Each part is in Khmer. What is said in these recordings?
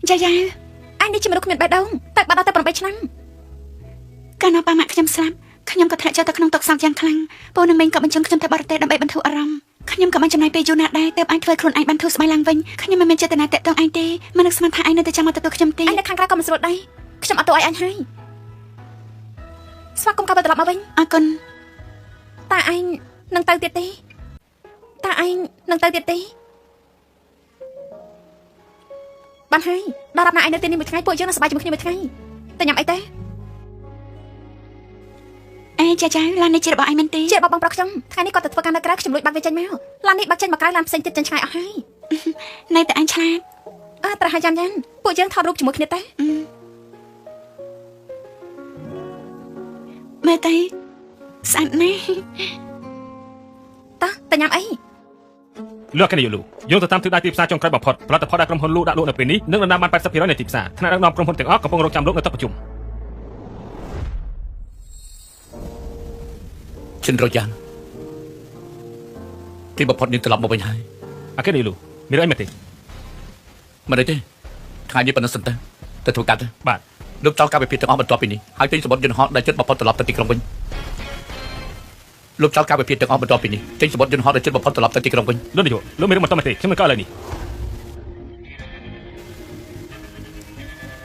យ៉ាយ៉ា អញនេះជាមនុស្សគ្មានបេះដូងតែបាត់ដល់តែ8ឆ្នាំ កាលណាប៉ាម៉ាក់ខ្ញុំស្លាប់ខ្ញុំក៏ធ្លាក់ចូលទៅក្នុងទុក្ខសោកយ៉ាងខ្លាំងពូនិងមីងក៏បញ្ជូនខ្ញុំទៅបរទេសដើម្បីបន្ធូរអារម្មណ៍ខ្ញុំក៏បានចំណាយពេលយូរណាស់ដែរទើបអាចធ្វើខ្លួនឯងបានធូរស្បើយឡើងវិញខ្ញុំមិនមានចេតនាតាក់ទងឯងទេមិននឹកស្មានថាឯងនៅតែចាំមកទទួលខ្ញុំទេ អញនៅខាងក្រៅក៏មិនស្រួលដែរខ្ញុំអត់ទោឲ្យអញហើយស្វាគមន៍កាប់ត្រឡប់មកវិញ អរគុណ តាឯងនឹងទៅទៀតទេតាឯងនឹងទៅទៀតទេបានហើយដល់រាប់ណាឯងនៅទីនេះមួយថ្ងៃពួកយើងនឹងសប្បាយជាមួយគ្នាមួយថ្ងៃតែញ៉ាំអីទេ អេចាចាឡាននេះជារបស់ឯងមែនទេ ជារបស់បងប្រុសខ្ញុំថ្ងៃនេះគាត់ទៅធ្វើការនៅក្រៅខ្ញុំលួចបាក់វាចេញមកឡាននេះបាក់ចេញមកក្រៅឡានផ្សេងទៀតចេញឆ្ងាយអស់ហើយ នៅតែឯងឆ្លាត អើប្រហែលយ៉ាំយ៉ាំពួកយើងថតរូបជាមួយគ្នាទេ មើលទៅស្អាតណាស់ តោះតែញ៉ាំអី លោកអគ្គនាយកលូយើងទៅតាមទិសដៅទីផ្សារចុងក្រោយបំផុតផលិតផលដែលក្រុមហ៊ុនលូដាក់លក់នៅពេលនេះនឹងដណ្ដើមបាន80%នៃទីផ្សារថ្នាក់ដឹកនាំក្រុមហ៊ុនទាំងអស់កំពុងរងចាំលោកនៅតុប្រជុំ ឈិនរយ៉ានទីបំផុតនាងត្រឡប់មកវិញហើយ អគ្គនាយកលូមានរឿងអីមែនទេ មិនអីទេថ្ងៃនេះប៉ុណ្ណឹងសិនទៅទៅធ្វើការទៅ បាទ លោកចោលការវិភាគទាំងអស់បន្ទាប់ពីនេះហើយទិញសម្បត្តិយន្តហោះដែលជិតបំផុតត្រឡប់ទៅទីក្រុងវិញលោកចោលការវិភាគទាំងអស់បន្ទាប់ពីនេះទិញសម្បត្តិយន្តហោះដែលជិតបំផុតត្រឡប់ទៅទីក្រុងវិញ លោកនាយកលោកមានរឿងបន្តមកទេខ្ញុំនឹងកោឥឡូវនេះ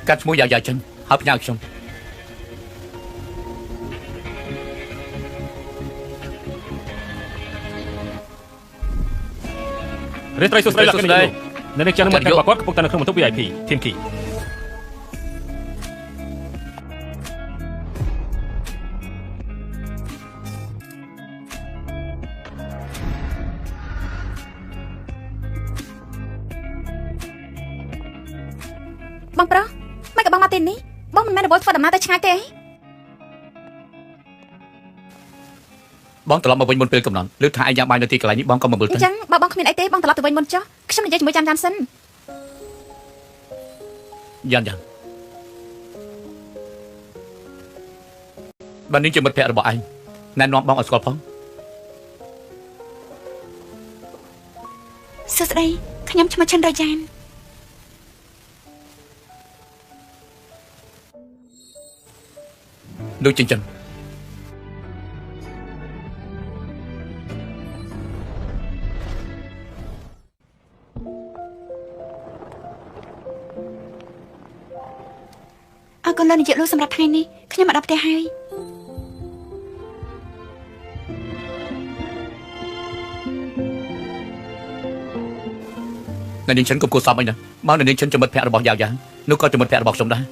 កាត់ឈ្មោះយ៉ាយ៉ាចិនហើយផ្ញើខ្ញុំ រាត្រីសួស្តីលោកអគ្គនាយកលូនៅនេះចាំនឹងមកគាត់កំពុងតែនៅក្នុងបន្ទប់ VIP ធីមគី បងប្រុសមិនក៏បងមកទីនេះបងមិនមែនរវល់ធ្វើដំណើរទៅឆ្ងាយទេអី បងត្រឡប់មកវិញមុនពេលកំណត់លើកថាឯងយ៉ាងបាយនៅទីកន្លែងនេះបងក៏មកមើលទៅ អញ្ចឹងបើបងគ្មានអីទេបងត្រឡប់ទៅវិញមុនចុះខ្ញុំនិយាយជាមួយចាំចាំសិន យ៉ាងយ៉ាងបាននេះជាមិត្តភក្តិរបស់ឯងណែនាំបងឲ្យស្គាល់ផង សួស្តីខ្ញុំឈ្មោះឈិនរយ៉ាន លោកចិញ្ចឹម អរគុណលោកនាយកលោកសម្រាប់ថ្ងៃនេះខ្ញុំមកដល់ផ្ទះហើយ នៅនាងចិនកុំគួរសមអីណាបើនៅនាងចិនជាមិត្តភក្តិរបស់យ៉ាវយ៉ានោះក៏ជាមិត្តភក្តិរបស់ខ្ញុំដែរ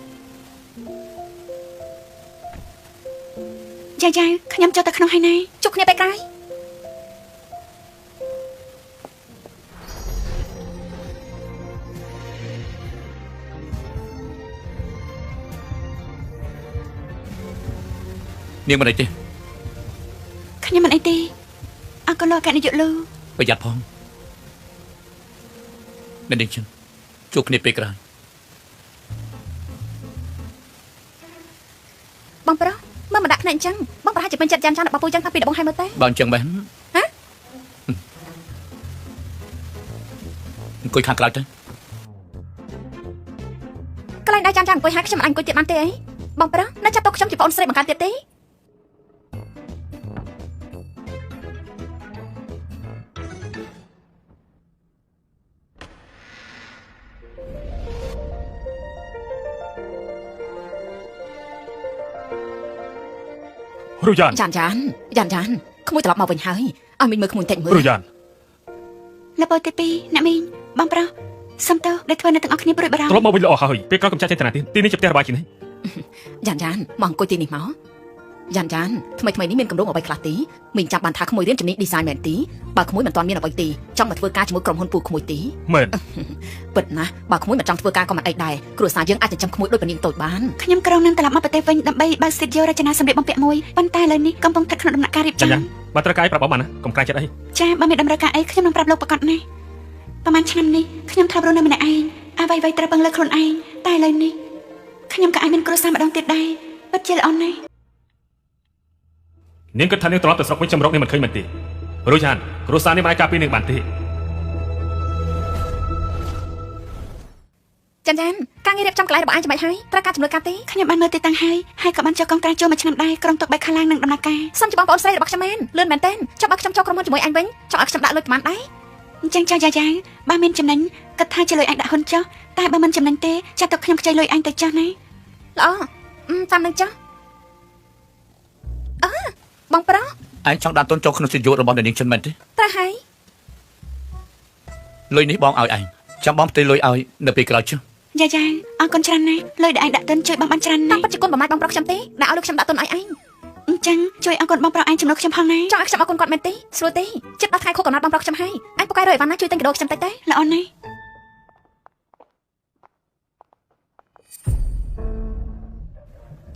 យ៉ាយ៉ាខ្ញុំចូលទៅក្នុងហើយណា ជួបគ្នាពេលក្រោយ នាងមិនអីទេ ខ្ញុំមិនអីទេអរគុណលោកអគ្គនាយកលោក ប្រយ័ត្នផងនៅនាងចិនជួបគ្នាពេលក្រោយ បងប្រុសមើលមកដាក់ភ្នែកអញ្ចឹងបងប្រហែលជាពេញចិត្តយ៉ានចានរបស់ពូចឹងតាំងពីដំបូងហើយមើលទេ បើអញ្ចឹងមែន ហ៎ អង្គុយខាងក្រៅទៅ កន្លែងដែរចាំចាំអង្គុយហើយខ្ញុំមិនអាចអង្គុយទៀតបានទេអីបងប្រុសនៅចាប់ទុកខ្ញុំជាប្អូនស្រីបង្កើតទៀតទេ រូយ៉ាន យ៉ានយ៉ានយ៉ានយ៉ានក្មួយត្រឡប់មកវិញហើយឲ្យមីងមើលក្មួយបន្តិចមើល រូយ៉ាន លបទី2អ្នកមីងបងប្រុសសុំទោសដែលធ្វើអ្នកទាំងអស់គ្នាព្រួយបារម្ភ ត្រឡប់មកវិញល្អហើយពេលក្រោយកុំចាក់ចេញទៅណាទៀតទីនេះជាផ្ទះរបស់ជីនេះ យ៉ានយ៉ានមកអង្គុយទីនេះមកយ៉ានយ៉ានថ្មីថ្មីនេះមានកម្រងអ្វីខ្លះទីមីងចាំបានថាក្មួយរៀនជំនាញ design មែនទីបើក្មួយមិនទាន់មានអ្វីទីចង់មកធ្វើការជាមួយក្រុមហ៊ុនពូក្មួយទី មែន ពិតណាស់បើក្មួយមិនចង់ធ្វើការក៏មិនអីដែរគ្រួសារយើងអាចចិញ្ចឹមក្មួយដូចពនាងតូចបាន ខ្ញុំក្រុងនឹងត្រឡប់មកប្រទេសវិញដើម្បីបើកស្ទូឌីយោរចនាសម្លៀកបំពាក់មួយប៉ុន្តែឥឡូវនេះកំពុងស្ថិតក្នុងដំណាក់កាលរៀបចំ យ៉ាយ៉ាបើត្រូវការអីប្រាប់បងបានណាកុំខ្លាចចិត្តអី ចាបើមានតម្រូវការអីខ្ញុំនឹងប្រាប់លោកប្រកាសណាស់ប្រហែលឆ្នាំនេះខ្ញុំធ្លាប់រស់នៅម្នាក់ឯងអ្វីៗត្រូវពឹងលើខ្លួនឯងតែឥឡូវនេះខ្ញុំក៏អាចមានគ្រួសារម្ដងទៀតដែរពិតជាល្អណាស់ នាងគិតថានាងត្រឡប់ទៅស្រុកវិញខ្ញុំរកនាងមិនឃើញមែនទេរូយ៉ានគ្រួសារនេះមិនអាចការពារនាងបានទេ ចាន់ចាន់ការងាររៀបចំកន្លែងរបស់អញចាំបាច់ហើយត្រូវការជំនួយការទេ ខ្ញុំបានមើលទីតាំងហើយហើយក៏បានចុះកងត្រាចូលមួយឆ្នាំដែរក្រុងទុកបែកខាងឡើងនឹងដំណើរការ សូមជបងប្អូនស្រីរបស់ខ្ញុំមែនលឿនមែនទែនចង់ឲ្យខ្ញុំចូលក្រុមហ៊ុនជាមួយអញវិញចង់ឲ្យខ្ញុំដាក់លុយប្រហែលដែរ អញ្ចឹងចាយ៉ាយ៉ាបើមានចំណេញគិតថាជាលុយអញដាក់ហ៊ុនចុះតែបើមិនចំណេញទេចាត់ទុកខ្ញុំខ្ចីលុយអញទៅចុះណា ល្អតាមនឹងចុះអើបងប្រុស ឯងចង់ដាក់ទុនចូលក្នុងស្ទូឌីយោរបស់អ្នកនាងឈិនមែនទេ ត្រូវហើយ លុយនេះបងឲ្យឯងចាំបងផ្ទេរលុយឲ្យនៅពេលក្រោយចុះ យ៉ាយ៉ាអរគុណច្រើនណាស់លុយដែលឯងដាក់ទុនជួយបងបានច្រើន តាម ណាស់ ពិតជាគុណបំណាច់បងប្រុសខ្ញុំទេដាក់ឲ្យលុយខ្ញុំដាក់ទុនឲ្យឯង អញ្ចឹងជួយអរគុណបងប្រុសឯងជំនួសខ្ញុំផងណា ចង់ឲ្យខ្ញុំអរគុណគាត់មែនទេស្រួលទេចិត្តដល់ថ្ងៃខុសកំណត់បងប្រុសខ្ញុំហើយអញពូកែរើអីវ៉ាន់ណាជួយទិញកាដូខ្ញុំតិចទេ ល្អណាស់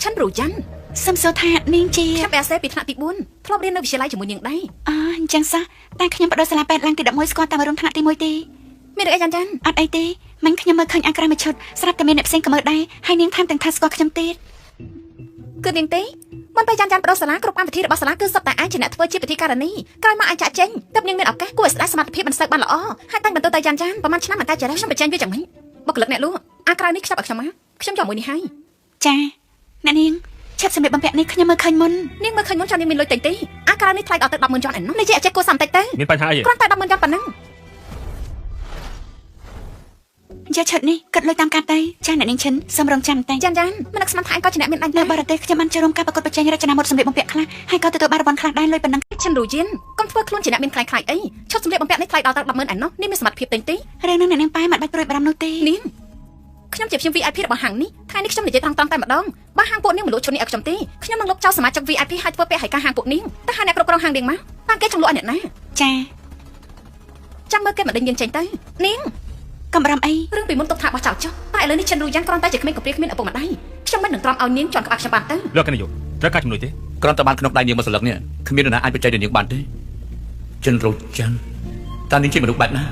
ឆិនរូយ៉ាន់ សុំសួរថានាងជា ខ្ញុំបែសេពីថ្នាក់ទី4ធ្លាប់រៀននៅវិទ្យាល័យជាមួយនាងដែរ អអញ្ចឹងសោះតែខ្ញុំបដូរសាលាពេទ្យឡើងទី11ស្គាល់តាមរួមថ្នាក់ទី1ទេ មានរឿងអីយ៉ាន់យ៉ាន់ អត់អីទេមិញខ្ញុំមើលឃើញអាក្រៅមួយឈុតស្រាប់តែមានអ្នកផ្សេងក៏មើលដែរហើយនាងថែមទាំងថាស្គាល់ខ្ញុំទៀត គឺនាងទេមិនទៅយ៉ាន់យ៉ាន់បដូរសាលាគ្រប់កម្មវិធីរបស់សាលាគឺសុទ្ធតែឯងជាអ្នកធ្វើជាពិធីការនីក្រោយមកឯងចាក់ចេញទើបនាងមានឱកាសគួរឲ្យស្ដាយសមត្ថភាពមិនសូវបានល្អហើយតាំងបន្ទោទៅយ៉ាន់យ៉ាន់ប្រហែលឆ្នាំមិនតែចរិតខ្ញុំបញ្ចេញវាយ៉ាងម៉េចបុគ្គលិកអ្នកលក់អាក្រៅនេះខ្ចប់ឲ្យខ្ញុំមកខ្ញុំយកមួយនេះហើយ ចាអ្នកនាងឆាប់សម្លៀកបំពាក់នេះខ្ញុំមើលឃើញមុន នាងមើលឃើញមុនចាំនាងមានលុយទិញទេអាក្រៅនេះថ្លៃដល់ទៅ100,000យន់ឯណោះនេះជាចេះគួរសមតិចទៅ មានបញ្ហាអី គ្រាន់តែ100,000យន់ប៉ុណ្ណឹង យកឈុតនេះគិតលុយតាមកាតទៅចាអ្នកនាងឈិនសូមរងចាំបន្តិច យ៉ាន់យ៉ាន់មិននឹកស្មានថាឯងក៏ជាអ្នកមានអញ នៅបរទេសខ្ញុំបានចូលរួមការប្រកួតប្រជែងរចនាម៉ូដសម្លៀកបំពាក់ខ្លះហើយក៏ទទួលបានរង្វាន់ខ្លះដែរលុយប៉ុណ្ណឹង ឈិនរូយិនកុំធ្វើខ្លួនជាអ្នកមានខ្លាយខ្លាយអីឈុតសម្លៀកបំពាក់នេះថ្លៃដល់ទៅ100,000ឯណោះនេះមានសមត្ថភាពទិញទេ រឿងហ្នឹងអ្នកនាងប៉ែមិនបាច់ព្រួយបារម្ភនោះទេ នាងខ្ញុំជាភ្ញៀវ VIP របស់ហាងនេះថ្ងៃនេះខ្ញុំនិយាយត្រង់ៗតែម្ដងបើហាងពួកនាងមិនលក់ឈុតនេះឲ្យខ្ញុំទេខ្ញុំនឹងលុបចោលសមាជិក VIP ហើយធ្វើពាក្យឲ្យការហាងពួកនាងតើហាងអ្នកគ្រប់គ្រងហាងនាងមកតាមគេចង់លក់ឲ្យអ្នកណា ចា ចាំមើលគេមិនដេញនាងចេញទៅនាង កំបារម្ភអី រឿងពីមុនទុកថាបោះចោលចុះតែឥឡូវនេះឈិនរូយ៉ាងគ្រាន់តែជាក្មេងកំព្រាគ្មានឪពុកម្ដាយខ្ញុំមិននឹងទ្រាំឲ្យនាងជន់ក្បាលខ្ញុំបានទៅ លោកកណ្យុត្រូវការជំនួយទេ គ្រាន់តែបានក្នុងដៃនាងមួយសន្លឹកនេះគ្មាននរណាអាចបច្ចេកនាងបានទេចិនរោចាន់តើនាងជាមនុស្សបែបណា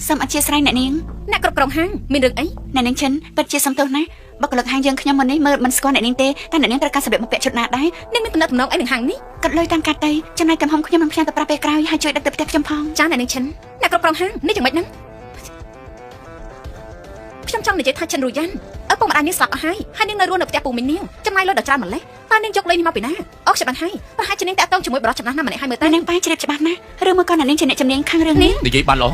សូមអធិស្ឋានអ្នកនាង អ្នកគ្រប់គ្រងហាងមានរឿងអី អ្នកនាងឈិនពិតជាសំទោសណាស់បុគ្គលិកហាងយើងខ្ញុំមុននេះមើលមិនស្គាល់អ្នកនាងទេតែអ្នកនាងត្រូវការសម្លៀកបំពាក់ឈុតណាដែរ នាងមានទំនាក់ទំនងអីនឹងហាងនេះ កាត់លុយតាមកាតទៅចំណែកទំហំខ្ញុំនឹងផ្ញើទៅប្រាប់ពេលក្រោយហើយជួយដឹកទៅផ្ទះខ្ញុំផង ចាអ្នកនាងឈិនអ្នកគ្រប់គ្រងហាងនេះយ៉ាងម៉េចហ្នឹងខ្ញុំចង់និយាយថាឈិនរូយ៉ាន់ឪពុកម្ដាយនាងស្លាប់អស់ហើយហើយនាងនៅរស់នៅផ្ទះពូមីងនាងចំណាយលុយដ៏ច្រើនម្ល៉េះតើនាងយកលុយនេះមកពីណាអូខ្ញុំដឹងហើយប្រហែលជានាងតាក់ទងជាមួយបរិសុទ្ធចំណាស់ណាម្នាក់ហើយមើលទៅ អ្នកនាងប៉ែជ្រាបច្បាស់ណាស់ឬមួយក៏អ្នកនាងជាអ្នកជំនាញខាងរឿងនេះ និយាយបានល្អ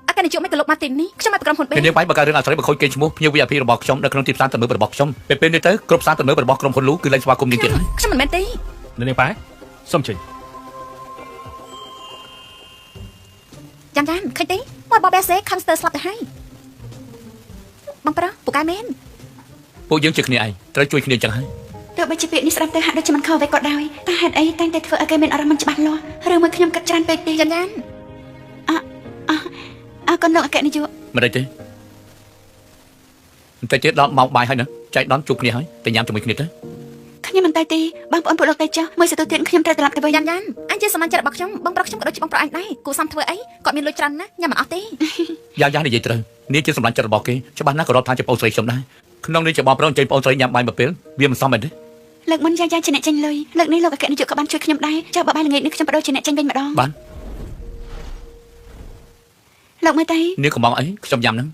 អគ្គនាយកមិនក៏លុបមកទីនេះខ្ញុំមកពីក្រុមហ៊ុន B នាងបាយបង្កើតរឿងអាស្រ័យបង្ខូចកេរ្តិ៍ឈ្មោះភ្ញៀវ VIP របស់ខ្ញុំនៅក្នុងទីផ្សារទំនើបរបស់ខ្ញុំពេលពេលនេះទៅគ្រប់ផ្សារទំនើបរបស់ក្រុមហ៊ុនលូគឺលែងស្វាគមន៍នាងទៀតហើយ ខ្ញុំមិនមែនទេ អ្នកនាងប៉ែសូមចេញ ចាំចាំឃើញទេមាត់បបេសេខឹងស្ទើស្លាប់ទៅហើយបងប្រុសពូកែមែន ពួកយើងជាគ្នាឯងត្រូវជួយគ្នាចឹងហើយ ទោះបីជាពាក្យនេះស្ដាប់ទៅហាក់ដូចជាមិនខុសអ្វីក៏ដោយតែហេតុអីតែងតែធ្វើឲ្យគេមានអារម្មណ៍មិនច្បាស់លាស់ឬមួយខ្ញុំគិតច្រើនពេកទេ ចាំចាំ អអរគុណលោកអគ្គនាយក មិនអីទេបន្តិចទៀតដល់ម៉ោងបាយហើយណាចែកដនជួបគ្នាហើយទៅញ៉ាំជាមួយគ្នាទៅ ខ្ញុំមិនទៅទេបងប្អូនពួកលោកទៅចុះមួយសន្ទុះទៀតខ្ញុំត្រូវត្រឡប់ទៅវិញ ចាំចាំអញជាសមាជិករបស់ខ្ញុំបងប្រុសខ្ញុំក៏ដូចជាបងប្រុសអញដែរគូសំធ្វើអីគាត់មានលុយច្រើនណាស់ញ៉ាំមិនអស់ទេ យ៉ាយ៉ានិយាយត្រូវនាងជាសម្លាញ់ចិត្តរបស់គេច្បាស់ណាស់ក៏រាប់ថាជាប្អូនស្រីខ្ញុំដែរក្នុងនេះជាបងប្រុសអញ្ជើញប្អូនស្រីញ៉ាំបាយមួយពេលវាមិនសមមែនទេ លើកមុនយ៉ាយ៉ាជាអ្នកចេញលុយលើកនេះលោកអគ្គនាយកក៏បានជួយខ្ញុំដែរចុះបើបាយល្ងាចនេះខ្ញុំបដូរជាអ្នកចេញវិញម្ដង បាន លោកមើលទៅ នាងកំងអីខ្ញុំញ៉ាំហ្នឹង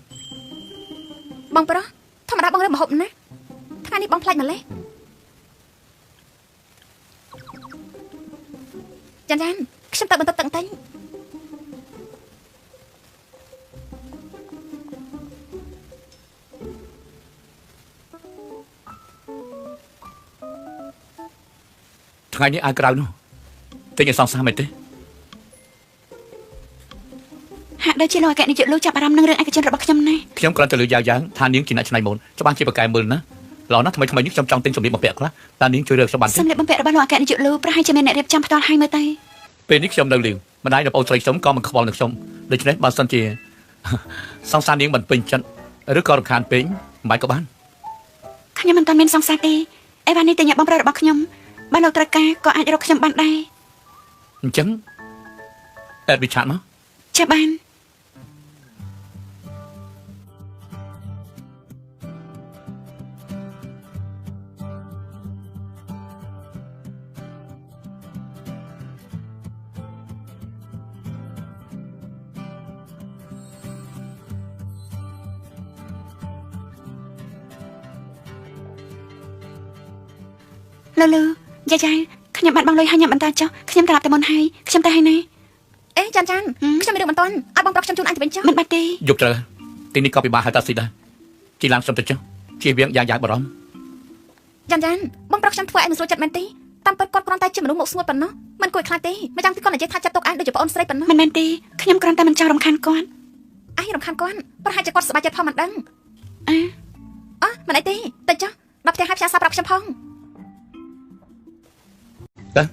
បងប្រុសធម្មតាបងរើមហូបណាថ្ងៃនេះបងផ្លាច់ម្លេះចាំចាំខ្ញុំទៅបន្ទប់ទឹកបន្តិច ថ្ងៃនេះអាវក្រៅនោះទិញឲ្យសង្សារមែនទេ ហាក់ដូចជាលោកអគ្គនាយកលោកចាប់អារម្មណ៍នឹងរឿងឯកជនរបស់ខ្ញុំណាស់ ខ្ញុំគ្រាន់តែលើយ៉ាយ៉ាងថានាងជាអ្នកច្នៃម៉ូដច្បាស់ជាប្រកែមើលណាល្អណាស់ថ្មីថ្មីនេះខ្ញុំចង់ទិញសម្លៀកបំពាក់ខ្លះតើនាងជួយរើខ្ញុំបានទេ សម្លៀកបំពាក់របស់លោកអគ្គនាយកលោកប្រហែលជាមានអ្នករៀបចំផ្ទាល់ឲ្យមើលទៅ ពេលនេះខ្ញុំនៅលៀងម្ដាយនិងប្អូនស្រីខ្ញុំក៏មិនខ្វល់នឹងខ្ញុំដូច្នេះបើសិនជាសង្សារនាងមិនពេញចិត្តឬក៏រំខានពេកមិនបាច់ក៏បាន ខ្ញុំមិនទាន់មានសង្សារទេអីវ៉ាន់នេះទៅញ៉ាំបងប្រុសរបស់ខ្ញុំបើលោកត្រូវការក៏អាចរកខ្ញុំបានដែរ អញ្ចឹងអេតវិឆាតមក ចាបាន លលយ៉ាយ៉ាខ្ញុំបាត់បង់លុយហើយខ្ញុំបន្តចុះខ្ញុំត្រឡប់ទៅមុនហើយខ្ញុំទៅហើយណាអេចាន់ចាន់ខ្ញុំមានរឿងមិនទាន់ឲ្យបងប្រុសខ្ញុំជូនអញទៅវិញចុះមិនបាច់ទេយប់ត្រូវទីនេះក៏ពិបាកហើយតាស៊ីដែរជីឡានខ្ញុំទៅចុះជៀសវាងយ៉ាងយ៉ាងបារម្ភចាន់ចាន់បងប្រុសខ្ញុំធ្វើឲ្យមិនស្រួលចិត្តមែនទេតាមពិតគាត់គ្រាន់តែជាមនុស្សមុខស្ងួតប៉ុណ្ណោះមិនគួរឲ្យខ្លាចទេម្យ៉ាងទៀតគាត់និយាយថាចាត់ទុកឯងដូចជាប្អូនស្រីប៉ុណ្ណោះមិនមែនទេខ្ញុំគ្រាន់តែមិនចង់រំខានគាត់ឯងរំខានគាត់ប្រហែលជាគាត់សប្បាយចិត្តផងមិនដឹងអើអមិនអីទេទៅចុះដល់ផ្ទះឲ្យផ្សាយសារប្រាប់ខ្ញុំផងទៅ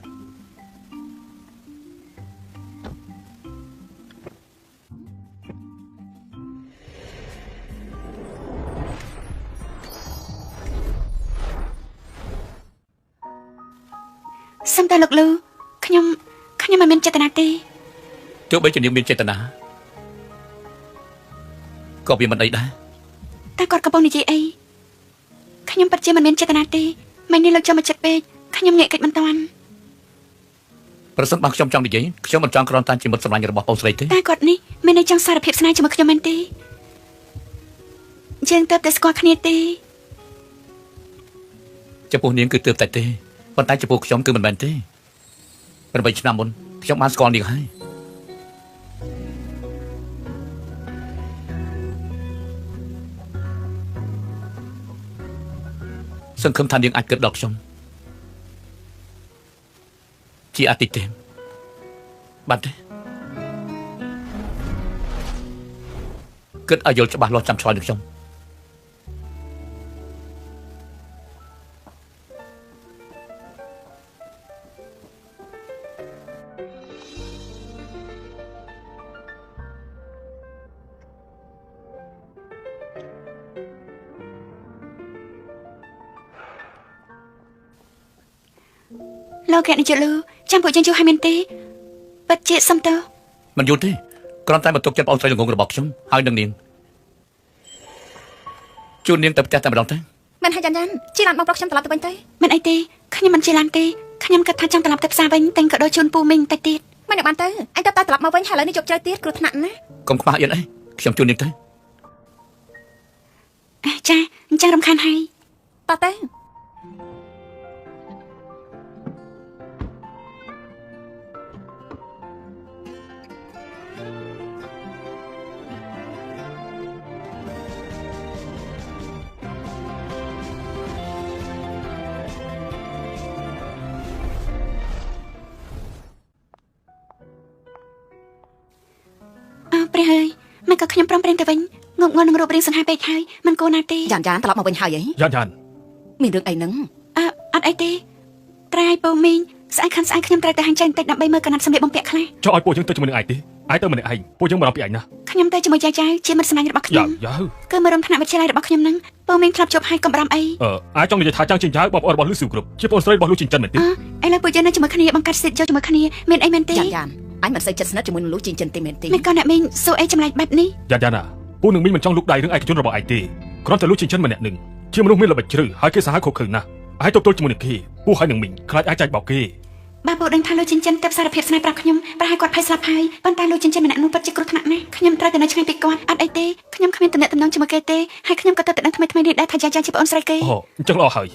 សុំតែលោកលូខ្ញុំមិនមានចេតនាទេទោះបីជានាងមានចេតនាក៏វាមិនអីដែរតែគាត់កំពុងនិយាយអីខ្ញុំពិតជាមិនមានចេតនាទេមិននេះលោកចូលមកចិត្តពេកខ្ញុំងាកកិច្ចមិនតាន់ប្រសិនបើខ្ញុំចង់និយាយខ្ញុំមិនចង់គ្រាន់តែជាមិត្តសម្លាញ់របស់បងស្រីទេតែគាត់នេះមានន័យចង់សារភាពស្នេហ៍ជាមួយខ្ញុំមែនទេយើងទើបតែស្គាល់គ្នាទេចំពោះនាងគឺទើបតែទេប៉ុន្តែចំពោះខ្ញុំគឺមិនមែនទេ8ឆ្នាំមុនខ្ញុំបានស្គាល់នាងហើយសង្ឃឹមថានាងអាចគិតដល់ខ្ញុំជាអតិថិបានទេគិតឲ្យយល់ច្បាស់លាស់ចាំឆ្លើយនឹងខ្ញុំលោកអ្នកនាយកលូចាំពួកយើងជួបឲ្យមែនទេពិតជាសុំទោសមិនយល់ទេគ្រាន់តែបន្ទុកចិត្តបងស្រីល្ងងរបស់ខ្ញុំហើយនឹងនាងជួននាងទៅផ្ទះតែម្ដងទេមិនហើយចាន់ចាន់ជិះឡានបងប្រុសខ្ញុំត្រឡប់ទៅវិញទេមិនអីទេខ្ញុំមិនជិះឡានទេខ្ញុំគិតថាចង់ត្រឡប់ទៅផ្សារវិញតែក៏ដូចជូនពូមីងតិចទៀតមិនបានទៅអញទៅតែត្រឡប់មកវិញហើយឥឡូវនេះជប់ជ្រៅទៀតគ្រោះថ្នាក់ណាកុំខ្វះអៀនអីខ្ញុំជូននាងទៅចាអញ្ចឹងរំខានហើយតោះទៅព្រះហើយមិនក៏ខ្ញុំព្រមព្រៀងទៅវិញងប់ងល់នឹងរូបរាងសង្ហាពេកហើយមិនគួរណាទេយ៉ានយ៉ានត្រឡប់មកវិញហើយអីយ៉ានយ៉ានមានរឿងអីហ្នឹងអត់អីទេត្រៃពូមីងស្អែកខានស្អែកខ្ញុំត្រូវទៅហាងចែបន្តិចដើម្បីមើលកណាត់សម្លៀកបំពាក់ខ្លះចុះឲ្យពួកយើងទៅជាមួយនឹងឯងទេឯងទៅម្នាក់ឯងពួកយើងមិនរំពីឯងណាខ្ញុំទៅជាមួយយាយជាមិត្តសម្លាញ់របស់ខ្ញុំគឺមករួមថ្នាក់វិទ្យាល័យរបស់ខ្ញុំហ្នឹងពូមីងធ្លាប់ជួបហើយកុំបារម្ភអីឯងចង់និយាយថាចាំងជាងចៅបងប្អូនរបស់លឺស៊ូគ្រប់ជាបងស្រីរបស់លូជីងចិនមែនទេឥឡូវពួកយើងនៅជាមួយគ្នាបង្កាត់សិទ្ធយកជាមួយគ្នាមានអីមែនទេយ៉ានយ៉ានអញមិនសូវចិត្តស្និទ្ធជាមួយនឹងលូជីងចិនទេមែនទេមិនក៏អ្នកមីងសួរអីចម្លែកបែបនេះយ៉ានយ៉ានណាពូនឹងមីងមិនចង់លូកដៃរឿងឯកជនរបស់ឯងទេគ្រាន់តែលូជីងចិនម្នាក់នឹងជាមនុស្សមានល្បិចជ្រៅហើយគេសាហាវខុសខើណាស់ឯងទប់ទល់ជាមួយនឹងគេពូហើយនឹងមីងខ្លាចឯងចាច់បោកគេបើពូដឹងថាលូជីងចិនទើបសារភាពស្នេហ៍ប្រាប់ខ្ញុំប្រហែលគាត់ភ័យស្លាប់ហើយប៉ុន្តែលូជីងចិនម្នាក់នោះពិតជាគ្រោះថ្នាក់ណាស់ខ្ញុំត្រូវតែនៅឆ្ងាយពីគាត់អត់អីទេខ្ញុំគ្មានទំនាក់ទំនងជាមួយគេទេហើយខ្ញុំក៏ទើបតែដឹងថ្មីៗនេះដែរថាយ៉ាយ៉ាជាប្អូនស្រីគេអូអញ្ចឹងល្អហើយ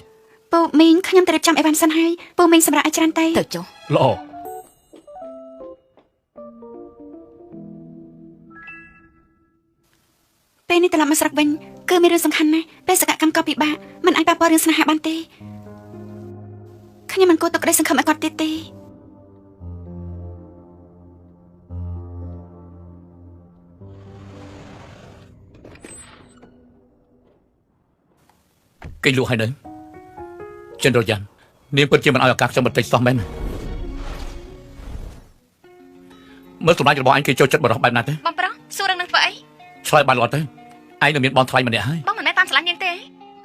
ពូមីងខ្ញុំទៅរៀបចំអីវ៉ាន់សិនហើយពូមីងសម្រាប់ឲ្យច្រើនទៅទៅចុះល្អពេលនេះត្រឡប់មកស្រុកវិញគឺមានរឿងសំខាន់ណាស់ពេលសកម្មក៏ពិបាកមិនអាចប៉ះពាល់រឿងស្នេហាបានទេខ្ញុំមិនគួរទុកក្តីសង្ឃឹមឲ្យគាត់ទៀតទេគេលក់ហើយនៅចិនរយ៉ាននាងពិតជាមិនឲ្យឱកាសខ្ញុំបន្តិចសោះមែនមើលសម្លាញ់របស់អញគេចូលចិត្តបរិះបែបណាទេបងប្រុសសួររឿងនឹងធ្វើអីឆ្លើយបានល្អទៅឯងនឹងមានបងថ្លៃម្នាក់ហើយបងមិនមែនតាមស្រឡាញ់នាងទេ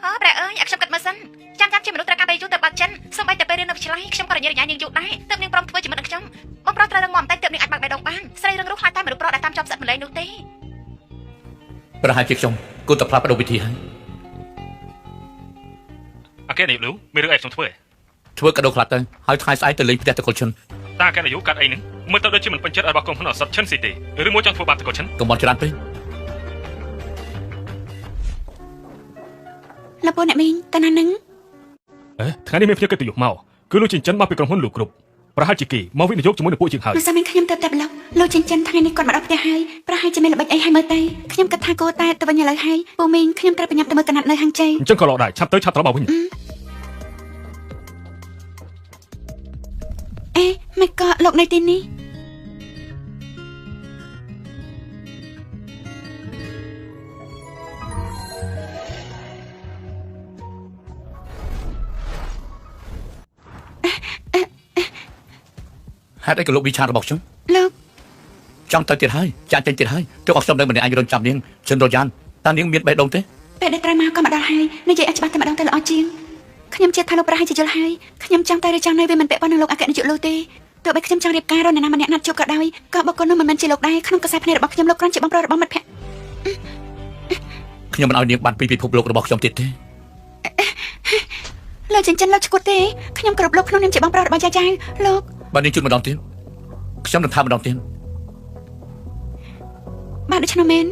ហ៎ព្រះអើយឲ្យខ្ញុំគិតមើលសិនចាំចាំជាមនុស្សត្រូវការពេលយូរទៅបាត់ចិនសូម្បីតែពេលរៀននៅវិទ្យាល័យខ្ញុំក៏រញ៉េរញ៉ៃនាងយូរដែរទើបនាងព្រមធ្វើជាមិត្តនឹងខ្ញុំបងប្រុសត្រូវរឹងមាំតែទើបនាងអាចបើកបេះដូងបានស្រីរឹងរូសខ្លាចតែមនុស្សប្រុសដែលតាមជាប់ស្អិតម្លេះនោះទេប្រហែលជាខ្ញុំគួរតែផ្លាស់ប្ដូរវិធីហើយអគ្គនាយកលូមានរឿងអីខ្ញុំធ្វើធ្វើកាដូខ្លះទៅហើយថ្ងៃស្អែកទៅលេងផ្ទះតកុលឈិនតាអគ្គនាយកកាត់អីហ្នឹងមើលទៅដូចជាមិនពេញចិត្តរបស់ក្រុមហ៊ុនអសត់ឈិនស៊ីទេឬមួយចង់ធ្វើបាបតកុលឈិនកុំបន់ច្រើនពេកលពូអ្នកមីងតើណានឹង អេថ្ងៃនេះមានភ្ញៀវកិត្តិយសមកគឺលោកចិនចិនមកពីក្រុមហ៊ុនលោកគ្រប់ប្រហែលជាគេមកវិនិយោគជាមួយនឹងពួកជាងហើយមិនសមខ្ញុំទៅតែប្លុកលោកចិនចិនថ្ងៃនេះគាត់មកដល់ផ្ទះហើយប្រហែលជាមានល្បិចអីហើយមើលទៅខ្ញុំគិតថាគួរតែទៅវិញឥឡូវហើយពូមីងខ្ញុំត្រូវប្រញាប់ទៅមើលកណាត់នៅហាងជ័យអញ្ចឹងក៏ល្អដែរឆាប់ទៅឆាប់ត្រឡប់មកវិញអេមិនក៏លោកនៅទីនេះហេតុអីក៏លោកវិឆារបស់ខ្ញុំលោកចង់ទៅទៀតហើយចាក់ចេញទៀតហើយទោះអស់ខ្ញុំនៅម្នាក់ឯងរងចាំនាងឈិនរយ៉ានតើនាងមានបេះដូងទេពេលដែលត្រូវមកក៏មកដល់ហើយនិយាយឲ្យច្បាស់តែម្ដងទៅល្អជាងខ្ញុំជឿថាលោកប្រហែលជាយល់ហើយខ្ញុំចង់តែឬចង់នៅវាមិនពាក់ព័ន្ធនឹងលោកអគ្គនាយកលោកទេទោះបីខ្ញុំចង់រៀបការរកអ្នកណាម្នាក់ណាត់ជួបក៏ដោយក៏បុគ្គលនោះមិនមែនជាលោកដែរក្នុងកសែភ្នែករបស់ខ្ញុំលោកគ្រាន់ជាបងប្រុសរបស់មិត្តភក្តិខ្ញុំមិនឲ្យនាងបានពីពិភពលោករបស់ខ្ញុំទៀតទេលោកចិញ្ចឹមលោកឈួតទេខ្ញុំគោរពលោកក្នុងនាមជាបងប្រុសរបស់យាយចាលោកបាទនាងជួបម្ដងទៀតខ្ញុំនឹងថាម្ដងទៀតបាទដូច្នោះមែន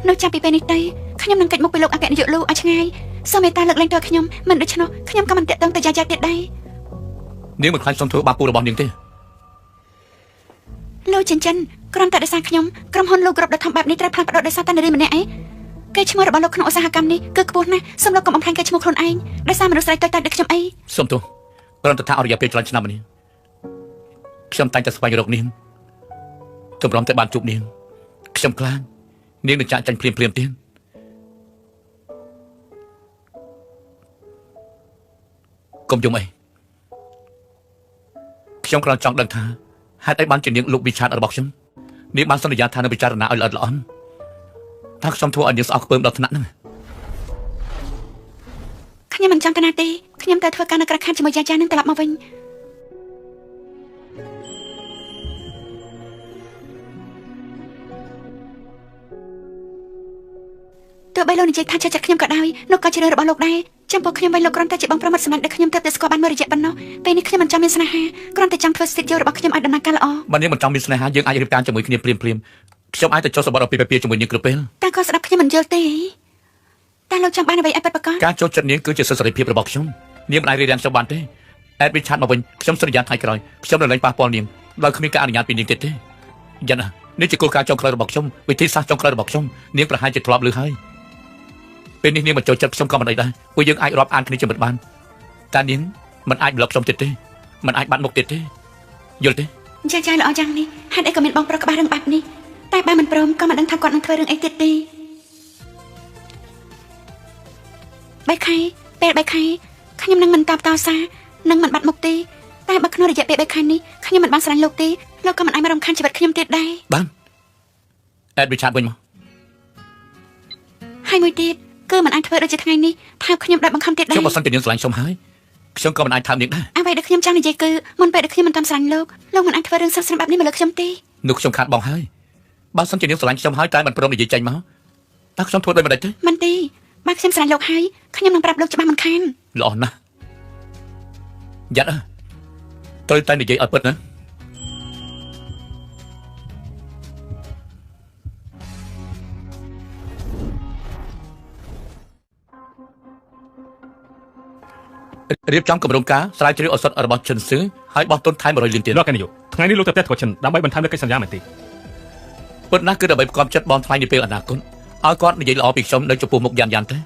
នៅចាប់ពីពេលនេះទៅខ្ញុំនឹងកិច្ចមុខពីលោកអគ្គនាយកលោកឲ្យឆ្ងាយសូមមេត្តាលើកលែងទោសខ្ញុំមិនដូច្នោះខ្ញុំក៏មិនតាក់ទងទៅយាយទៀតដែរនាងមិនខ្លាចសុំធ្វើបាបពូរបស់នាងទេលោកចិញ្ចឹមគ្រាន់តែដោយសារខ្ញុំក្រុមហ៊ុនលោកគ្រប់ដ៏ធំបែបនេះត្រូវផ្លាស់ប្ដូរដោយសារតែនារីម្នាក់ឯងគេឈ្មោះរបស់លោកក្នុងឧស្សាហកម្មនេះគឺខ្ពស់ណាស់សូមលោកកុំបំផ្លាញគេឈ្មោះខ្លួនឯងដោយសារមនុស្សស្រីតូចតាចដូចខ្ញុំអីសូមទោសគ្រាន់តែថាអរិយពេលច្រើនឆ្នាំនេះខ្ញុំតែងតែស្វែងរកនាងទម្រាំតែបានជួបនាងខ្ញុំខ្លាចនាងនឹងចាកចាញ់ភ្លាមភ្លាមទៀតកុំយំអីខ្ញុំគ្រាន់ចង់ដឹងថាហេតុអីបានជានាងលុបវិឆាតរបស់ខ្ញុំនាងបានសន្យាថានឹងពិចារណាឲ្យល្អិតល្អន់ថាខ្ញុំធ្វើឲ្យនាងស្អប់ខ្ពើមដល់ថ្នាក់ហ្នឹងខ្ញុំមិនចង់ទៅណាទេខ្ញុំទៅធ្វើការនៅក្រៅខេត្តជាមួយយាយនឹងត្រឡប់មកវិញទោះបីលោកនិយាយថាចិត្តខ្ញុំក៏ដោយនោះក៏ជារឿងរបស់លោកដែរចំពោះខ្ញុំវិញលោកគ្រាន់តែជាបងប្រុសមិត្តសម្លាញ់ដែលខ្ញុំទើបតែស្គាល់បានមួយរយៈប៉ុណ្ណោះពេលនេះខ្ញុំមិនចង់មានស្នេហាគ្រាន់តែចង់ធ្វើស្ទីឌីយោរបស់ខ្ញុំឲ្យដំណើរការល្អបើនាងមិនចង់មានស្នេហាយើងអាចរៀបការជាមួយគ្នាភ្លាមភ្លាមខ្ញុំអាចទៅចុះសម្បត្តិពីពីជាមួយនាងគ្រប់ពេលតែក៏ស្ដាប់ខ្ញុំមិនយល់ទេតែលោកចង់បានអ្វីឲ្យពិតប្រាកដការចូលចិត្តនាងគឺជាសិទ្ធិសេរីភាពរបស់ខ្ញុំនាងមិនអាចរារាំងខ្ញុំបានទេអេដវិឆាតមកវិញខ្ញុំសន្យាថ្ងៃក្រោយខ្ញុំនឹងលែងប៉ះពាល់នាងដោយគ្មានការអនុញ្ញាតពីនាងទៀតទេយ៉ាងណានេះជាគោលការណ៍ចុងក្រោយរបស់ខ្ញុំវិធីសាស្ត្រចុងក្រោយរបស់ខ្ញុំនាងប្រហែលជាធ្លាប់ឮហើយពេលនេះនាងមិនចូលចិត្តខ្ញុំក៏មិនអីដែរពួកយើងអាចរាប់អានគ្នាជាមិត្តបានតែនាងមិនអាចប្លុកខ្ញុំទៀតទេមិនអាចបាត់មុខទៀតទេយល់ទេចាចាល្អយ៉ាងនេះហេតុអីក៏មានបងប្រុសក្បាលរឿងបែបនេះតែបើមិនព្រមក៏មិនដឹងថាគាត់នឹងធ្វើរឿងអីទៀតទេ3ខែពេល3ខែខ្ញុំនឹងមិនតបតសារនឹងមិនបាត់មុខទេតែបើក្នុងរយៈពេល3ខែនេះខ្ញុំមិនបានស្រឡាញ់លោកទេលោកក៏មិនអាចមករំខានជីវិតខ្ញុំទៀតដែរបានអេដវិឆាតវិញមកហើយមួយទៀតគឺមិនអាចធ្វើដូចជាថ្ងៃនេះថើបខ្ញុំដោយបង្ខំទៀតដែរខ្ញុំបើសិនជានាងស្រឡាញ់ខ្ញុំហើយខ្ញុំក៏មិនអាចថើបនាងដែរអ្វីដែលខ្ញុំចង់និយាយគឺមុនពេលដែលខ្ញុំមិនតាមស្រឡាញ់លោកលោកមិនអាចធ្វើរឿងស្រុកស្រាំបែបនេះមកលើខ្ញុំទេនោះខ្ញុំខាតបងហើយបើសិនជានាងស្រឡាញ់ខ្ញុំហើយតែមិនព្រមនិយាយចេញមកតើខ្ញុំធ្វើដូចម្តេចទេមិនទេបើខ្ញុំស្រឡាញ់លោកហើយខ្ញុំនឹងប្រាប់លោកច្បាស់មិនខានល្អណាស់យ៉ាត់ត្រូវតែនិយាយឲ្យពិតណារៀបចំគម្រោងការស្រាវជ្រាវឱសថរបស់ឈិនស៊ឺហើយបោះទុនថែម100លានទៀតលោកកនាយកថ្ងៃនេះលោកទៅផ្ទះគាត់ឈិនដើម្បីបន្ថែមលើកិច្ចសន្យាមែនទេពិតណាស់គឺដើម្បីផ្គំចិត្តបងថ្លៃនាពេលអនាគតឲ្យគាត់និយាយល្អពីខ្ញុំនៅចំពោះមុខយ៉ាងយ៉ាងទេ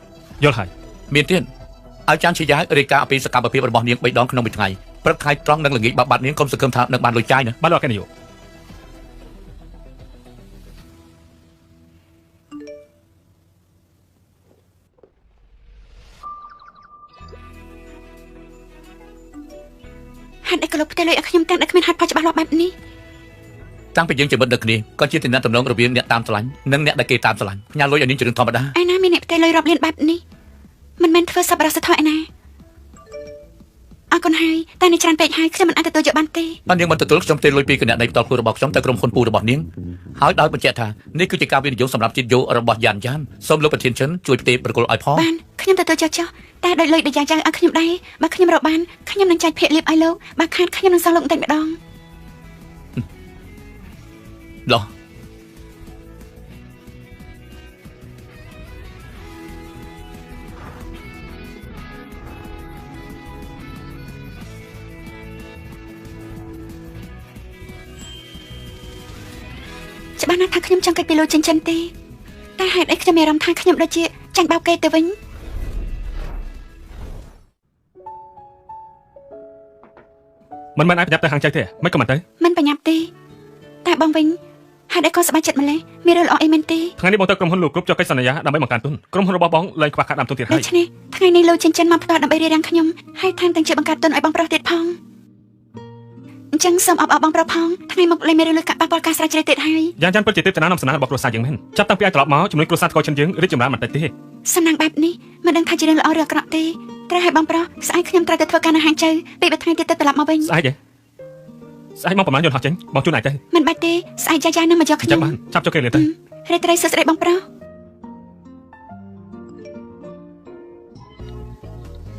យល់ហើយមានទៀតឲ្យចានជាយ៉ារាយការណ៍អំពីសកម្មភាពរបស់នាង3ដងក្នុងមួយថ្ងៃព្រឹកថ្ងៃត្រង់និងល្ងាចបើបាត់នាងកុំសង្ឃឹមថានឹងបានលុយចាយណាបាទលោកកនាយកហេតុអីក៏លោកផ្ទេរលុយឲ្យខ្ញុំទាំងដែលគ្មានហេតុផលច្បាស់លាស់បែបនេះតាំងពីយើងជាមិត្តដូចគ្នាក៏ជាទំនាក់ទំនងរវាងអ្នកតាមស្រឡាញ់និងអ្នកដែលគេតាមស្រឡាញ់ផ្ញើលុយឲ្យនាងជារឿងធម្មតាឯណាមានអ្នកផ្ទេរលុយរាប់លានបែបនេះមិនមែនធ្វើសប្បុរសធម៌ឯណាអរគុណហើយតែនេះច្រើនពេកហើយខ្ញុំមិនអាចទទួលយកបានទេបាទនាងមិនទទួលខ្ញុំផ្ទេរលុយពីគណនីផ្ទាល់ខ្លួនរបស់ខ្ញុំទៅក្រុមហ៊ុនពូរបស់នាងហើយដោយបញ្ជាក់ថានេះគឺជាការវិនិយោគសម្រាប់ជាតិយោរបស់យ៉ានយ៉ានសូមលោកប្រធានឈិនជួយផ្ទេរប្រគល់ឲ្យផងបានខ្ញុំទទួលយកចុះតែដោយលុយដែលយ៉ានយ៉ានឲ្យខ្ញុំដែរបើខ្ញុំរកបានខ្ញុំនឹងចែកភាគលាភឲ្យលោកបើខាតខ្ញុំនឹងសងលោកបន្តិចម្ដងឡោះ ស់ណាស់ថាខ្ញុំចង់កិច្ចពីលោកចិនចិនទេតែហេតុអីខ្ញុំមានអារម្មណ៍ថាខ្ញុំដូចជាចាញ់បោកគេទៅវិញ មិនមែនឯងប្រញាប់ទៅហាងចៃទេមិនក៏មិនទៅ មិនប្រញាប់ទេតែបងវិញហេតុអីក៏សប្បាយចិត្តម្ល៉េះមានរឿងល្អអីមែនទេ ថ្ងៃនេះបងទៅក្រុមហ៊ុនលោកគ្រប់ចុះកិច្ចសន្យាដើម្បីបង្កើនទុនក្រុមហ៊ុនរបស់បងលែងខ្វះខាតដើមទុនទៀតហើយ ដូច្នេះថ្ងៃនេះលោកចិនចិនមកផ្ទាល់ដើម្បីរារាំងខ្ញុំហើយថែមទាំងជាបង្កើតទុនឲ្យបងប្រុសទៀតផងអញ្ចឹងសូមអបអរបងប្រុសផងថ្ងៃមុខលែងមានរឿងលុយកាក់ប៉ះពាល់ការស្រាវជ្រាវទៀតហើយ យ៉ាងយ៉ាងពិតជាទេពតានាំសំណាងរបស់គ្រួសារយើងមែនចាប់តាំងពីឯងត្រឡប់មកជំនួយគ្រួសារស្គាល់ចិនយើងរីកចម្រើនបន្តិចទេ សំណាងបែបនេះមិនដឹងថាជារឿងល្អឬអាក្រក់ទេត្រូវឲ្យបងប្រុសស្អែកខ្ញុំត្រូវទៅធ្វើការនៅហាងជៅពីបីថ្ងៃទៀតទៅត្រឡប់មកវិញ ស្អែកទេស្អែកមកប្រហែលយន្តហោះចេញបងជូនឯងទៅ មិនបាច់ទេស្អែកយ៉ាយ៉ានឹងមកយកខ្ញុំ ចាំបានចាប់ចុះគេលឿនទៅ រាត្រីសួស្តីបងប្រុស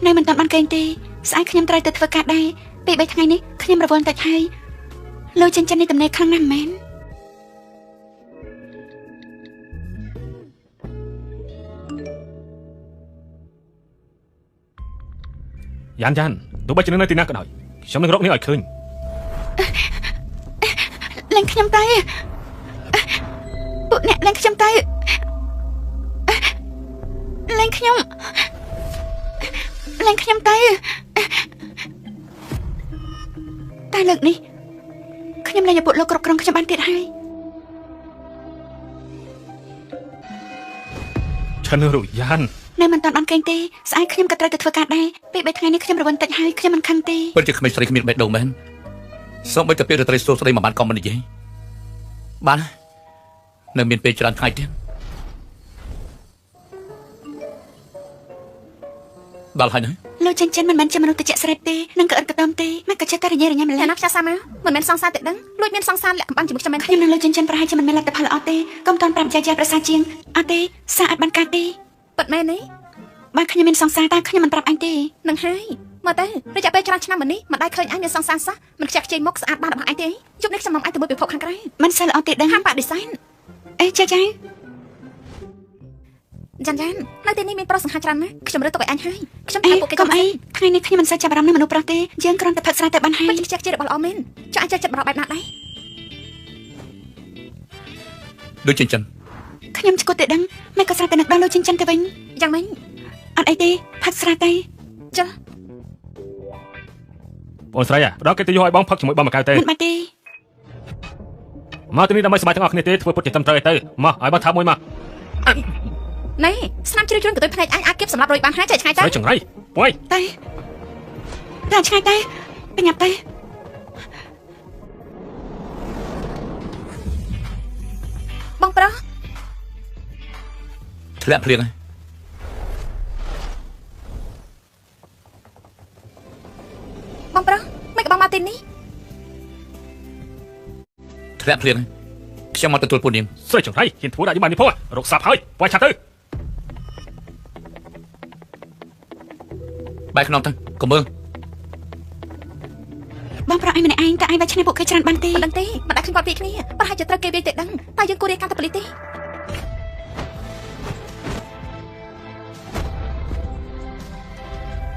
នៅមិនទាន់បានគេងទេស្អែកខ្ញុំត្រូវទៅធ្វើការដែរពីបីថ្ងៃនេះខ្ញុំរវល់តិចហើយលោកចិនចិននេះទំនេរខ្លាំងណាស់មែន យ៉ានយ៉ានទោះបីជានៅទីណាក៏ដោយខ្ញុំនឹងរកនេះឲ្យឃើញ លែងខ្ញុំទៅពួកអ្នកលែងខ្ញុំទៅលែងខ្ញុំលែងខ្ញុំទៅតែលើកនេះខ្ញុំលែងឲ្យពួកលោកគ្រប់គ្រងខ្ញុំបានទៀតហើយ ឆិនរុយ៉ាន នៅមិនទាន់បានគេងទេស្អែកខ្ញុំក៏ត្រូវទៅធ្វើការដែរពេលបីថ្ងៃនេះខ្ញុំរវល់តិចហើយខ្ញុំមិនខឹងទេ ពិតជាក្មេងស្រីគ្មានបេះដូងមែនសូម្បីតែពេលរាត្រីសួរស្ដីមួយបានក៏មិននិយាយបាននៅមានពេលច្រើនថ្ងៃទៀតដល់ហើយណា លោកចិនចិនមិនមែនជាមនុស្សតិចស្រេចទេនិងក៏អត់កតំទេមិនក៏ចេះតែរញ៉េរញ៉ៃម្ល៉េះ តែណាផ្សាសាមកមិនមែនសង្សារទេដឹងលួចមានសង្សារលាក់កំបាំងជាមួយខ្ញុំមែន ខ្ញុំនឹងលោកចិនចិនប្រហែលជាមិនមានលទ្ធផលល្អទេកុំតន់ប្រាប់យ៉ាយ៉ាប្រសើរជាងអត់ទេសារអត់បានការទេ ពិតមែនទេ បើខ្ញុំមានសង្សារតើខ្ញុំមិនប្រាប់អញទេ នឹងហើយមើលទៅរយៈពេលច្រើនឆ្នាំមកនេះមិនដែលឃើញអញមានសង្សារសោះមិនខ្ជះខ្ជាយមុខស្អាតបានរបស់អញទេយប់នេះខ្ញុំនាំអញទៅមើលពិភពខាងក្រៅ មិនសូវល្អទេដឹង ហាមបដិសេធ អេចាចា យ៉ានយ៉ាននៅទីនេះមានប្រុសសង្ហាច្រើនណាស់ខ្ញុំរើសទុកឲ្យអញហើយខ្ញុំ អេ ថាពួកគេ កុំអីថ្ងៃនេះខ្ញុំមិនសូវចាប់អារម្មណ៍នឹងមនុស្សប្រុសទេយើងគ្រាន់តែផឹកស្រាទៅបានហើយ ពិតជាខ្ជះខ្ជាយរបស់ល្អមែនចុះអញចេះចិត្តបរោះបែបណាដែរ ដូចចិនចិន ខ្ញុំឈ្គត់ទេដឹងមិនក៏ស្រាតែនឹកដល់លោកចិនចិនទៅវិញ យ៉ាងម៉េច អត់អីទេផឹកស្រាទៅ ចុះ បងស្រីផ្ដល់កិត្តិយសឲ្យបងផឹកជាមួយបងមកកៅទេ មិនបាច់ទេ មកទីនេះដើម្បីសប្បាយទាំងអស់គ្នាទេធ្វើពុតជាត្រឹមត្រូវទៅមកឲ្យបងថាមួយមក ណែស្នាមជ្រឿជ្រុនកន្ទុយភ្នែកអញអាចគៀបសម្រាប់រួយបានហើយចែកឆ្ងាយទៅ ស្រីចង្រៃពួយ តែតែឆ្ងាយទៅបញ្ញាប់ទៅ បងប្រុស ធ្លាក់ភ្លៀងហើយ បងប្រុសមិនក៏បងមកទីនេះ ធ្លាក់ភ្លៀងហើយខ្ញុំមកទទួលពួកនាង ស្រីចង្រៃហ៊ានធ្វើដាក់យើងបាននេះផងរកសាប់ហើយពួយឆាប់ទៅ បែរខ្នងទៅកុំមើល បងប្រុសឯងម្នាក់ឯងតែឯងវាឈ្នះពួកគេច្រើនបានទេ មិនដឹងទេមិនដែលឃើញគាត់ពីគ្នាប្រហែលជាត្រូវគេវាយទេដឹងតែយើងគួររៀបការទៅប៉ូលីសទេ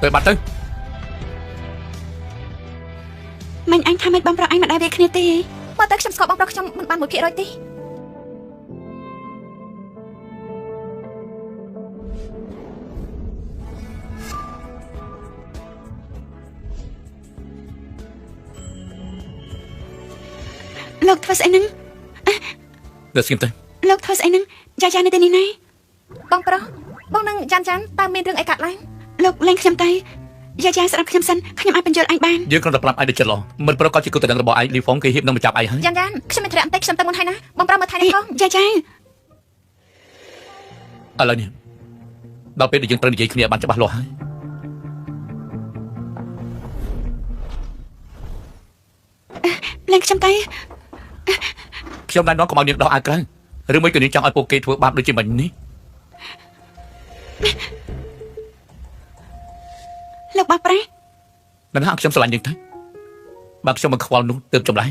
ទៅបាត់ទៅ មិញអញថាមិនបងប្រុសឯងមិនដែលវាគ្នាទេ មើលទៅខ្ញុំស្គាល់បងប្រុសខ្ញុំមិនបាន1%ទេ លោកធ្វើស្អីហ្នឹង ទៅស្ងៀមទៅ លោកធ្វើស្អីហ្នឹងយ៉ាយ៉ានៅទីនេះណា បងប្រុសបងនឹងយ៉ានយ៉ានតើមានរឿងអីកើតឡើង លោកលែងខ្ញុំទៅយ៉ាយ៉ាស្ដាប់ខ្ញុំសិនខ្ញុំអាចបញ្យល់ឯងបាន យើងគ្រាន់តែប្រាប់ឯងដូចចិត្តល្អមិនប្រកបជាគូតដឹងរបស់ឯងលីហ្វុងគេហៀបនឹងមកចាប់ឯងហើយ យ៉ានយ៉ានខ្ញុំមានធរៈបន្តិចខ្ញុំទៅមុនហើយណាបងប្រុសមើលថៃនេះផង យ៉ាយ៉ា ឥឡូវនេះដល់ពេលដែលយើងត្រូវនិយាយគ្នាបានច្បាស់លាស់ហើយ លែងខ្ញុំទៅ ខ្ញុំណែនាំកុំឲ្យនាងដោះអាវក្រៅឬមួយក៏នាងចង់ឲ្យពួកគេធ្វើបាបដូចជាមិញនេះ លោកបោះប្រាស់ នរណាខ្ញុំស្រឡាញ់នាងទៅបើខ្ញុំមិនខ្វល់នោះទើបចម្លែក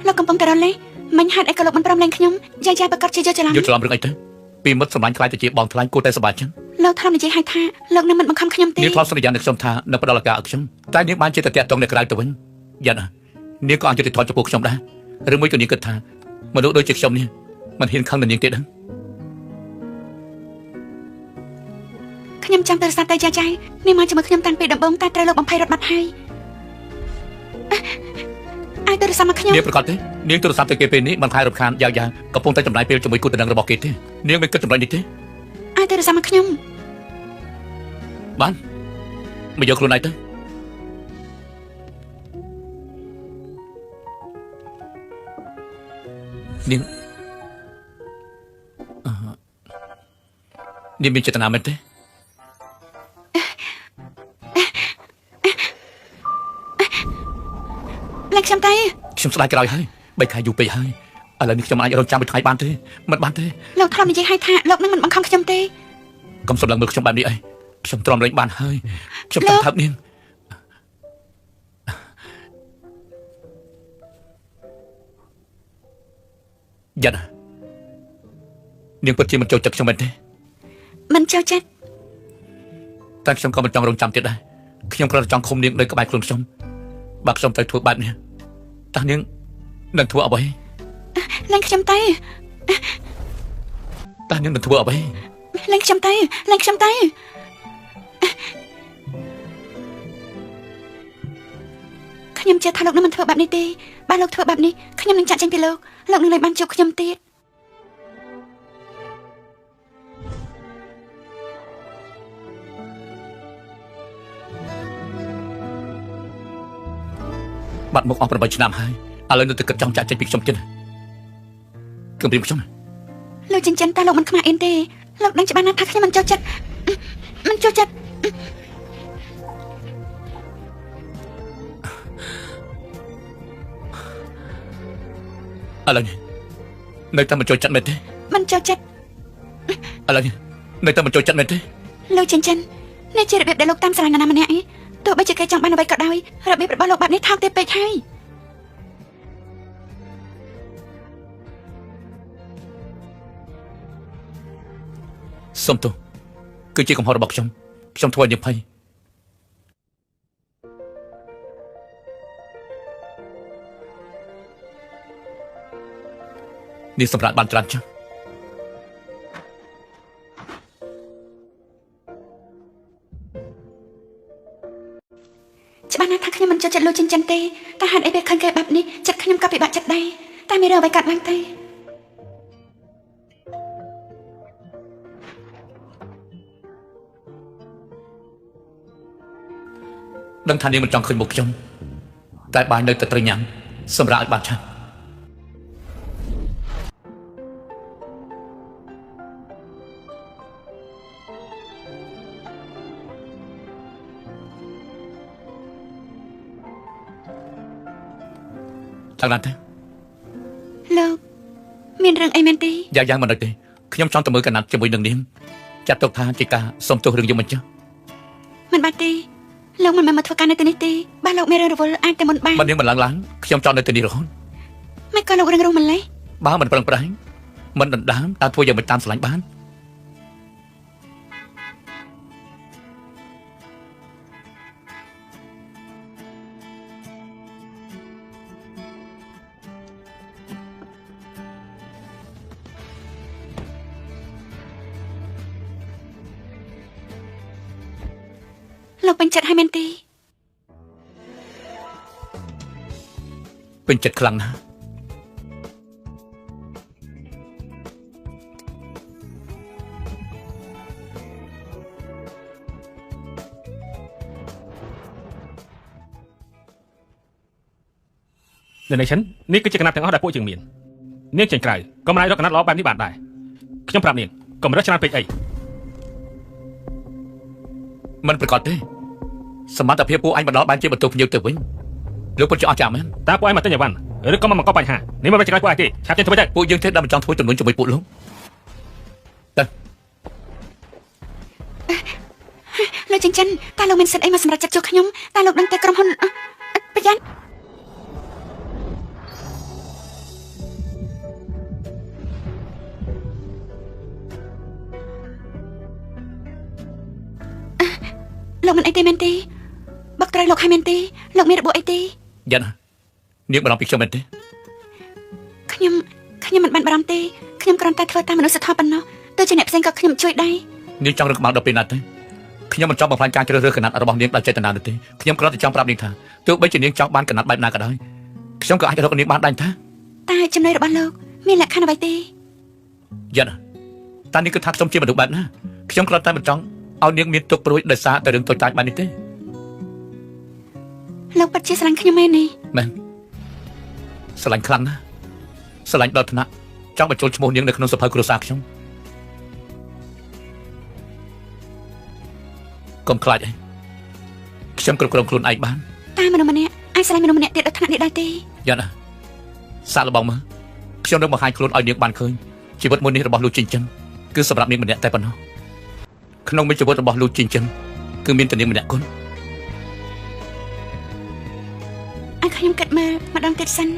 លោកកំពុងតែរលេមិញហេតុអីក៏លោកមិនព្រមលែងខ្ញុំយ៉ាយ៉ាប្រកាសជាយកច្រឡំ យកច្រឡំរឿងអីទៅពីមិត្តសម្លាញ់ខ្លាចទៅជាបងថ្លៃគួរតែសប្បាយចឹង លោកធ្លាប់និយាយឲ្យថាលោកនឹងមិនបង្ខំខ្ញុំទេ នាងធ្លាប់សន្យានឹងខ្ញុំថានឹងផ្ដល់ឱកាសឲ្យខ្ញុំតែនាងបានជាតែតាក់ទងនៅក្រៅទៅវិញយ៉ាងណានាងក៏អយុត្តិធម៌ចំពោះខ្ញុំដែរឬមួយក៏នាងគិតថាមនុស្សដូចជាខ្ញុំនេះ មិនហ៊ានខឹងនឹងនាងទេដឹងខ្ញុំចាំទូរស័ព្ទទៅចាចៃនាងមកជាមួយខ្ញុំតាំងពីដំបូងតែត្រូវលោកបំភ័យរត់បាត់ហើយឲ្យទូរស័ព្ទមកខ្ញុំនាងប្រកាសទេនាងទូរស័ព្ទទៅគេពេលនេះមិនខែរំខានយ៉ាងយ៉ាងកំពុងតែចំណាយពេលជាមួយគូតំណែងរបស់គេទេនាងមិនគិតចម្លែកនេះទេឲ្យទូរស័ព្ទមកខ្ញុំបានមកយកខ្លួនឯងទៅនាងនាងមានចេតនាមែនទេឡើងខ្ញុំទៅខ្ញុំស្ដាយក្រោយហើយ3ខែយូរពេកហើយឥឡូវនេះខ្ញុំអាចរងចាំមួយថ្ងៃបានទេមិនបានទេលោកធ្លាប់និយាយឲ្យថាលោកនឹងមិនបង្ខំខ្ញុំទេកុំសម្លឹងមើលខ្ញុំបែបនេះអីខ្ញុំទ្រាំលែងបានហើយខ្ញុំចង់ថើបនាងយ៉ាត់នាងពិតជាមិនចូលចិត្តខ្ញុំមែនទេមិនចូលចិត្តតែខ្ញុំក៏មិនចង់រងចាំទៀតដែរខ្ញុំគ្រាន់តែចង់ឃុំនាងនៅក្បែរខ្លួនខ្ញុំបើខ្ញុំត្រូវធ្វើបែបនេះតើនាងនឹងធ្វើអ្វីឡើងខ្ញុំទៅតើនាងនឹងធ្វើអ្វីឡើងខ្ញុំទៅឡើងខ្ញុំទៅខ្ញុំជឿថាលោកនឹងមិនធ្វើបែបនេះទេបើលោកធ្វើបែបនេះខ្ញុំនឹងចាក់ចេញពីលោកលោកនឹងលែងបានជួបខ្ញុំទៀតបាត់មុខអស់8ឆ្នាំហើយឥឡូវនៅតែគិតចង់ចាក់ចេញពីខ្ញុំទៀតគំរាមខ្ញុំលោកចិញ្ចឹមតើលោកមិនខ្មាស់អៀនទេលោកដឹងច្បាស់ណាស់ថាខ្ញុំមិនចូលចិត្តមិនចូលចិត្តឥឡូវនេះនៅតែមិនចូលចិត្តមែនទេមិនចូលចិត្តឥឡូវនេះនៅតែមិនចូលចិត្តមែនទេលោកចិញ្ចឹមនេះជារបៀបដែលលោកតាមស្រឡាញ់នរណាម្នាក់ឯងទោះបីជាគេចង់បានអ្វីក៏ដោយរបៀបរបស់លោកបែបនេះថោកទាបពេកហើយសូមទោសគឺជាកំហុសរបស់ខ្ញុំខ្ញុំធ្វើឲ្យនាងភ័យនាងសម្រាប់បានច្រើនចឹងច្បាស់ណាស់ថាខ្ញុំមិនចូលចិត្តលោកចិញ្ចឹមទេតែហេតុអីពេលឃើញគេបែបនេះចិត្តខ្ញុំក៏ពិបាកចិត្តដែរតែមានរឿងអ្វីកើតឡើងទេដឹងថានាងមិនចង់ឃើញមុខខ្ញុំតែបាយនៅតែត្រូវញ៉ាំសម្រាប់ឲ្យបានឆាប់ឡើងណាស់ទេលោកមានរឿងអីមែនទេយ៉ាងមិនដឹងទេខ្ញុំចង់ទៅមើលកណាត់ជាមួយនឹងនាងចាត់ទុកថាជាការសុំទោសរឿងយំមិនចុះមិនបាច់ទេលោកមិនមែនមកធ្វើការនៅទីនេះទេបើលោកមានរឿងរវល់អាចតែមុនបានបើនាងមិនឡើងខ្ញុំចង់នៅទីនេះរហូតមិនក៏លោករឹងរូសម្លេះបើមិនប្រឹងប្រែងមិនដណ្ដើមតើធ្វើយ៉ាងម៉េចតាមស្រឡាញ់បានលោកពេញចិត្តហើយមែនទេពេញចិត្តខ្លាំងណាស់នៅនេះฉันនេះគឺជាកណាត់ទាំងអស់ដែលពួកយើងមាននាងចេញក្រៅក៏មិនអាចរកកណាត់ល្អបែបនេះបានដែរខ្ញុំប្រាប់នាងកុំរើសច្រើនពេកអីមិនប្រកាសទេសមត្ថភាពពួកអញបណ្ដោះបានជាបន្ទោភ្ញៀវទៅវិញលោកពិតជាអស្ចារ្យមែនតើពួកឯងមកទិញអីវ៉ាន់ឬក៏មកបង្កបញ្ហានេះមិនមែនជាក្រោយពួកឯងទេឆាប់ចេញធ្វើទៅពួកយើងទេដែលមិនចង់ធ្វើចំនួនជាមួយពួកលោកទៅលោកចិញ្ចឹមតើលោកមានសិទ្ធិអីមកសម្រេចចិត្តជួខ្ញុំតើលោកដឹងតែក្រុមហ៊ុនប្រយ័ត្នលោកមិនអីទេមែនទេ បុកត្រូវលោកហើយមែនទេលោកមានរបួសអីទេយ៉ាណានាងបារម្ភពីខ្ញុំមែនទេខ្ញុំមិនបានបារម្ភទេ ខ្ញុំគ្រាន់តែធ្វើតាមមនុស្សធម៌ប៉ុណ្ណោះទោះជាអ្នកផ្សេងក៏ខ្ញុំជួយដែរ នាងចង់រឹងក្បាលដល់ពេលណាទេខ្ញុំមិនចង់បំផ្លាញការជ្រើសរើសកណាត់របស់នាងដោយចេតនានោះទេខ្ញុំគ្រាន់តែចង់ប្រាប់នាងថាទោះបីជានាងចង់បានកណាត់បែបណាក៏ដោយខ្ញុំក៏អាចរកនាងបានដែរថា តែចំណុចរបស់លោកមានលក្ខខណ្ឌអ្វីទេ យ៉ាត់តានាងគិតថាខ្ញុំជាមនុស្សបែបណាខ្ញុំគ្រាន់តែមិនចង់ឲ្យនាងមានទុក្ខព្រួយដោយសារតែរឿងតូចតាចបែបនេះទេ លោកពិតជាស្រឡាញ់ខ្ញុំមែនទេ មែនស្រឡាញ់ខ្លាំងណាស់ស្រឡាញ់ដល់ថ្នាក់ចង់បញ្ចូលឈ្មោះនាងនៅក្នុងសភៅគ្រួសារខ្ញុំកុំខ្លាចអីខ្ញុំគ្រប់គ្រងខ្លួនឯងបាន តែមនុស្សម្នាក់អាចស្រឡាញ់មនុស្សម្នាក់ទៀតដល់ថ្នាក់នេះដែរទេ យ៉ាត់ណាសាកល្បងមើលខ្ញុំនឹងបង្ហាញខ្លួនឲ្យនាងបានឃើញជីវិតមួយនេះរបស់លោកជីងចិនគឺសម្រាប់នាងម្នាក់តែប៉ុណ្ណោះក្នុងមួយជីវិតរបស់លោកជីងចិនគឺមានតែនាងម្នាក់គត់ ឲ្យខ្ញុំគិតមើលម្ដងទៀតសិន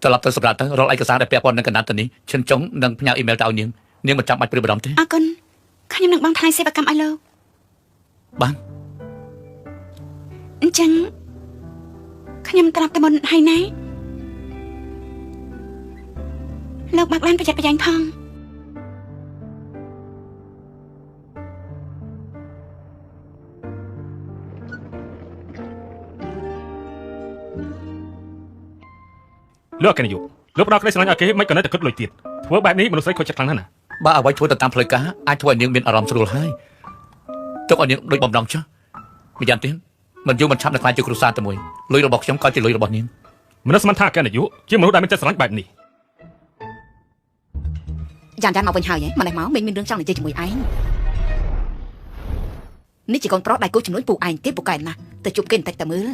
ត្រឡប់ទៅសម្រាប់ទៅរាល់ឯកសារដែលពាក់ព័ន្ធនឹងកណ្ដាលទៅនេះឈិនចុងនឹងផ្ញើអ៊ីមែលទៅឲ្យនាងនាងមិនចាំបាច់ព្រួយបារម្ភទេ អរគុណខ្ញុំនឹងបង់ថ្លៃសេវាកម្មឲ្យលោក បាន អញ្ចឹងខ្ញុំត្រឡប់ទៅមុនហើយណាលោកបាក់ឡានប្រយ័ត្នប្រយែងផង លោកអគ្គនាយកលោកផ្ដល់ក្តីស្រឡាញ់ឲ្យគេមិនក៏នៅតែគិតលុយទៀតធ្វើបែបនេះមនុស្សស្រីខូចចិត្តខ្លាំងណាស់ណា បើអ្វីធ្វើទៅតាមផ្លូវការអាចធ្វើឲ្យនាងមានអារម្មណ៍ស្រួលហើយទុកឲ្យនាងដូចបំណងចុះម្យ៉ាងទៀតមិនយូរមិនឆាប់នឹងខ្លាចជាគ្រួសារតែមួយលុយរបស់ខ្ញុំក៏ជាលុយរបស់នាង មនុស្សស្មានថាអគ្គនាយកជាមនុស្សដែលមានចិត្តស្រឡាញ់បែបនេះ យ៉ានយ៉ានមកវិញហើយហ៎ម្លេះមកមីងមានរឿងចង់និយាយជាមួយឯងនេះជាកូនប្រុសដែលគូជំនួយពូឯងគេពូកែណាស់ទៅជួបគេបន្តិចតែមើល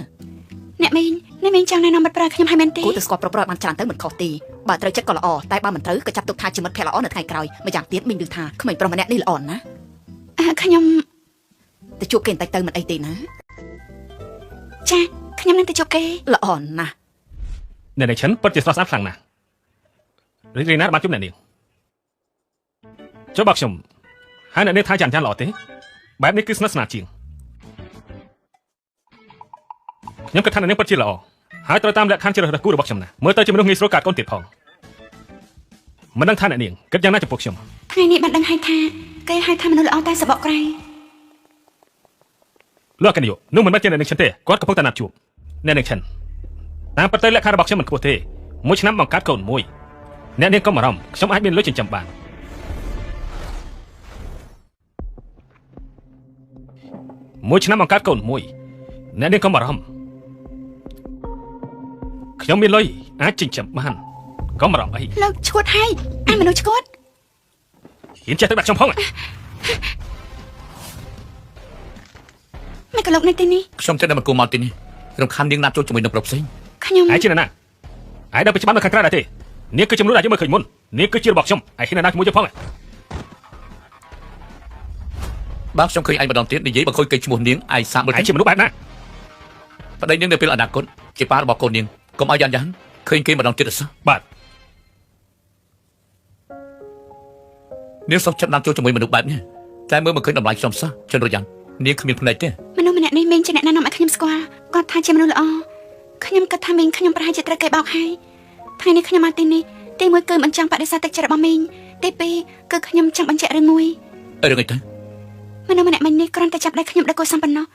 អ្នកមីងអ្នកមីងចង់ណែនាំមិត្តប្រើខ្ញុំឲ្យមែនទេ គូទៅស្គាល់ប្រុសប្រុសបានច្រើនទៅមិនខុសទេបើត្រូវចិត្តក៏ល្អតែបើមិនត្រូវក៏ចាត់ទុកថាជាមិត្តភក្តិល្អនៅថ្ងៃក្រោយម្យ៉ាងទៀតមីងឮថាក្មេងប្រុសម្នាក់នេះល្អណាស់ អឺខ្ញុំ ទៅជួបគេបន្តិចទៅមិនអីទេណា ចាខ្ញុំនឹងទៅជួបគេ ល្អណាស់ អ្នកនាងឈិនពិតជាស្រស់ស្អាតខ្លាំងណាស់រីករាយណាស់បានជួបអ្នកនាងចុះបើខ្ញុំហើយអ្នកនាងថាចានចានល្អទេបែបនេះគឺស្និទ្ធស្នាលជាងខ្ញុំគិតថាអ្នកនាងពិតជាល្អហើយត្រូវតាមលក្ខខណ្ឌជ្រើសរើសគូរបស់ខ្ញុំណាស់មើលទៅជាមនុស្សងាយស្រួលកាត់កូនទៀតផងមិនដឹងថាអ្នកនាងគិតយ៉ាងណាចំពោះខ្ញុំ ថ្ងៃនេះបានដឹងហើយថាគេហៅថាមនុស្សល្អតែសបកក្រៃ លោកអគ្គនាយកនោះមិនមែនជាអ្នកនាងឈិនទេគាត់កំពុងតែណាត់ជួបអ្នកនាងឈិនតាមពិតទៅលក្ខខណ្ឌរបស់ខ្ញុំមិនខ្ពស់ទេមួយឆ្នាំបង្កើតកូនមួយអ្នកនាងកុំបារម្ភខ្ញុំអាចមានលុយចិញ្ចឹមបានមួយឆ្នាំបង្កើតកូនមួយអ្នកនាងកុំបារម្ភខ្ញុំមានលុយអាចចិញ្ចឹមបានកុំបារម្ភអី លោកឈួតហើយអញមនុស្សឈួត ហ៊ានចេះទៅដាក់ខ្ញុំផង មិនក៏លោកនៅទីនេះ ខ្ញុំទៅដល់មកគូមកទីនេះរំខាននាងណាត់ជួបជាមួយនឹងប្រុសផ្សេង ខ្ញុំ ឯងជាអ្នកណាឯងដល់ទៅច្បាប់នៅខាងក្រៅដែរទេនាងគឺជាមនុស្សដែលយើងមើលឃើញមុននាងគឺជារបស់ខ្ញុំឯងហ៊ានណាជាមួយយើងផង បើខ្ញុំឃើញឯងម្ដងទៀតនិយាយបើខូចគេឈ្មោះនាងឯងសាកមើល ឯងជាមនុស្សបែបណា ប្តីនាងនៅពេលអនាគតជាប៉ារបស់កូននាងកុំឲ្យយ៉ានយ៉ានឃើញគេម្ដងទៀតអសោះ បាទ នាងសុខចិត្តណាត់ជួបជាមួយមនុស្សបែបនេះតែមើលមិនឃើញតម្លៃខ្ញុំសោះជនរយ៉ាងនាងគ្មានភ្នែកទេ មនុស្សម្នាក់នេះមីងជាអ្នកណែនាំឲ្យខ្ញុំស្គាល់គាត់ថាជាមនុស្សល្អខ្ញុំគិតថាមីងខ្ញុំប្រហែលជាត្រូវគេបោកហើយថ្ងៃនេះខ្ញុំមកទីនេះទីមួយគឺមិនចង់បដិសេធទឹកចិត្តរបស់មីងទីពីរគឺខ្ញុំចង់បញ្ជាក់រឿងមួយ រឿងអីទៅ មនុស្សម្នាក់មិញនេះគ្រាន់តែចាប់ដៃខ្ញុំដល់កូនសំប៉ុណ្ណោះ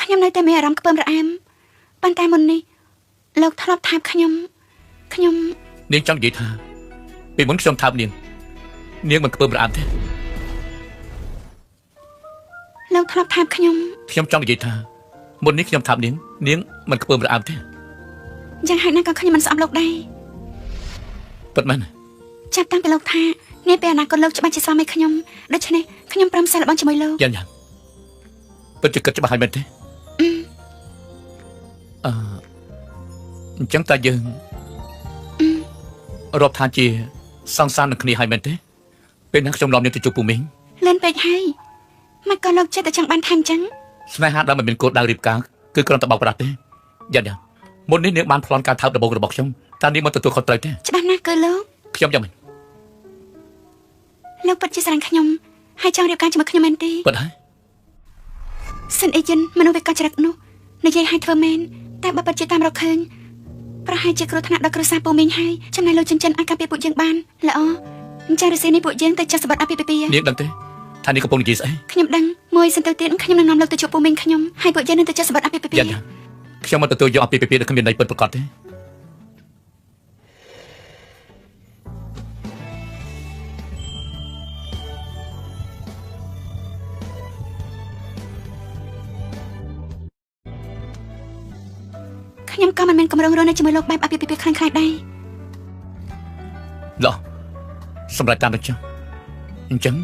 ខ្ញុំនៅតែមានអារម្មណ៍ខ្ពើមរអែមប៉ុន្តែមុននេះលោកធ្លាប់ថើបខ្ញុំខ្ញុំ នាងចង់និយាយថាពីមុនខ្ញុំថើបនាងនាងមិនខ្ពើមរអែមទេ លោកធ្លាប់ថើបខ្ញុំ ខ្ញុំចង់និយាយថាមុននេះខ្ញុំថើបនាងនាងមិនខ្ពើមរអែមទេ យ៉ាងហោចណាស់ក៏ខ្ញុំមិនស្អប់លោកដែរ ពិតមែន ចាប់តាំងពីលោកថានាពេលអនាគតលោកច្បាស់ជាស្វាមីខ្ញុំដូច្នេះខ្ញុំព្រមសាកល្បងជាមួយលោក យ៉ាងយ៉ាងពិតជាគិតច្បាស់ហើយមែនទេអឺអញ្ចឹងតើយើងរាប់ថាជាសង្សារនឹងគ្នាហើយមែនទេពេលណាខ្ញុំនាំនាងទៅជួបពូមីង លឿនពេកហើយមិនក៏លោកចិត្តតែចង់បានថែមអញ្ចឹង ស្នេហាដែលមិនមានគោលដៅរៀបការគឺគ្រាន់តែបោកប្រាស់ទេយ៉ាងយ៉ាងមុននេះនាងបានប្លន់ការថើបដំបូងរបស់ខ្ញុំតើនាងមិនទទួលខុសត្រូវទេ ច្បាស់ណាស់គឺលោក ខ្ញុំយ៉ាងម៉េច លោកពិតជាស្រឡាញ់ខ្ញុំហើយចង់រៀបការជាមួយខ្ញុំមែនទេ ពិតហើយ សិនអេជិនមនុស្សវាកចរិតនោះនិយាយឲ្យធ្វើមែនតែបើពិតជាតាមរកឃើញ ប្រហែលជាគ្រោះថ្នាក់ដល់គ្រួសារពូមីងហើយចំណែកលោកចិនចិនអាចការពារពួកយើងបានល្អអញ្ចឹងរសៀលនេះពួកយើងទៅចាស់សម្បត្តិអាពាហ៍ពិពាហ៍ នាងដឹងទេថានេះកំពុងនិយាយស្អី ខ្ញុំដឹងមួយសន្ទុះទៀតខ្ញុំនឹងនាំលោកទៅជួបពូមីងខ្ញុំហើយពួកយើងនឹងទៅចាស់សម្បត្តិអាពាហ៍ពិពាហ៍ យ៉ាយ៉ាខ្ញុំមិនទទួលយកអាពាហ៍ពិពាហ៍ដែលគ្មានន័យពិតប្រាកដទេ ខ្ញុំក៏មិនមានកម្រងរស់នៅជាមួយលោកបែបអាពាហ៍ពិពាហ៍ខ្លាំងខ្លាយដែរ ល្អសម្រាប់តាមនឹងចឹងអញ្ចឹង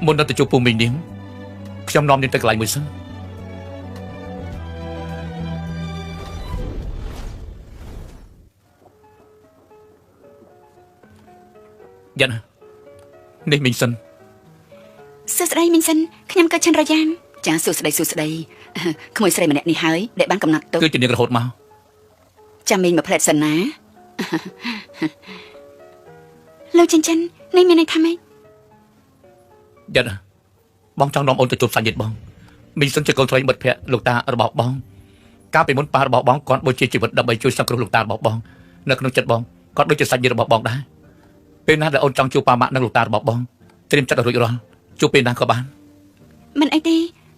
មុននឹងទៅជួបពូមីងនាងខ្ញុំនាំនាងទៅកន្លែងមួយសិនយ៉ាណានេះមីងសិន សួស្តីមីងសិនខ្ញុំក៏ឈិនរយ៉ានចាសួស្តីសួស្តីក្មួយស្រីម្នាក់នេះហើយដែលបានកំណត់ទុក គឺជានាងរហូតមក ចាំមីងមកផ្លែតសិនណាលោកចិនចិននេះមានន័យថាម៉េច យ៉ាណាបងចង់នាំអូនទៅជួបសាច់ញាតិបងមីងសិនជាកូនស្រីមិត្តភក្តិលោកតារបស់បងកាលពីមុនប៉ារបស់បងគាត់បូជាជីវិតដើម្បីជួយសង្គ្រោះលោកតារបស់បងនៅក្នុងចិត្តបងគាត់ដូចជាសាច់ញាតិរបស់បងដែរពេលណាដែលអូនចង់ជួបប៉ាម៉ាក់និងលោកតារបស់បងត្រៀមចិត្តឲ្យរួចរាល់ជួបពេលណាក៏បាន មិនអីទេ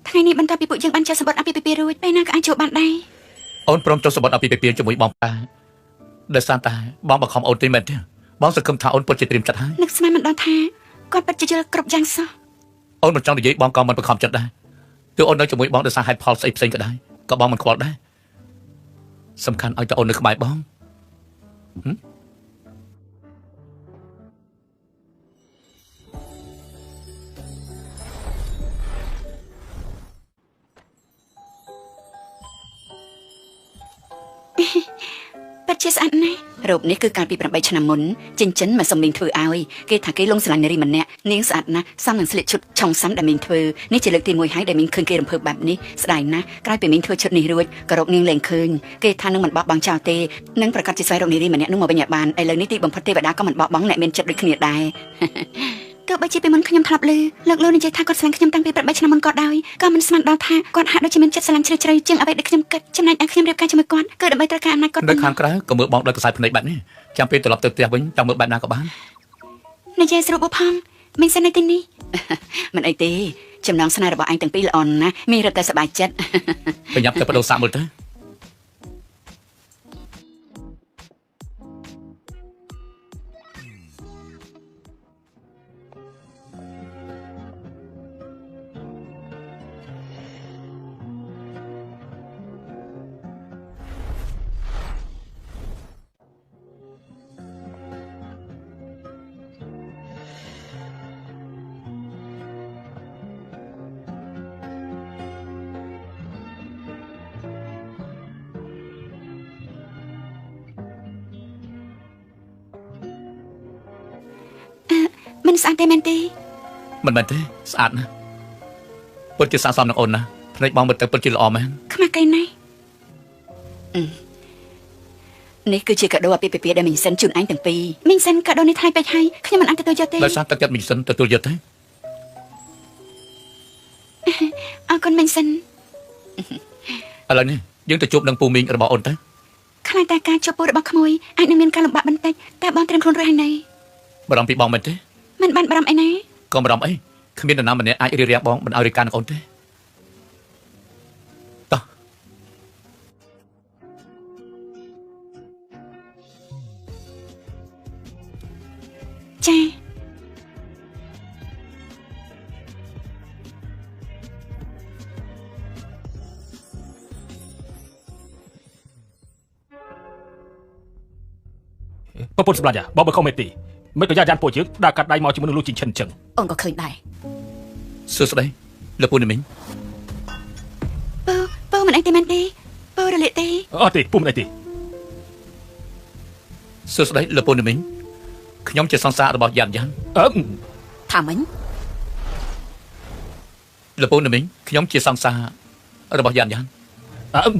ថ្ងៃនេះបន្ទាប់ពីពួកយើងបានចុះសម្បត្តិអាពាហ៍ពិពាហ៍រួចពេលណាក៏អាចជួបបានដែរ អូនព្រមចុះសម្បត្តិអាពាហ៍ពិពាហ៍ជាមួយបងប៉ាដោយសារតែបងបង្ខំអូនទេមែនទេបងសង្ឃឹមថាអូនពិតជាត្រៀមចិត្តហើយ នឹកស្មានមិនដល់ថាគាត់ពិតជាយល់គ្រប់យ៉ាងសោះ អូនមិនចង់និយាយបងក៏មិនបង្ខំចិត្តដែរទោះអូននៅជាមួយបងដោយសារហេតុផលស្អីផ្សេងក៏ដោយក៏បងមិនខ្វល់ដែរសំខាន់ឲ្យតែអូននៅក្បែរបង ពិតជាស្អាតណាស់រូបនេះគឺកាលពី8ឆ្នាំមុនចិនចិនមកសុំមីងធ្វើឲ្យគេថាគេលងស្រឡាញ់នារីម្នាក់នាងស្អាតណាស់សមនឹងស្លៀកឈុតឆុងសាំដែលមីងធ្វើនេះជាលើកទី1ហើយដែលមីងឃើញគេរំភើបបែបនេះស្ដាយណាស់ក្រោយពីមីងធ្វើឈុតនេះរួចក៏រកនាងលែងឃើញគេថានឹងមិនបោះបង់ចោលទេនឹងប្រកាសជាស្វែងរកនារីម្នាក់នោះមកវិញឲ្យបានឥឡូវនេះទីបំផុតទេវតាក៏មិនបោះបង់អ្នកមានចិត្តដូចគ្នាដែរទោះបីជាពីមុនខ្ញុំធ្លាប់ឮលោកលោកនិយាយថាគាត់ស្រឡាញ់ខ្ញុំតាំងពី8ឆ្នាំមុនក៏ដោយក៏មិនស្មានដល់ថាគាត់ហាក់ដូចជាមានចិត្តស្រឡាញ់ជ្រាលជ្រៅជាងអ្វីដែលខ្ញុំគិតចំណែកឯខ្ញុំរៀបការជាមួយគាត់គឺដើម្បីត្រូវការអំណាចគាត់ នៅខាងក្រៅក៏មើលបងដោយខ្សែភ្នែកបែបនេះចាំពេលត្រឡប់ទៅផ្ទះវិញចង់មើលបែបណាក៏បាន និយាយស្រួលបផងមិនសិននៅទីនេះមិនអីទេចំណងស្នេហ៍របស់ឯងទាំងពីរល្អណាស់មានរត់តែសប្បាយចិត្ត ប្រញាប់ទៅបដូរសាកមើលទៅ មិនស្អាតទេមែនទេ មិនមែនទេស្អាតណាស់ពិតជាស័ក្តិសមនឹងអូនណាភ្នែកបងមើលទៅពិតជាល្អមែន ខ្មាស់គេណាស់នេះគឺជាកាដូអាពាហ៍ពិពាហ៍ដែលមីងសិនជូនឯងទាំងពីរមីងសិនកាដូនេះថ្លៃពេកហើយខ្ញុំមិនអាចទទួលយកទេ ដោយសារទឹកចិត្តមីងសិនទទួលយកទេ អរគុណមីងសិន ឥឡូវនេះយើងទៅជួបនឹងពូមីងរបស់អូនទៅ ខ្លាចតែការជួបពូរបស់ក្មួយអាចនឹងមានការលំបាកបន្តិចតែបងត្រៀមខ្លួនរួចហើយនៅ បារម្ភពីបងមែនទេ មិនបានបារម្ភអីណា ក៏បារម្ភអីគ្មាននរណាម្នាក់អាចរារាំងបងមិនឲ្យរៀបការនឹងអូនទេតោះ ចា ប្រពន្ធសម្លាញ់បងបើខុសមេទីមិនក៏យ៉ាយ៉ានពួកយើងដើរកាត់ដៃមកជាមួយនឹងលោកជីងឈិនអញ្ចឹង អូនក៏ឃើញដែរ សួស្តីលោកពូនីមីង ពូពូមិនអីទេមែនទេពូរលាកទេ អត់ទេពូមិនអីទេ សួស្តីលោកពូនីមីងខ្ញុំជាសង្សាររបស់យ៉ានយ៉ាន អឺ ថាមិញ លោកពូនីមីងខ្ញុំជាសង្សាររបស់យ៉ានយ៉ាន អឺ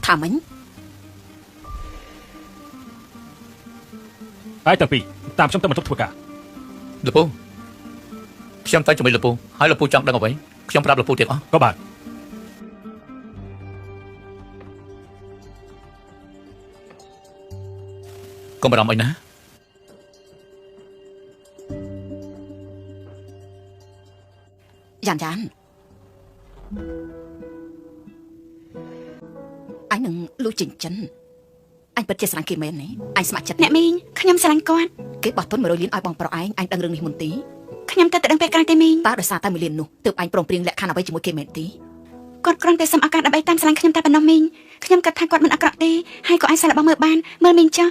ថាមិញ ហើយតាំងពីតាមខ្ញុំទៅបន្ទប់ធ្វើការ លោកពូខ្ញុំទៅជាមួយលោកពូហើយលោកពូចង់ដឹងអ្វីខ្ញុំប្រាប់លោកពូទាំងអស់ ក៏បាន កុំបារម្ភអីណាយ៉ានយ៉ានអញនឹងលូចិញ្ចិនអញពិតជាស្រឡាញ់គេមែនទេអញស្ម័គ្រចិត្តអ្នកមីងខ្ញុំស្រឡាញ់គាត់គេបោះទុន100លានឲ្យបងប្រុសឯងអញដឹងរឿងនេះមុនទីខ្ញុំទៅដឹងពេលក្រោយទេមីងតើដោយសារតែ1លាននោះទើបអញព្រមព្រៀងលក្ខខណ្ឌអ្វីជាមួយគេមែនទេគាត់គ្រាន់តែសុំឱកាសដើម្បីតាមស្រឡាញ់ខ្ញុំតែប៉ុណ្ណោះមីងខ្ញុំគិតថាគាត់មិនអាក្រក់ទេហើយក៏អាចសាកល្បងមើលបានមើលមីងចុះ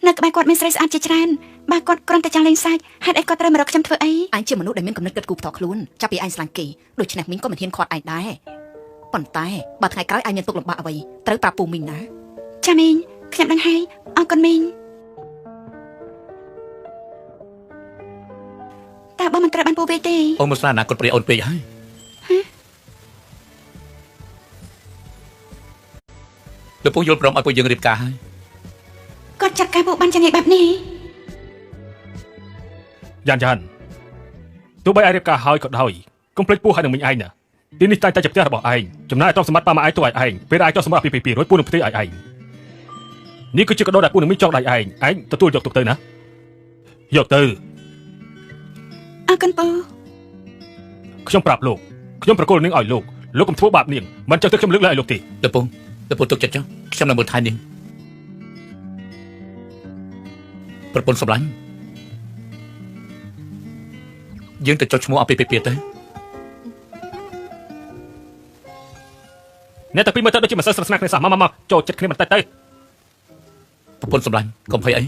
នៅក្បែរគាត់មានស្រីស្អាតជាច្រើនបើគាត់គ្រាន់តែចង់លេងសើចហេតុអីគាត់ត្រូវមករកខ្ញុំធ្វើអីអញជាមនុស្សដែលមានគំនិតគិតគូរផ្ទាល់ខ្លួនចាប់ពីអញស្រឡាញ់គេដូច្នេះមីងក៏មិនហ៊ានខាត់ឯងដែរប៉ុន្តែបើថ្ងៃក្រោយអញមានទុកលំបាកអ្វីត្រូវប្រាប់ពូមីងណាចាមីងខ្ញុំដឹងហើយអរគុណមីងតើបងមិនត្រូវបានពូវិញទេអូនមកស្លាអនាគតប្រិយអូនពេកហើយលោកពូយល់ព្រមឲ្យពួកយើងរៀបការហើយគាត់ចាត់ការពូបានយ៉ាងងាយបែបនេះយ៉ានយ៉ានទោះបីឯងរៀបការហើយក៏ដោយកុំភ្លេចពូហើយនឹងមីងឯងណាទីនេះតែតែជាផ្ទះរបស់ឯងចំណាយទ្រព្យសម្បត្តិប៉ាម៉ាឯងទៅឲ្យឯងពេលឯងចោះសម្រាប់ពី2 200ពូនឹងផ្ទេឲ្យឯងនេះគឺជាកដោដែលពូនឹងមីងចង់ដៃឯងឯងទទួលយកទុកទៅណាយកទៅអរគុណពូខ្ញុំប្រាប់លោកខ្ញុំប្រគល់នាងឲ្យលោកលោកកុំធ្វើបាបនាងមិនចឹងទៅខ្ញុំលើកលែងឲ្យលោកទេលោកពូលោកពូទុកចិត្តចុះខ្ញុំនឹងមើលថែនាងប្រពន្ធសម្លាញ់យើងទៅចុះឈ្មោះអាពាហ៍ពិពាហ៍ទៅអ្នកតែពីមើលទៅដូចជាមិនសូវស្និទ្ធស្នាលគ្នាសោះមកមកចូលចិត្តគ្នាបន្តិចទៅប្រពន្ធសម្លាញ់កុំភ័យអី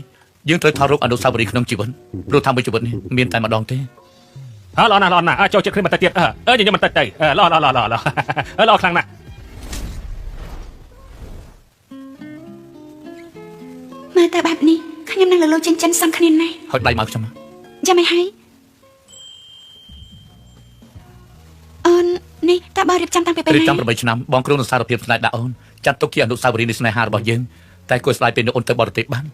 យើងត្រូវថតរូបអនុស្សាវរីយ៍ក្នុងជីវិតព្រោះថាមួយជីវិតនេះមានតែម្ដងទេអើល្អណាស់ល្អណាស់ចូលចិត្តគ្នាបន្តិចទៀតអឺញញឹមបន្តិចទៅល្អល្អល្អល្អល្អខ្លាំងណាស់មើលទៅបែបនេះខ្ញុំនឹងលលូចិញ្ចិនសំគ្នាណាស់ហើយដៃមកខ្ញុំយ៉ាងម៉េចហើយអូននេះតើបងរៀបចំតាំងពីពេលណារៀបចំ8ឆ្នាំបងគ្រោងនឹងសារភាពស្នេហ៍ដាក់អូនចាត់ទុកជាអនុស្សាវរីយ៍នៃស្នេហារបស់យើងតែគួរស្ដាយពេលនោះអូនទៅបរទេសបាន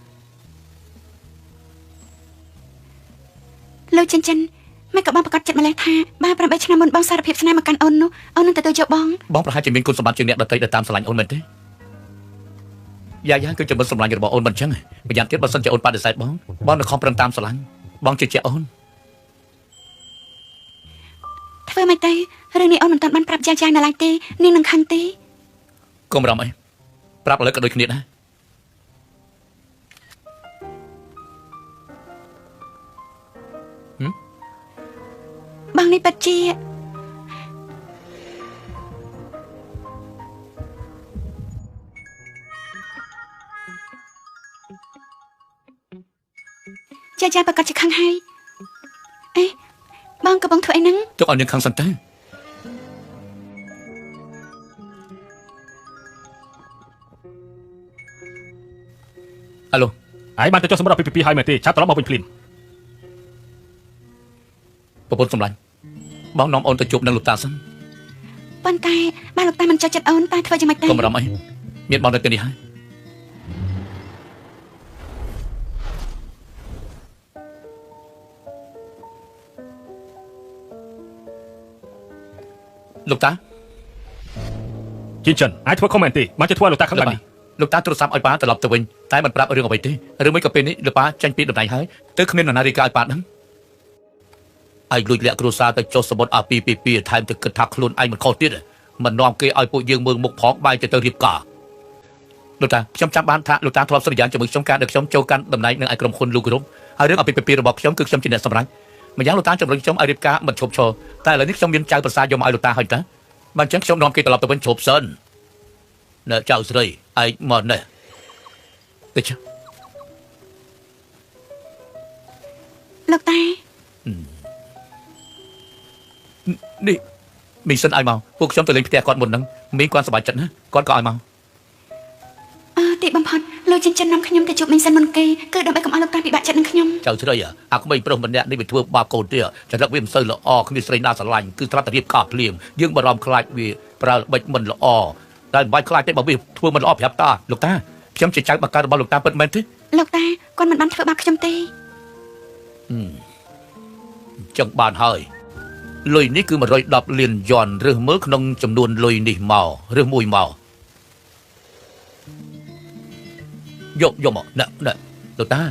លោកចិញ្ចិនមិនក៏បងប្រកាសចិត្តម្លេះថាបើ8ឆ្នាំមុនបងសារភាពស្នេហ៍មកកាន់អូននោះអូននឹងទទួលយកបងបងប្រហែលជាមានគុណសម្បត្តិជាងអ្នកដទៃដែលតាមស្រឡាញ់អូនមែនទេយ៉ាយ៉ាងគឺជាមិនសម្លាញ់របស់អូនមិនចឹងម្យ៉ាងទៀតបើសិនជាអូនបដិសេធបងបងនឹងខំប្រឹងតាមស្រឡាញ់បងជឿជាក់អូនធ្វើមិនទៅរឿងនេះអូនមិនទាន់បានប្រាប់យ៉ាយ៉ាងនៅឡើយទេនាងនឹងខឹងទេកុំរំអីប្រាប់ឥឡូវក៏ដូចគ្នាដែរបងនេះពិតជាចាចាប្រកាសជាខឹងហើយអេបងកំពុងធ្វើអីហ្នឹងទុកឲ្យនាងខឹងសិនទៅអាឡូឯងបានទៅចុះសម្រាប់ពីពីហើយមែនទេឆាប់ត្រឡប់មកវិញភ្លាមប្រពន្ធសម្លាញ់បងនាំអូនទៅជួបនឹងលោកតាសិនប៉ុន្តែបើលោកតាមិនចូលចិត្តអូនតើធ្វើយ៉ាងម៉េចទៅកុំបារម្ភអីមានបងនៅទីនេះហើយលោកតាជីនចិនអាចធ្វើខុសមែនទេបានจะធ្វើលោកតាខឹងបែបនេះលោកតាទូរស័ព្ទឲ្យប៉ាត្រឡប់ទៅវិញតែមិនប្រាប់រឿងអ្វីទេឬមួយក៏ពេលនេះលោកប៉ាចេញពីតំណែងហើយទៅគ្មាននរណារាយការណ៍ឲ្យប៉ាដឹងឯងលួចលាក់គ្រួសារទៅចុះសមុទ្រអាពីពីពីថែមទៅគិតថាខ្លួនឯងមិនខុសទៀតមិននាំគេឲ្យពួកយើងមើលមុខផងបែរទៅរៀបការលោកតាខ្ញុំចាំបានថាលោកតាធ្លាប់សន្យាជាមួយខ្ញុំការដែលខ្ញុំចូលកាន់តំណែងនៅឯក្រុមហ៊ុនលូក្រុមហើយរឿងអាពីពីពីរបស់ខ្ញុំគឺខ្ញុំជាអ្នកសម្រេចម្យ៉ាងលោកតាជំរុញខ្ញុំឲ្យរៀបការមិនឈប់ឈរតែឥឡូវនេះខ្ញុំមានចៅប្រសាយកមកឲ្យលោកតាហើយតាបានចឹងខ្ញុំនាំគេត្រឡប់ទៅវិញឈប់សិននៅចៅស្រីឯងមកនេះទៅចុះលោកតានេះមីសិនឲ្យមកពួកខ្ញុំទៅលេងផ្ទះគាត់មុនហ្នឹងមីគាត់សប្បាយចិត្តណាគាត់ក៏ឲ្យមកអឺទីបំផុតលោកចិញ្ចិននាំខ្ញុំទៅជួបមីសិនមុនគេគឺដើម្បីកុំឲ្យលោកតាពិបាកចិត្តនឹងខ្ញុំចៅស្រីអាក្មេងប្រុសម្នាក់នេះវាធ្វើបាបកូនទៀតចរិតវាមិនសូវល្អគ្មានស្រីណាស្រឡាញ់គឺត្រាប់តែរៀបការភ្លាមយើងបារម្ភខ្លាចវាប្រើល្បិចមិនល្អតែមិនបាច់ខ្លាចទេបើវាធ្វើមិនល្អប្រាប់តាលោកតាខ្ញុំជាចៅបង្កើតរបស់លោកតាពិតមែនទេលោកតាគាត់មិនបានធ្វើបាបខ្ញុំទេចឹងបានហើយលុយនេះគឺ110លានយន់រើសមើលក្នុងចំនួនលុយនេះមករើសមួយមកយកមកណែណែ លោកតា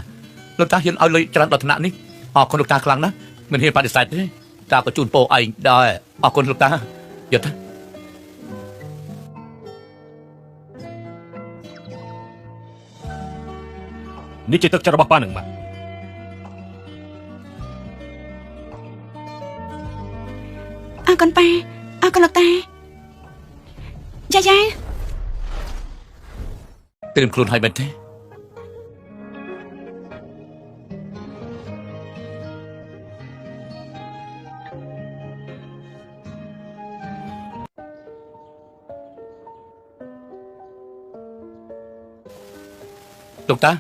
លោកតាហ៊ានឲ្យលុយច្រើនដល់ថ្នាក់នេះអរគុណលោកតាខ្លាំងណាស់មិនហ៊ានបដិសេធទេតាក៏ជូនពរឯងដែរអរគុណលោកតាយកទៅនេះជាទឹកចិត្តរបស់ប៉ានឹងម៉ាក់អរគុណប៉ាអរគុណលោកតាយ៉ាយ៉ាត្រៀមខ្លួនហើយមែនទេលោកតា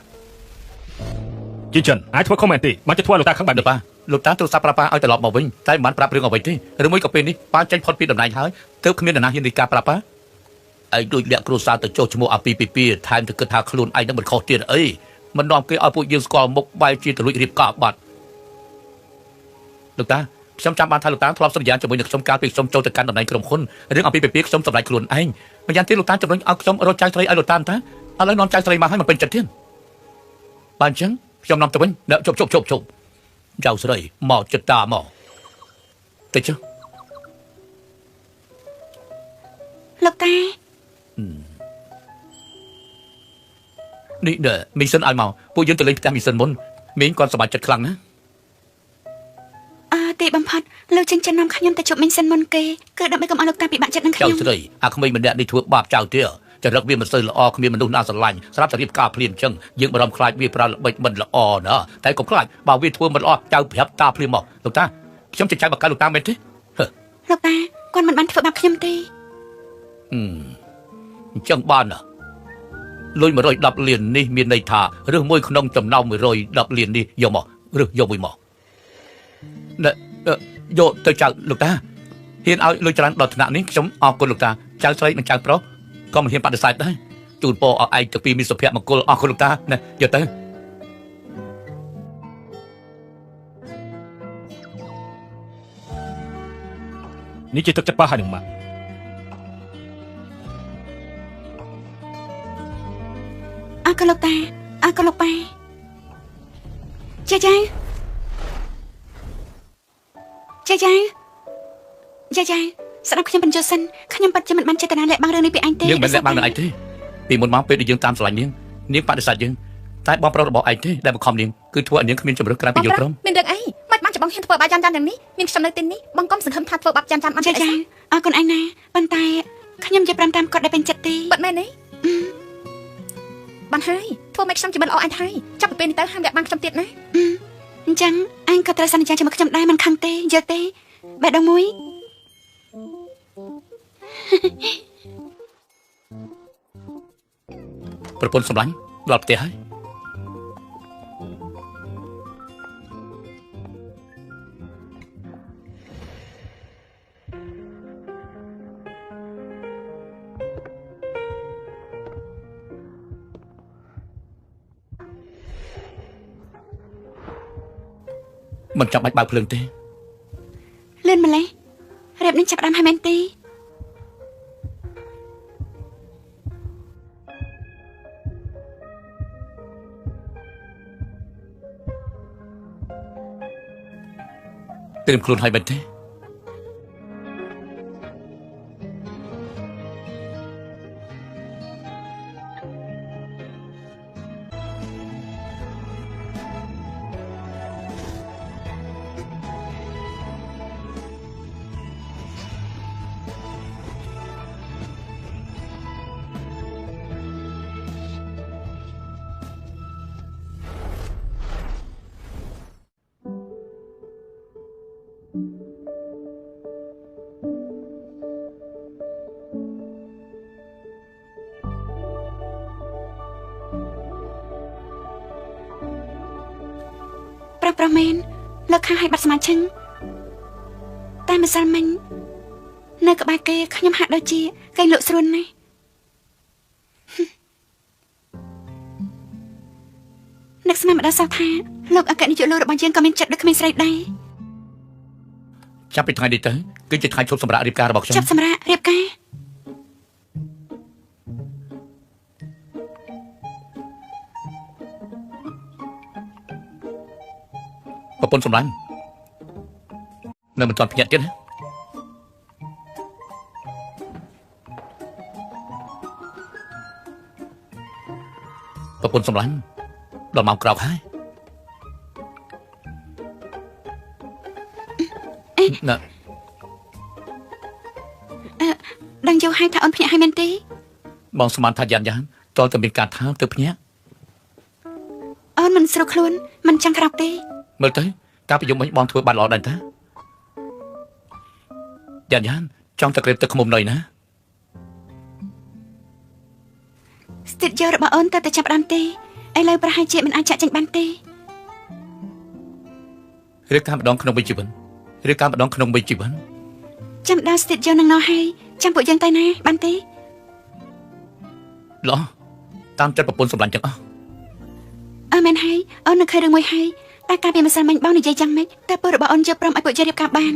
ជីចិនអាចធ្វើខុសមែនទេបានจะធ្វើលោកតាខឹងបែបនេះប៉ាលោកតាទូរស័ព្ទប្រាប់ប៉ាឲ្យត្រឡប់មកវិញតែមិនបានប្រាប់រឿងអ្វីទេឬមួយក៏ពេលនេះប៉ាចេញផុតពីតំណែងហើយទើបគ្មាននរណាហ៊ានរីកាប្រាប់ប៉ាឯងដូចលាក់គ្រួសារទៅចុះឈ្មោះអាពីពីពីថែមទៅគិតថាខ្លួនឯងនឹងមិនខុសទៀតអីមិននាំគេឲ្យពួកយើងស្គាល់មុខបែរជាទៅលួចរៀបការបាត់លោកតាខ្ញុំចាំបានថាលោកតាធ្លាប់សន្យាជាមួយនឹងខ្ញុំកាលពីខ្ញុំចូលទៅកាន់តំណែងក្រុមហ៊ុនរឿងអាពីពីពីខ្ញុំសម្រេចខ្លួនឯងម្យ៉ាងទៀតលោកតាជំរុញឲ្យខ្ញុំរកចៅស្រីឲ្យលោកតាតាឥឡូវនាំចៅស្រីមកឲ្យមិនពេញចិត្តទៀតបានអញ្ចឹងខ្ញុំនាំទៅវិញជប់ជប់ជប់ជប់ចៅស្រីមកចិត្តតាមកតិចចុះលោកតានេះណែមីសិនឲ្យមកពួកយើងទៅលេងផ្ទះមីសិនមុនមីងគាត់សប្បាយចិត្តខ្លាំងណាស់អើទីបំផុតលោកចិញ្ចឹមនាំខ្ញុំទៅជួបមីសិនមុនគេគឺដើម្បីកុំឲ្យលោកតាពិបាកចិត្តនឹងខ្ញុំចៅស្រីអាក្មេងម្នាក់នេះធ្វើបាបចៅទៀតចរិតវាមិនសូវល្អគ្មានមនុស្សណាស្រឡាញ់ស្រាប់តែរៀបការភ្លាមអញ្ចឹងយើងបារម្ភខ្លាចវាប្រើល្បិចមិនល្អណាតែកុំខ្លាចបើវាធ្វើមិនល្អចៅប្រាប់តាភ្លាមមកលោកតាខ្ញុំជាចៅបកលោកតាមែនទេលោកតាគាត់មិនបានធ្វើបាបខ្ញុំទេអញ្ចឹងបានណាលុយ110លាននេះមានន័យថារើសមួយក្នុងចំណោម110លាននេះយកមករើសយកមួយមកយកទៅចៅលោកតាហ៊ានឲ្យលុយច្រើនដល់ថ្នាក់នេះខ្ញុំអរគុណលោកតាចៅស្រីនិងចៅប្រុសក៏មិនហ៊ានបដិសេធដែរជូនពរឲ្យឯងទាំងពីរមានសុភមង្គលអរគុណលោកតាណាយកទៅនេះជាទឹកចិត្តប៉ាហើយនឹងម៉ាក់អរគុណលោកតាអរគុណលោកប៉ាចាចាចាចាចាចាស្ដាប់ខ្ញុំបញ្ជាសិនខ្ញុំពិតជាមិនបានចេតនាលាក់បាំងរឿងនេះពីឯងទេយើងមិនលាក់បាំងនឹងឯងទេពីមុនមកពេលដែលយើងតាមស្រឡាញ់នាងនាងបដិសេធយើងតែបងប្រុសរបស់ឯងទេដែលបង្ខំនាងគឺធ្វើឲ្យនាងគ្មានជម្រើសក្រៅពីយល់ព្រមមានរឿងអីមិនបានច្បងហ៊ានធ្វើបាបយ៉ានយ៉ានយ៉ាងនេះមានខ្ញុំនៅទីនេះបងកុំសង្ឃឹមថាធ្វើបាបយ៉ានយ៉ានបានទេចាចាអរគុណឯងណាប៉ុន្តែខ្ញុំនិយាយប្រាំតាមគាត់ដែលពេញចិត្តទេបាត់មែនទេបានហើយធ្វើមិនខ្ញុំជាមិនល្អអញហើយចាប់ពីពេលនេះទៅហាមលាក់បាំងខ្ញុំទៀតណាអញ្ចឹងអញក៏ត្រូវសន្យាជាមួយខ្ញុំដែរមិនខឹងទេយល់ទេបេះដូងមួយប្រពន្ធសម្លាញ់ដល់ផ្ទះហើយមិនចាំបាច់បើកភ្លើងទេលឿនម្លេះរៀបនឹងចាប់ដើមហើយមែនទេត្រៀមខ្លួនហើយមែនទេ ប្រុសមែនលោកខាងឲ្យបាត់សមាជិកតែម្សិលមិញនៅក្បែរគេខ្ញុំហាក់ដូចជាគេលក់ស្រួនណាស់នឹកស្មានម្ដងសោះថាលោកអគ្គនាយកលោករបស់យើងក៏មានចិត្តដូចក្មេងស្រីដែរចាប់ពីថ្ងៃនេះទៅគឺជាថ្ងៃឈប់សម្រាករៀបការរបស់ខ្ញុំឈប់សម្រាករៀបការ ប្រពន្ធសម្លាញ់នៅមិនទាន់ភ្ញាក់ទៀតណាប្រពន្ធសម្លាញ់ដល់ម៉ោងក្រោកហើយណាដឹងយូរហើយថាអូនភ្ញាក់ហើយមែនទេបងស្មានថាយ៉ាងយ៉ាងតើតែមានការថាទៅភ្ញាក់អូនមិនស្រួលខ្លួនមិនចង់ក្រោកទេមើលទៅការប្រយុទ្ធមិញបងធ្វើបានល្អដែរតាយ៉ាងយ៉ាងចង់តែក្រេបទឹកខ្មុំណុយណាស្ទីឌីយ៉ូរបស់អូនតើតែចាប់ដើមទេឥឡូវប្រហែលជាមិនអាចចាក់ចេញបានទេរៀបការម្ដងក្នុងមួយជីវិតរៀបការម្ដងក្នុងមួយជីវិតចាំដល់ស្ទីឌីយ៉ូនឹងណោះហើយចាំពួកយើងទៅណាបានទេល្អតាមចិត្តប្រពន្ធសម្លាញ់ទាំងអស់អើមែនហើយអូននៅឃើញរឿងមួយហើយតែការពីម្សិលមិញបងនិយាយយ៉ាងម៉េចតែពូរបស់អូនយល់ព្រមឲ្យពួកយើងរៀបការបាន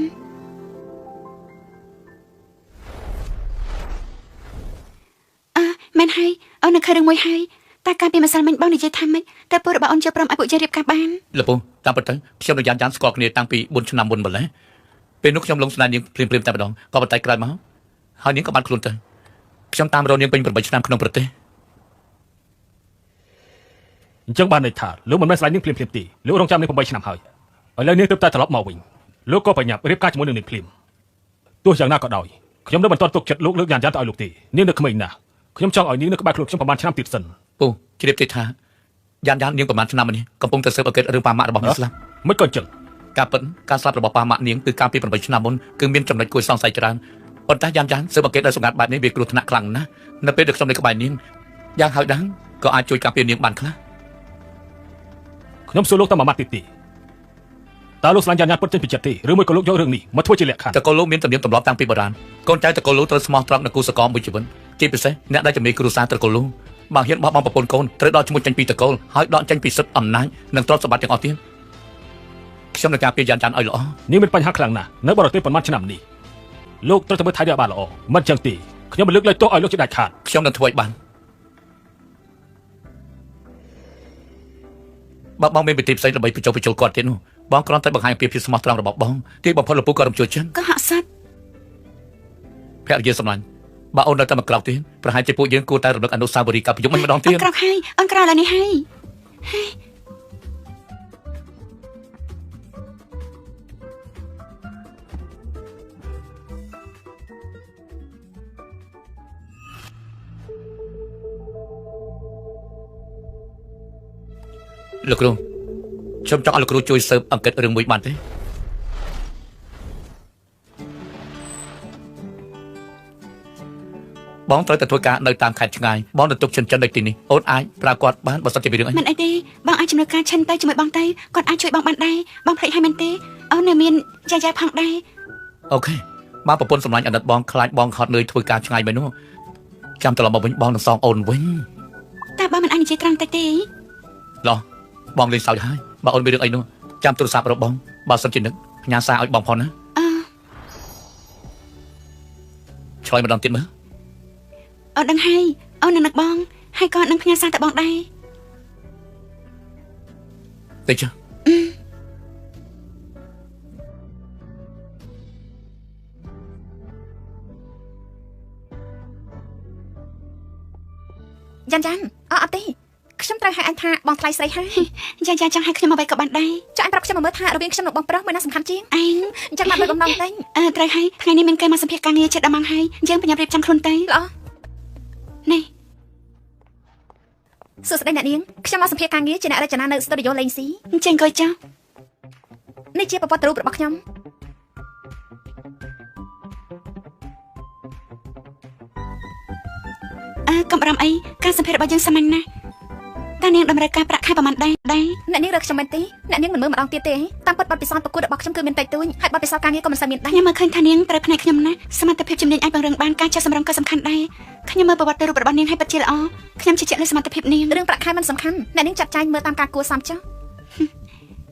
អើមែនហើយអូននៅឃើញរឿងមួយហើយតែការពីម្សិលមិញបងនិយាយថាម៉េចតែពូរបស់អូនយល់ព្រមឲ្យពួកយើងរៀបការបានលពូតាមពិតទៅខ្ញុំនឹងយ៉ាងយ៉ាងស្គាល់គ្នាតាំងពី4ឆ្នាំមុនម្ល៉េះពេលនោះខ្ញុំលងស្នេហ៍នាងភ្លាមៗតែម្ដងក៏ប៉ុន្តែក្រោយមកហើយនាងក៏បានខ្លួនទៅខ្ញុំតាមរកនាងពេញ8ឆ្នាំក្នុងប្រទេសអញ្ចឹងបានន័យថាលោកមិនមែនស្លាញ់នាងភ្លាមៗទេលោករងចាំនាង8ឆ្នាំហើយឥឡូវនាងទើបតែត្រឡប់មកវិញលោកក៏បញ្ញាប់រៀបការជាមួយនឹងនាងភ្លាមទោះយ៉ាងណាក៏ដោយខ្ញុំនៅមិនទាន់ទុកចិត្តលោកលើកយ៉ាងយ៉ាងទៅឲ្យលោកទេនាងនៅក្មេងណាស់ខ្ញុំចង់ឲ្យនាងនៅក្បែរខ្លួនខ្ញុំប្រហែលឆ្នាំទៀតសិនពូជ្រាបទេថាយ៉ាងយ៉ាងនាងប្រហែលឆ្នាំនេះកំពុងតែស៊ើបអង្កេតរឿងប៉ាម៉ាក់របស់នាងស្លាប់មិនក៏អញ្ចឹងការពិតការស្លាប់របស់ប៉ាម៉ាក់នាងគឺកាលពី8ឆ្នាំមុនគឺមានចំណុចគួរសង្ស័យច្រើនប៉ុន្តែយ៉ាងយ៉ាងស៊ើបអង្កេតដោយសម្ងាត់បែបនេះវាគ្រោះថ្នាក់ខ្លាំងណាស់នៅពេលដែលខ្ញុំនៅក្បែរនាងយ៉ាងហោចណាស់ក៏អាចជួយការពារនាងបានខ្លះខ្ញុំសួរលោកតែមួយម៉ាត់ទៀតទេតើលោកស្លាញ់យ៉ាងយ៉ាងពិតចេញពីចិត្តទេឬមួយក៏លោកយករឿងនេះមកធ្វើជាលក្ខខណ្ឌតកូលលោកមានទំនៀមទម្លាប់តាំងពីបុរាណកូនចៅតកូលលោកត្រូវស្មោះត្រង់នឹងគូសកលមួយជីវិតជាពិសេសអ្នកដែលជំនាញគ្រួសារតកូលលោកបើហ៊ានបោះបង់ប្រពន្ធកូនត្រូវដកឈ្មោះចេញពីតកូលហើយដកចេញពីសិទ្ធិអំណាចនិងទ្រព្យសម្បត្តិទាំងអស់ទៀតខ្ញុំនឹងការពារយ៉ាងយ៉ាងឲ្យល្អនេះមានបញ្ហាខ្លាំងណាស់នៅបរទេសប៉ុន្មានឆ្នាំនេះលោកត្រូវតែមើលថែឲ្យបានល្អមិនចឹងទេខ្ញុំមិនលើកលែងទោសឲ្យលោកជាដាច់ខាតខ្ញុំនឹងធ្វើឲ្យបានបើបងមានវិធីផ្សេងដើម្បីបញ្ចុះបញ្ចូលគាត់ទៀតនោះបងគ្រាន់តែបង្ហាញពីភាពស្មោះត្រង់របស់បងទីបំផុតលោកពូក៏រំជួលចិត្តក៏ហាក់សត្វភរិយាសម្លាញ់បើអូននៅតែមកក្រោកទៀតប្រហែលជាពួកយើងគួរតែរំលឹកអនុស្សាវរីយ៍កាលពីយប់មិញម្ដងទៀតអូនក្រោកហើយអូនក្រោកឡើយនេះហើយលោកគ្រូខ្ញុំចង់ឲ្យលោកគ្រូជួយស៊ើបអង្កេតរឿងមួយបានទេបងត្រូវតែធ្វើការនៅតាមខេត្តឆ្ងាយបងទៅទុកចិនចិននៅទីនេះអូនអាចប្រើគាត់បានបើសិនជាមានរឿងអីមិនអីទេបងអាចជំនួយការឈិនទៅជាមួយបងទៅគាត់អាចជួយបងបានដែរបងភ្លេចឲ្យមែនទេអូននៅមានយ៉ាយ៉ាផងដែរអូខេបើប្រពន្ធសម្លាញ់អាណិតបងខ្លាចបងហត់នឿយធ្វើការឆ្ងាយមែននោះចាំត្រឡប់មកវិញបងនឹងសងអូនវិញតែបងមិនអាចនិយាយត្រង់តិចទេឡោះបងលេងសើចហើយបើអូនមានរឿងអីនោះចាំទូរស័ព្ទរបស់បងបើសិនជានឹកផ្ញើសារឲ្យបងផងណាអឺឆ្លើយម្ដងទៀតមើលអូនដឹងហើយអូននឹងនឹកបងហើយក៏នឹងផ្ញើសារទៅបងដែរទៅចុះយ៉ាន់យ៉ាន់អត់ទេខ្ញុំត្រូវហៅអញថាបងថ្លៃស្រីហើយយ៉ាយ៉ាចង់ហៅខ្ញុំអ្វីក៏បានដែរចង់អញប្រាប់ខ្ញុំមកមើលថារវាងខ្ញុំនិងបងប្រុសមួយណាសំខាន់ជាងឯងអញ្ចឹងបានដូចបំណងតែអើត្រូវហើយថ្ងៃនេះមានគេមកសម្ភាសការងារចិត្តដល់ម៉ោងហើយយើងប្រញាប់រៀបចំខ្លួនទៅល្អនេះសួស្តីអ្នកនាងខ្ញុំមកសម្ភាសការងារជាអ្នករចនានៅស្ទូឌីយ៉ូលេងស៊ីអញ្ចឹងក៏ចុះនេះជាប្រវត្តិរូបរបស់ខ្ញុំអើកំរំអីការសម្ភាសរបស់យើងសាមញ្ញណាស់តើនាងតម្រូវការប្រាក់ខែប្រហែលដែរអ្នកនាងរើខ្ញុំមែនទេអ្នកនាងមិនមើលម្ដងទៀតទេតាមពិតបទពិសោធន៍ប្រកួតរបស់ខ្ញុំគឺមានតិចតួចហើយបទពិសោធន៍ការងារក៏មិនសូវមានដែរខ្ញុំមើលឃើញថានាងត្រូវផ្នែកខ្ញុំណាស់សមត្ថភាពជំនាញអាចពង្រឹងបានការចេះសម្រងក៏សំខាន់ដែរខ្ញុំមើលប្រវត្តិរូបរបស់នាងឲ្យពិតជាល្អខ្ញុំជឿជាក់លើសមត្ថភាពនាងរឿងប្រាក់ខែមិនសំខាន់អ្នកនាងចាត់ចែងមើលតាមការគួរសមចុះ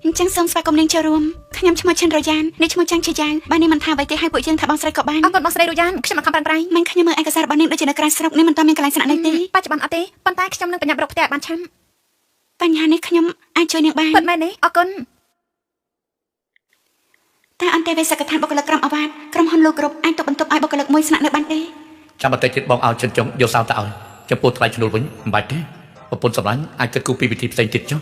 អញ្ចឹងសូមស្វាគមន៍នាងចូលរួមខ្ញុំឈ្មោះឈិនរយ៉ាននេះឈ្មោះចាំងជាយ៉ាងបាននាងមិនថាអ្វីទេឲ្យពួកយើងថាបងស្រីក៏បានអរគុណបងស្រីរយ៉ានខ្ញុំមិនខំប្រឹងប្រែងមិនខ្ញុំមើលឯកសាររបស់នាងដូចជានៅក្រៅស្រុកនេះមិនទាន់មានកន្លែងស្នាក់នៅទេបច្ចុប្បន្នអត់ទេប៉ុន្តែខ្ញុំនឹងប្រញាប់រកផ្ទះឲ្យបានឆាប់បញ្ហានេះខ្ញុំអាចជួយនាងបានពិតមែនទេអរគុណ តែអន្តេវេសកដ្ឋានបុគ្គលិកក្រុមអាវ៉ាតក្រុមហ៊ុនលោកគ្រប់អាចទុកបន្ទប់ឲ្យបុគ្គលិកមួយស្នាក់នៅបានទេចាំបន្តិចទៀតបងឲ្យចិនចុងយកសោទៅឲ្យចំពោះថ្លៃឈ្នួលវិញមិនបាច់ទេប្រពន្ធសម្លាញ់អាចគិតគូរពីវិធីផ្សេងទៀតចុះ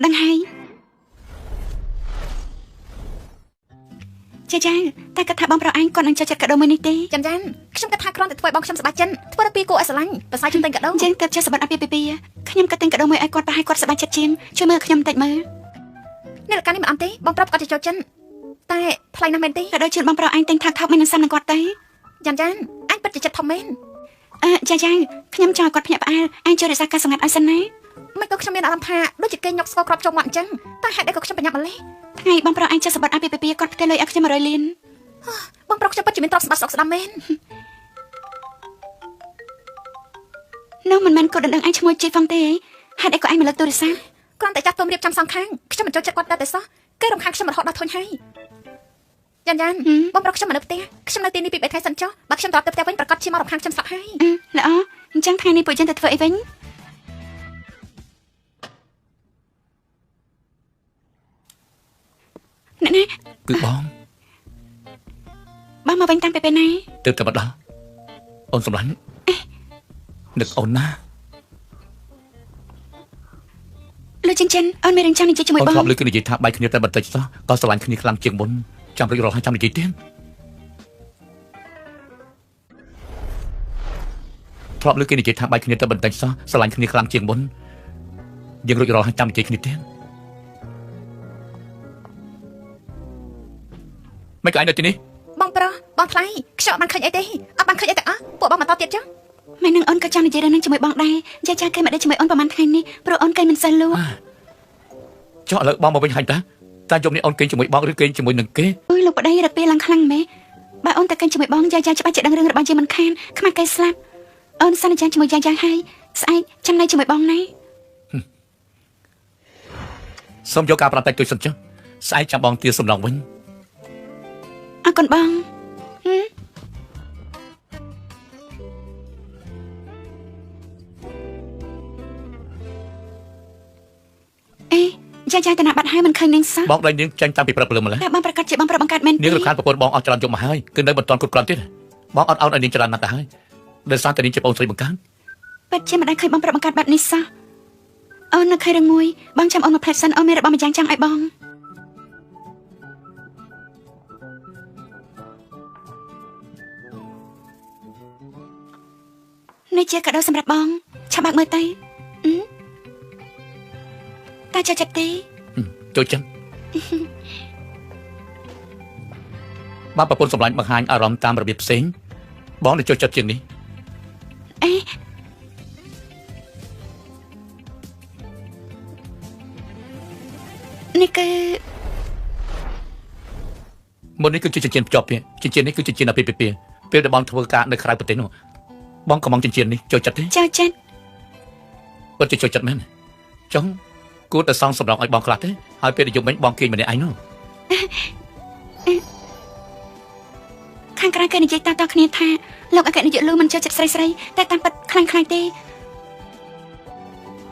ដឹងហើយចាចាតែគាត់ថាបងប្រុសឯងគាត់នឹងចូលចិត្តកាដូមួយនេះទេចាំចាំខ្ញុំគិតថាគ្រាន់តែធ្វើឲ្យបងខ្ញុំសប្បាយចិត្តធ្វើដល់ពីគួរឲ្យស្រឡាញ់ប្រសើរជាងទិញកាដូជាងទៅចេះសម្បត្តិអាពាហ៍ពិពាហ៍ខ្ញុំក៏ទិញកាដូមួយឲ្យគាត់ប្រហែលគាត់សប្បាយចិត្តជាងជួយមើលខ្ញុំបន្តិចមើលនេះលកានេះមិនអន់ទេបងប្រុសគាត់จะចូលចិត្តតែថ្លៃណាស់មែនទេកាដូជូនបងប្រុសឯងទិញថោកថោកមិននឹងសាំនឹងគាត់ទេចាំចាំអញពិតជាចិត្តធំមែនអឺចាចាខ្ញុំចង់ឲ្យគាត់ភ្ញាក់ផ្អើលឯងជួយរក្សាការសម្ងាត់ឲ្យសិនណាមិនក៏ខ្ញុំមានអារម្មណ៍ថាដូចជាគេញ៉ុកស្ករគ្រាប់ចូលមាត់អញ្ចឹងតែហេតុអីក៏ខ្ញុំប្រញាប់ម្លេះថ្ងៃបងប្រុសឯងចេះសម្បត្តិអាពាហ៍ពិពាហ៍គាត់ផ្ទេរលុយឲ្យខ្ញុំ100លានបងប្រុសខ្ញុំពិតជាមានទ្រព្យសម្បត្តិស្ដុកស្ដំមែននោះមិនមែនគាត់ដណ្ដឹងឯងឈ្មោះជីហ្វងទេហេតុអីក៏ឯងមិនលើកទូរស័ព្ទគ្រាន់តែចាស់ទុំរៀបចំសងខាងខ្ញុំមិនចូលចិត្តគាត់តែសោះគេរំខានខ្ញុំរហូតដល់ធុញហើយយ៉ានយ៉ានបងប្រុសខ្ញុំមកនៅផ្ទះខ្ញុំនៅទីនេះពី3ថ្ងៃសិនចុះបើខ្ញុំត្រឡប់ទៅផ្ទះវិញប្រកាសជាមករំខានខ្ញុំស្លាប់ហើយល្អអញ្ចឹងថ្ងៃនេះពួកយើងទៅធ្វើអីវិញអ្នកណាគឺបងបងមកវិញតាំងពីពេលណាទើបតែមកដល់អូនសម្លាញ់នឹកអូនណាលោកចិនចិនអូនមានរឿងចង់និយាយជាមួយបងអូនធ្លាប់លើគេនិយាយថាបែកគ្នាតែបន្តិចសោះក៏ស្រឡាញ់គ្នាខ្លាំងជាងមុនចាំរួចរាល់ហើយចាំនិយាយទៀតធ្លាប់លើគេនិយាយថាបែកគ្នាតែបន្តិចសោះស្រឡាញ់គ្នាខ្លាំងជាងមុនយើងរួចរាល់ហើយចាំនិយាយគ្នាទៀតមិនក៏ឯងនៅទីនេះបងប្រុសបងថ្លៃខ្ញុំអត់បានឃើញអីទេអត់បានឃើញអីទាំងអស់ពួកបងបន្តទៀតចុះម៉ែនឹងអូនក៏ចង់និយាយរឿងនឹងជាមួយបងដែរយាយចាគេមកដេកជាមួយអូនប្រហែលថ្ងៃនេះព្រោះអូនគេមិនសូវលក់ចុះឥឡូវបងមកវិញហើយតាតាយប់នេះអូនគេជាមួយបងឬគេជាមួយនឹងគេអុយលោកប្តីរត់ពេលឡើងខ្លាំងម៉េះបើអូនតែគេជាមួយបងយាយចាច្បាស់ជាដឹងរឿងរបស់ជាមិនខានខ្មាស់គេស្លាប់អូនសន្យាជាមួយយាយចាហើយស្អែកចាំនៅជាមួយបងណាសូមយកការប្រាប់តែជួយសិនចុះស្អែកចាំបងទាសំឡងវិញអរគុណបងអេចាចាតាណាបាត់ហើយមិនឃើញនាងសោះបងដៃនាងចាញ់តាំងពីព្រឹកព្រលឹមម្ល៉េះតែបងប្រកាសជាបងប្រុសបង្កើតមែននាងរំខានប្រពន្ធបងអស់ច្រើនយប់មកហើយគឺនៅមិនទាន់គ្រប់គ្រាន់ទៀតបងអត់អោនឲ្យនាងច្រើនណាស់ទៅហើយដោយសារតែនាងជាបងស្រីបង្កើតពិតជាមិនដែលឃើញបងប្រុសបង្កើតបែបនេះសោះអូននៅឃើញរឿងមួយបងចាំអូនមកផ្លែសិនអូនមានរបស់ម្យ៉ាងចង់ឲ្យបងនេះជាកាដូសម្រាប់បងឆាប់បើកមើលទៅតាចូលចិត្តទេចូលចិត្តបាទប្រពន្ធសម្លាញ់បង្ហាញអារម្មណ៍តាមរបៀបផ្សេងបងនឹងចូលចិត្តជាងនេះអេនេះគឺមុននេះគឺជាចិញ្ចៀនភ្ជាប់ពាក្យចិញ្ចៀននេះគឺចិញ្ចៀនអាពាហ៍ពិពាហ៍ពេលដែលបងធ្វើការនៅក្រៅប្រទេសនោះបងក៏មកចិញ្ចៀននេះចូលចិត្តទេចូលចិត្តពិតជាចូលចិត្តមែនចង់គួរតែសងសម្រងឲ្យបងខ្លះទេហើយពេលយប់មិញបងគេងម្នាក់ឯងនោះខាងក្រៅគេនិយាយតតគ្នាថាលោកអគ្គនាយកលូមិនចូលចិត្តស្រីស្រីតែតាមពិតខ្លាំងខ្លាំងទេ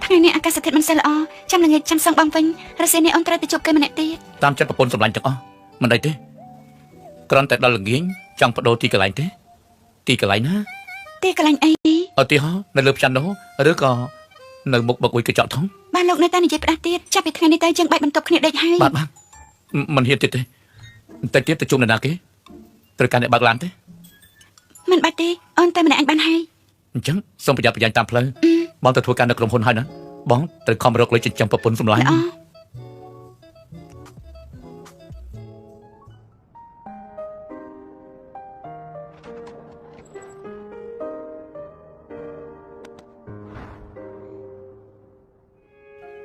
ថ្ងៃនេះអាកាសធាតុមិនសូវល្អចាំល្ងាចចាំសងបងវិញរសៀលនេះអូនត្រូវទៅជួបគេម្នាក់ទៀតតាមចិត្តប្រពន្ធសម្លាញ់ទាំងអស់មិនអីទេគ្រាន់តែដល់ល្ងាចចង់បដូរទីកន្លែងទេទីកន្លែងណាទីកន្លែងអីឧទាហរណ៍នៅលើព្យ៉ាណូឬក៏នៅមុខបុកអុយកញ្ចក់ធំបានលោកនៅតែនិយាយផ្ដាស់ទៀតចាប់ពីថ្ងៃនេះទៅយើងបែកបន្ទប់គ្នាដេកហើយបាទបាទមិនហ៊ានទៀតទេបន្តិចទៀតទៅជួបនរណាគេត្រូវការអ្នកបើកឡានទេមិនបាច់ទេអូនតែម្នាក់អញបានហើយអញ្ចឹងសូមប្រយ័ត្នប្រយែងតាមផ្លូវបងទៅធ្វើការនៅក្រុមហ៊ុនហើយណាបងត្រូវខំរកលុយចិញ្ចឹមប្រពន្ធសម្លាញ់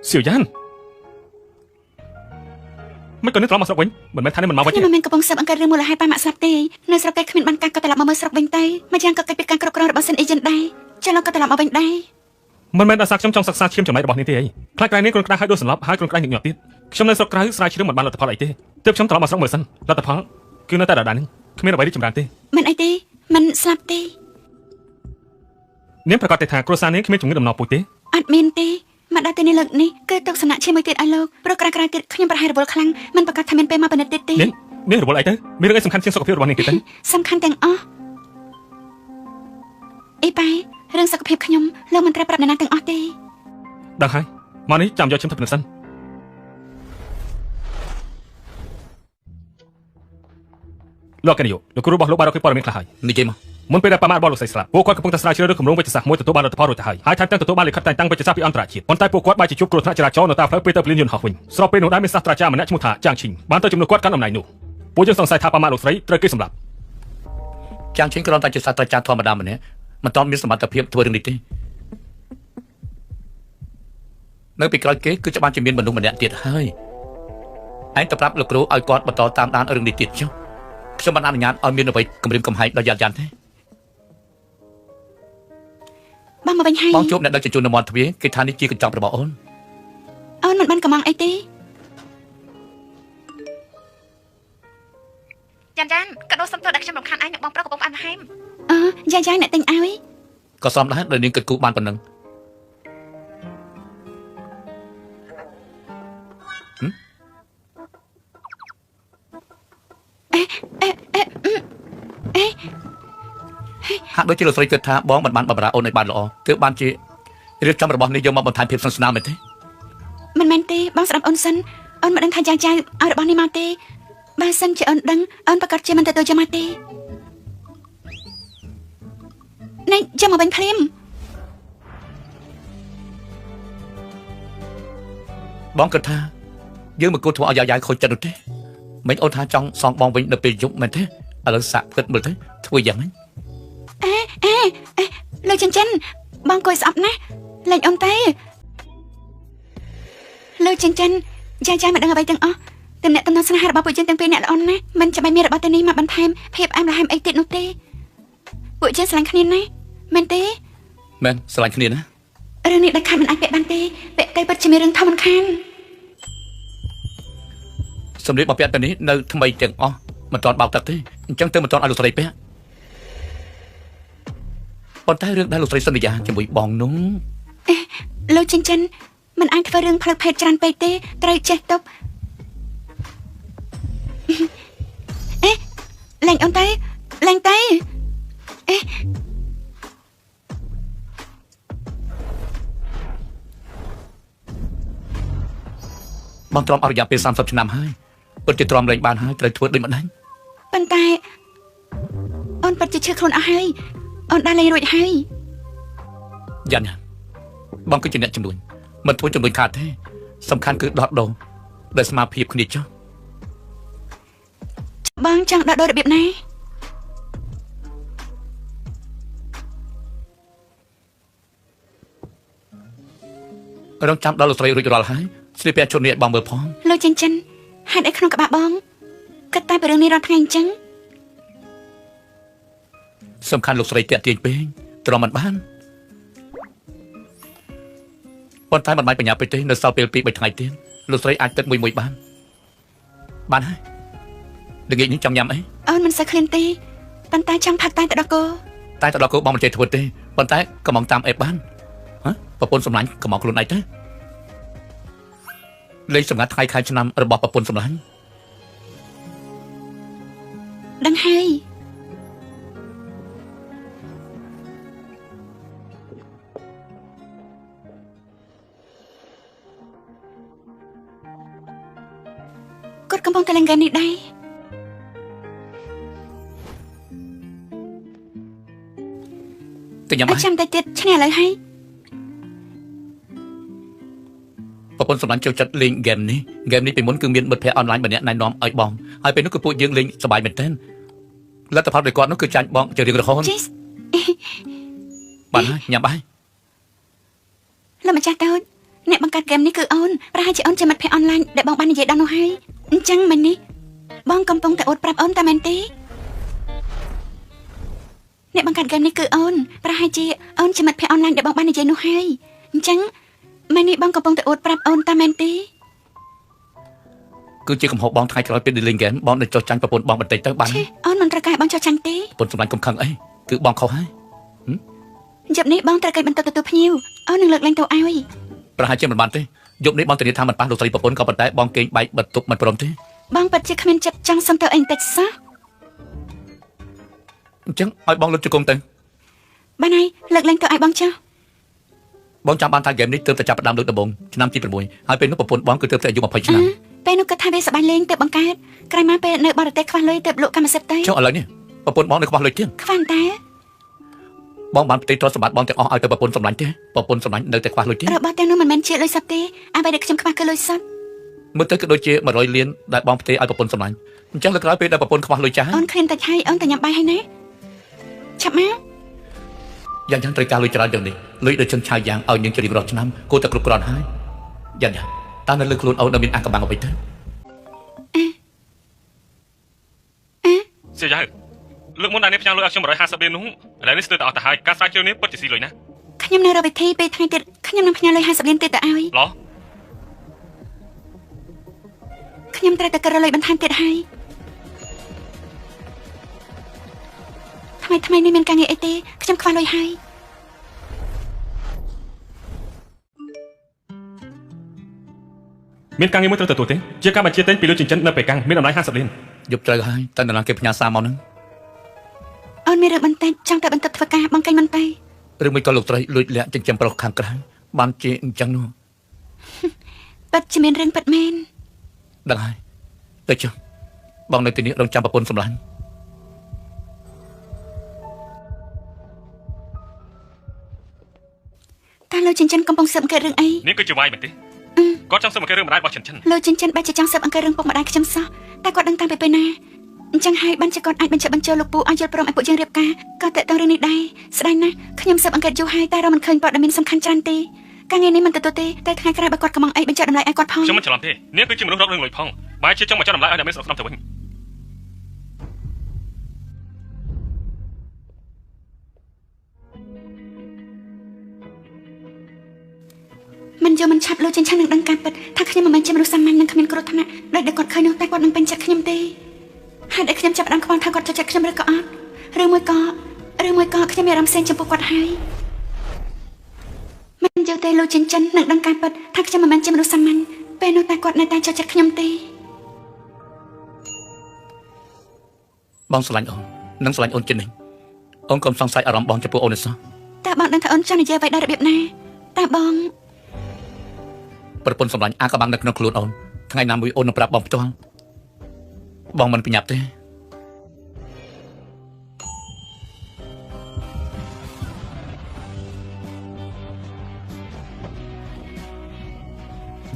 សៀវយ៉ានមិនក៏នេះត្រឡប់មកស្រុកវិញមិនមែនថានេះមិនមកវិញខ្ញុំមិនមែនកំពុងស៊ើបអង្កេតរឿងមូលហេតុប៉ាម៉ាក់ស្លាប់ទេនៅស្រុកគេគ្មានបានការក៏ត្រឡប់មកមើលស្រុកវិញទៅម្យ៉ាងក៏កិច្ចពីការគ្រប់គ្រងរបស់សិនអេជិនដែរចុះលោកក៏ត្រឡប់មកវិញដែរមិនមែនដោយសារខ្ញុំចង់សិក្សាឈាមចំណៃរបស់នេះទេអីខ្លាចក្រែងនេះគ្រាន់ក្តៅហើយដួលសន្លប់ហើយគ្រាន់ក្តៅញឹកញាប់ទៀតខ្ញុំនៅស្រុកក្រៅស្រាវជ្រាវមិនបានលទ្ធផលអីទេទើបខ្ញុំត្រឡប់មកស្រុកមើលសិនលទ្ធផលគឺនៅតែដដែលហ្នឹងគ្មានអ្វីរីកចម្រើនទេមិនអីទេមិនស្លាប់ទេនាងប្រកាសទេថាគ្រួសារនាងគ្មានជំងឺដំណពូជទេ អត់មានទេមកដល់ទីនេះលើកនេះគឺទុកសំណាក់ឈាមមួយទៀតឲ្យលោកព្រោះក្រៅៗទៀតខ្ញុំប្រហែលរវល់ខ្លាំងមិនប្រកាសថាមានពេលមកពិនិត្យទៀតទេ នាងរវល់អីទៅមានរឿងអីសំខាន់ជាងសុខភាពរបស់នាងទៀតទេ សំខាន់ទាំងអស់អីបែរឿងសុខភាពខ្ញុំលោកមិនត្រូវប្រាប់អ្នកណាទាំងអស់ទេ ដឹងហើយមកនេះចាំយកឈាមទៅពិនិត្យសិនលោកកនាយកលោកគ្រូរបស់លោកបានរកឃើញព័ត៌មានខ្លះហើយ និយាយមក មុនពេលដែលប៉ាម៉ាក់របស់លោកស្រីស្លាប់ពួកគាត់កំពុងតែស្រាវជ្រាវរឿងគម្រោងវេជ្ជសាស្ត្រមួយទទួលបានលទ្ធផលរួចទៅហើយហើយថែមទាំងទទួលបានលិខិតតែងតាំងវេជ្ជសាស្ត្រពីអន្តរជាតិប៉ុន្តែពួកគាត់បែរជាជួបគ្រោះថ្នាក់ចរាចរណ៍នៅតាមផ្លូវពេលទៅពលានយន្តហោះវិញស្របពេលនោះដែរមានសាស្ត្រាចារ្យម្នាក់ឈ្មោះថាចាងឈីងបានទៅជំនួសគាត់កាន់តំណែងនោះពួកយើងសង្ស័យថាប៉ាម៉ាក់លោកស្រីត្រូវគេសម្លាប់ ចាងឈីងគ្រាន់តែជាសាស្ត្រាចារ្យធម្មតាម្នាក់មិនទាន់មានសមត្ថភាពធ្វើរឿងនេះទេនៅពីក្រោយគេគឺច្បាស់ជាមានមនុស្សម្នាក់ទៀតហើយឯងទៅប្រាប់លោកគ្រូឲ្យគាត់បន្តតាមដានរឿងនេះទៀតចុះខ្ញុំមិនអនុញ្ញាតឲ្យមានអ្វីគំរាមកំហែងដល់យ៉ានយ៉ានទេ បងមកវិញហើយ បងជួបអ្នកដឹកជញ្ជូននៅមាត់ទ្វារគេថានេះជាកញ្ចប់របស់អូន អូនមិនបានកំងអីទេ យ៉ានយ៉ានកាដូសុំទោសដែលខ្ញុំរំខានឯងនឹងបងប្រុសកំពុងផ្អែមល្ហែម អឺយ៉ាយ៉ាអ្នកទិញឲ្យ ក៏សមដែរដែលនាងគិតគូរបានប៉ុណ្ណឹង អេអេអេអេ ហាក់ដូចជាលោកស្រីគិតថាបងមិនបានបម្រើអូនឲ្យបានល្អទើបបានជារៀបចំរបស់នេះយកមកបន្ថែមភាពស្និទ្ធស្នាលមែនទេ មិនមែនទេបងស្ដាប់អូនសិនអូនមិនដឹងថាយ៉ាងចៅឲ្យរបស់នេះមកទេបើសិនជាអូនដឹងអូនប្រកាសជាមិនទទួលយកមកទេនេះចាំមកវិញភ្លាម បងគិតថាយើងមិនគួរធ្វើឲ្យយ៉ាយៗខូចចិត្តនោះទេមិនអូនថាចង់សងបងវិញនៅពេលយប់មែនទេឥឡូវសាក់គិតមើលទៅធ្វើយ៉ាងម៉េច អេអេអេលោកចិនចិនបងគួយស្អប់ណាស់លេងអូនទេលោកចិនចិនយ៉ាយ៉ាមិនដឹងអ្វីទាំងអស់ទំនាក់ទំនងស្នេហារបស់ពួកយើងទាំងពីរអ្នកល្អណាស់មិនចាំបាច់មានរបស់ទៅនេះមកបន្ថែមភាពអែមល្ហែមអីទៀតនោះទេពួកយើងស្រឡាញ់គ្នាណាស់មែនទេ មែនស្រឡាញ់គ្នាណា រឿងនេះដាច់ខាតមិនអាចពាក់បានទេពាក់ទៅពិតជាមានរឿងធំមិនខាន សម្លៀកបំពាក់ទៅនេះនៅថ្មីទាំងអស់មិនទាន់បោកទឹកទេអញ្ចឹងទៅមិនទាន់ឲ្យលោកស្រីពាក់ប៉ុន្តែរឿងដែលលោកស្រីសន្យាជាមួយបងនោះ លោកចិនចិនមិនអាចធ្វើរឿងផ្លូវភេទច្រើនពេកទេត្រូវចេះទប់អេលែងអូនទេលែងទេអេ បងទ្រាំអស់រយៈពេល30ឆ្នាំហើយពិតជាទ្រាំលែងបានហើយត្រូវធ្វើដូចម្ដេច ប៉ុន្តែអូនពិតជាឈឺខ្លួនអស់ហើយអូនដើរលែងរួចហើយ យ៉ានយ៉ានបងគឺជាអ្នកជំនួញមិនធ្វើជំនួញខាតទេសំខាន់គឺដោះដូរដែលស្មារភាពគ្នាចុះ បងចង់ដោះដូររបៀបណា រងចាំដល់លោកស្រីរួចរាល់ហើយស្លៀកពាក់ឈុតនេះឲ្យបងមើលផង លោកចិនចិនហេតុអីក្នុងក្បាលបងគិតតែពីរឿងនេះរាល់ថ្ងៃអញ្ចឹង សំខាន់លោកស្រីតាក់ទាញពេកទ្រាំមិនបានប៉ុន្តែមិនបាច់បញ្ញាពេកទេនៅសល់ពេល2 3ថ្ងៃទៀតលោកស្រីអាចគិតមួយមួយបានបានហើយល្ងាចនេះចង់ញ៉ាំអី អូនមិនសូវឃ្លានទេប៉ុន្តែចង់ផឹកតែទៅដល់គោ តែទៅដល់គោបងមិនចេះធ្វើទេប៉ុន្តែកំងតាមអេបបានហ៎ប្រពន្ធសម្លាញ់កំងខ្លួនឯងទេលេខសម្ងាត់ថ្ងៃខែឆ្នាំរបស់ប្រពន្ធសម្លាញ់ ដឹងហើយគាត់កំពុងតែលេងហ្គេមនេះដែរ ទៅញ៉ាំ អត់ចាំតែទៀតឈ្នះឥឡូវហើយ ប្រពន្ធសម្លាញ់ចូលចិត្តលេងហ្គេមនេះហ្គេមនេះពីមុនគឺមានមិត្តភ័ក្តិអនឡាញម្នាក់ណែនាំឲ្យបងហើយពេលនោះគឺពួកយើងលេងសប្បាយមែនទែនលទ្ធផលដោយគាត់នោះគឺចាញ់បងជារៀងរហូត ជីស បានហើយញ៉ាំបាយ លោកម្ចាស់តូចអ្នកបង្កើតហ្គេមនេះគឺអូនប្រហែលជាអូនជាមិត្តភ័ក្តិអនឡាញដែលបងបាននិយាយដល់នោះហើយអញ្ចឹងមិញនេះបងកំពុងតែអួតប្រាប់អូនតែមែនទេអ្នកបង្កើតហ្គេមនេះគឺអូនប្រហែលជាអូនជាមិត្តភ័ក្តិអនឡាញដែលបងបាននិយាយនោះហើយអញ្ចឹងមិញនេះបងកំពុងតែអួតប្រាប់អូនតែមែនទេ គឺជាកំហុសបងថ្ងៃក្រោយពេលលេងហ្គេមបងនឹងចុះចាញ់ប្រពន្ធបងបន្តិចទៅបាន ឆេអូនមិនត្រូវការឲ្យបងចោះចាញ់ទេ ប្រពន្ធសម្លាញ់កុំខឹងអីគឺបងខុសហើយហឹម យប់នេះបងត្រូវគេបន្ទប់ទទួលភ្ញៀវអូននឹងលើកលែងទៅឲ្យប្រហែលជាមិនបានទេយប់នេះបងធានាថាមិនប៉ះលោកស្រីប្រពន្ធក៏ប៉ុន្តែបងគេងបែកបិទទប់មិនព្រមទេបងពិតជាគ្មានចិត្តចង់សុំទៅអីបន្តិចសោះអញ្ចឹងឲ្យបងលុតជង្គង់ទៅបានហើយលើកលែងទៅឲ្យបងចុះបងចាំបានថាហ្គេមនេះទើបតែចាប់ផ្ដើមលើកដំបូងឆ្នាំទី6ហើយពេលនោះប្រពន្ធបងគឺទើបតែអាយុ20ឆ្នាំពេលនោះគាត់ថាវាសប្បាយលេងទៅបង្កើតក្រោយមកពេលនៅបរទេសខ្វះលុយទៅលក់កម្មសិទ្ធិទៅចុះឥឡូវនេះប្រពន្ធបងនៅខ្វះលុយទៀតខ្វះតែបងបានផ្ទេរទ្រព្យសម្បត្តិបងទាំងអស់ឲ្យទៅប្រពន្ធសម្លាញ់ទេប្រពន្ធសម្លាញ់នៅតែខ្វះលុយទៀតរបស់ទាំងនោះមិនមែនជាលុយសុទ្ធទេអ្វីដែលខ្ញុំខ្វះគឺលុយសុទ្ធមើលទៅក៏ដូចជា100លានដែលបងផ្ទេរឲ្យប្រពន្ធសម្លាញ់អញ្ចឹងលើក្រោយពេលដែលប្រពន្ធខ្វះលុយចាស់អូនឃ្លានតិចហើយអូនទៅញ៉ាំបាយហើយណាឆាប់មកយ៉ាងយ៉ាងត្រូវការលុយច្រើនយ៉ាងនេះលុយដូចចិនឆាវយ៉ាងឲ្យនាងជារៀងរាល់ឆ្នាំគួរតែគ្រប់គ្រាន់ហើយយ៉ាងយ៉ាងតើនៅលើខ្លួនអូននៅមានអាកំបាំងអ្វីទៅសៀយ៉ាលើកមុនដែលនេះផ្ញើលុយឲ្យខ្ញុំ150លាននោះឥឡូវនេះស្ទើរតែអស់ទៅហើយការស្រាវជ្រាវនេះពិតជាស៊ីលុយណាខ្ញុំនៅរកវិធីពេលថ្ងៃទៀតខ្ញុំនឹងផ្ញើលុយ50លានទៀតទៅឲ្យឡោះខ្ញុំត្រូវតែក្រលុយបន្ថែមទៀតហើយថ្មីនេះមានការងារអីទេខ្ញុំខ្វះលុយហើយមានការងារមួយត្រូវទទួលទេជាការបញ្ជាទិញពីលុយចិញ្ចឹមនៅប៉េកាំងមានតម្លៃ50លានយប់ត្រូវហើយតែនរណាគេផ្ញើសារមកហ្នឹងអូនមានរឿងបន្តិចចង់តែបន្ទប់ធ្វើការបងកេងមិនទៅឬមួយក៏លោកត្រីលួចលាក់ចិញ្ចឹមប្រុសខាងក្រៅបានជាអញ្ចឹងនោះពិតជាមានរឿងពិតមែនដឹងហើយទៅចុះបងនៅទីនេះរងចាំប្រពន្ធសម្លាញ់តើលោកចិញ្ចឹមកំពុងស៊ើបអង្កេតរឿងអីនេះគឺជាវាយមែនទេគាត់ចង់ស៊ើបអង្កេតរឿងម្ដាយរបស់ចិញ្ចឹមលោកចិញ្ចឹមបែរជាចង់ស៊ើបអង្កេតរឿងពុកម្ដាយខ្ញុំសោះតែគាត់ដឹងតាំងពីពេលណាអញ្ចឹងហើយបានជាគាត់អាចបញ្ជាបញ្ចូលលោកពូឲ្យយល់ព្រមឲ្យពួកយើងរៀបការក៏តេតងរឿងនេះដែរស្ដាយណាស់ខ្ញុំស៊ើបអង្កេតយូរហើយតែរកមិនឃើញព័ត៌មានសំខាន់ច្រើនទេការងារនេះមិនទទួលទេតែថ្ងៃក្រោយបើគាត់កំងអីបញ្ជាតម្លៃឲ្យគាត់ផងខ្ញុំមិនច្រឡំទេនាងគឺជាមនុស្សរករឿងលុយផងបែរជាចង់បញ្ចុះតម្លៃឲ្យអ្នកមានស្រុកស្នំទៅវិញមិនយកមិនឆាប់លោកចិញ្ឆាំនឹងដឹងការពិតថាខ្ញុំមិនមែនជាមនុស្សសាមញ្ញនិងគ្មានគ្រោះថ្នាក់ដោយដែលគាត់ឃើញនោះតែគាត់នឹងពេញចិត្តខ្ញុំទេហេតុឲ្យខ្ញុំចាប់ផ្ដើមខ្វល់ថាគាត់ចូលចិត្តខ្ញុំឬក៏អត់ឬមួយក៏ខ្ញុំមានអារម្មណ៍ផ្សេងចំពោះគាត់ហើយមិនយកទេលោកចិញ្ចឹមនឹងដឹងការពិតថាខ្ញុំមិនមែនជាមនុស្សសាមញ្ញពេលនោះតែគាត់នៅតែចូលចិត្តខ្ញុំទេបងស្រឡាញ់អូននិងស្រឡាញ់អូនជានិច្ចអូនកុំសង្ស័យអារម្មណ៍បងចំពោះអូនទេសោះតើបងដឹងថាអូនចង់និយាយអ្វីដល់របៀបណាតើបងប្រពន្ធសម្លាញ់អាកំបាំងនៅក្នុងខ្លួនអូនថ្ងៃណាមួយអូននឹងប្រាប់បងផ្ទាល់បងមិនប្រញាប់ទេ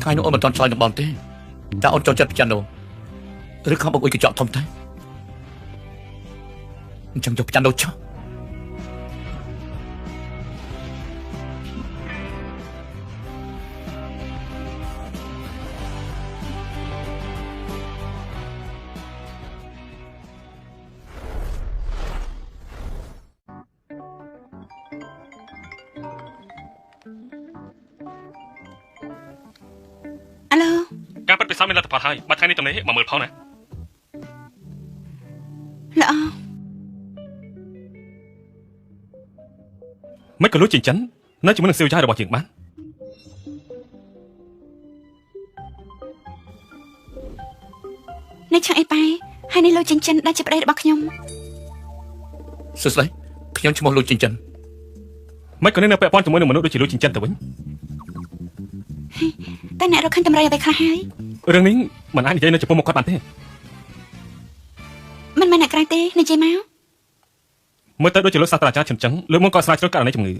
ថ្ងៃនោះអូនមិនទាន់ឆ្លើយនឹងបងទេតើអូនចូលចិត្តពិចារណាឬខំបងអុយកញ្ចក់ធំទេអញ្ចឹងយកពិចារណាចុះការពិតពិសោធន៍មានលទ្ធផលហើយបើថ្ងៃនេះតំណេមកមើលផងណាល្អមិនក៏លួចចិញ្ចឹមនៅជាមួយនឹងសៀវចាយរបស់យើងបាននេះឆាំងអីបែហើយនេះលោកចិញ្ចឹមដែលជាប្តីរបស់ខ្ញុំសួស្តីខ្ញុំឈ្មោះលោកចិញ្ចឹមមិនក៏នៅពាក់ព័ន្ធជាមួយនឹងមនុស្សដូចជាលោកចិញ្ចឹមទៅវិញតែអ្នករកឃើញតម្រៃអ្វីខ្លះហើយរឿងនេះមិនអាចនិយាយនៅចំពោះមុខគាត់បានទេមិនមែនអ្នកក្រៅទេនិយាយមកមើលទៅដូចជាលោកសាស្ត្រាចារ្យឈឹមចឹងលើកមកក៏ស្រាវជ្រាវករណីជំងឺ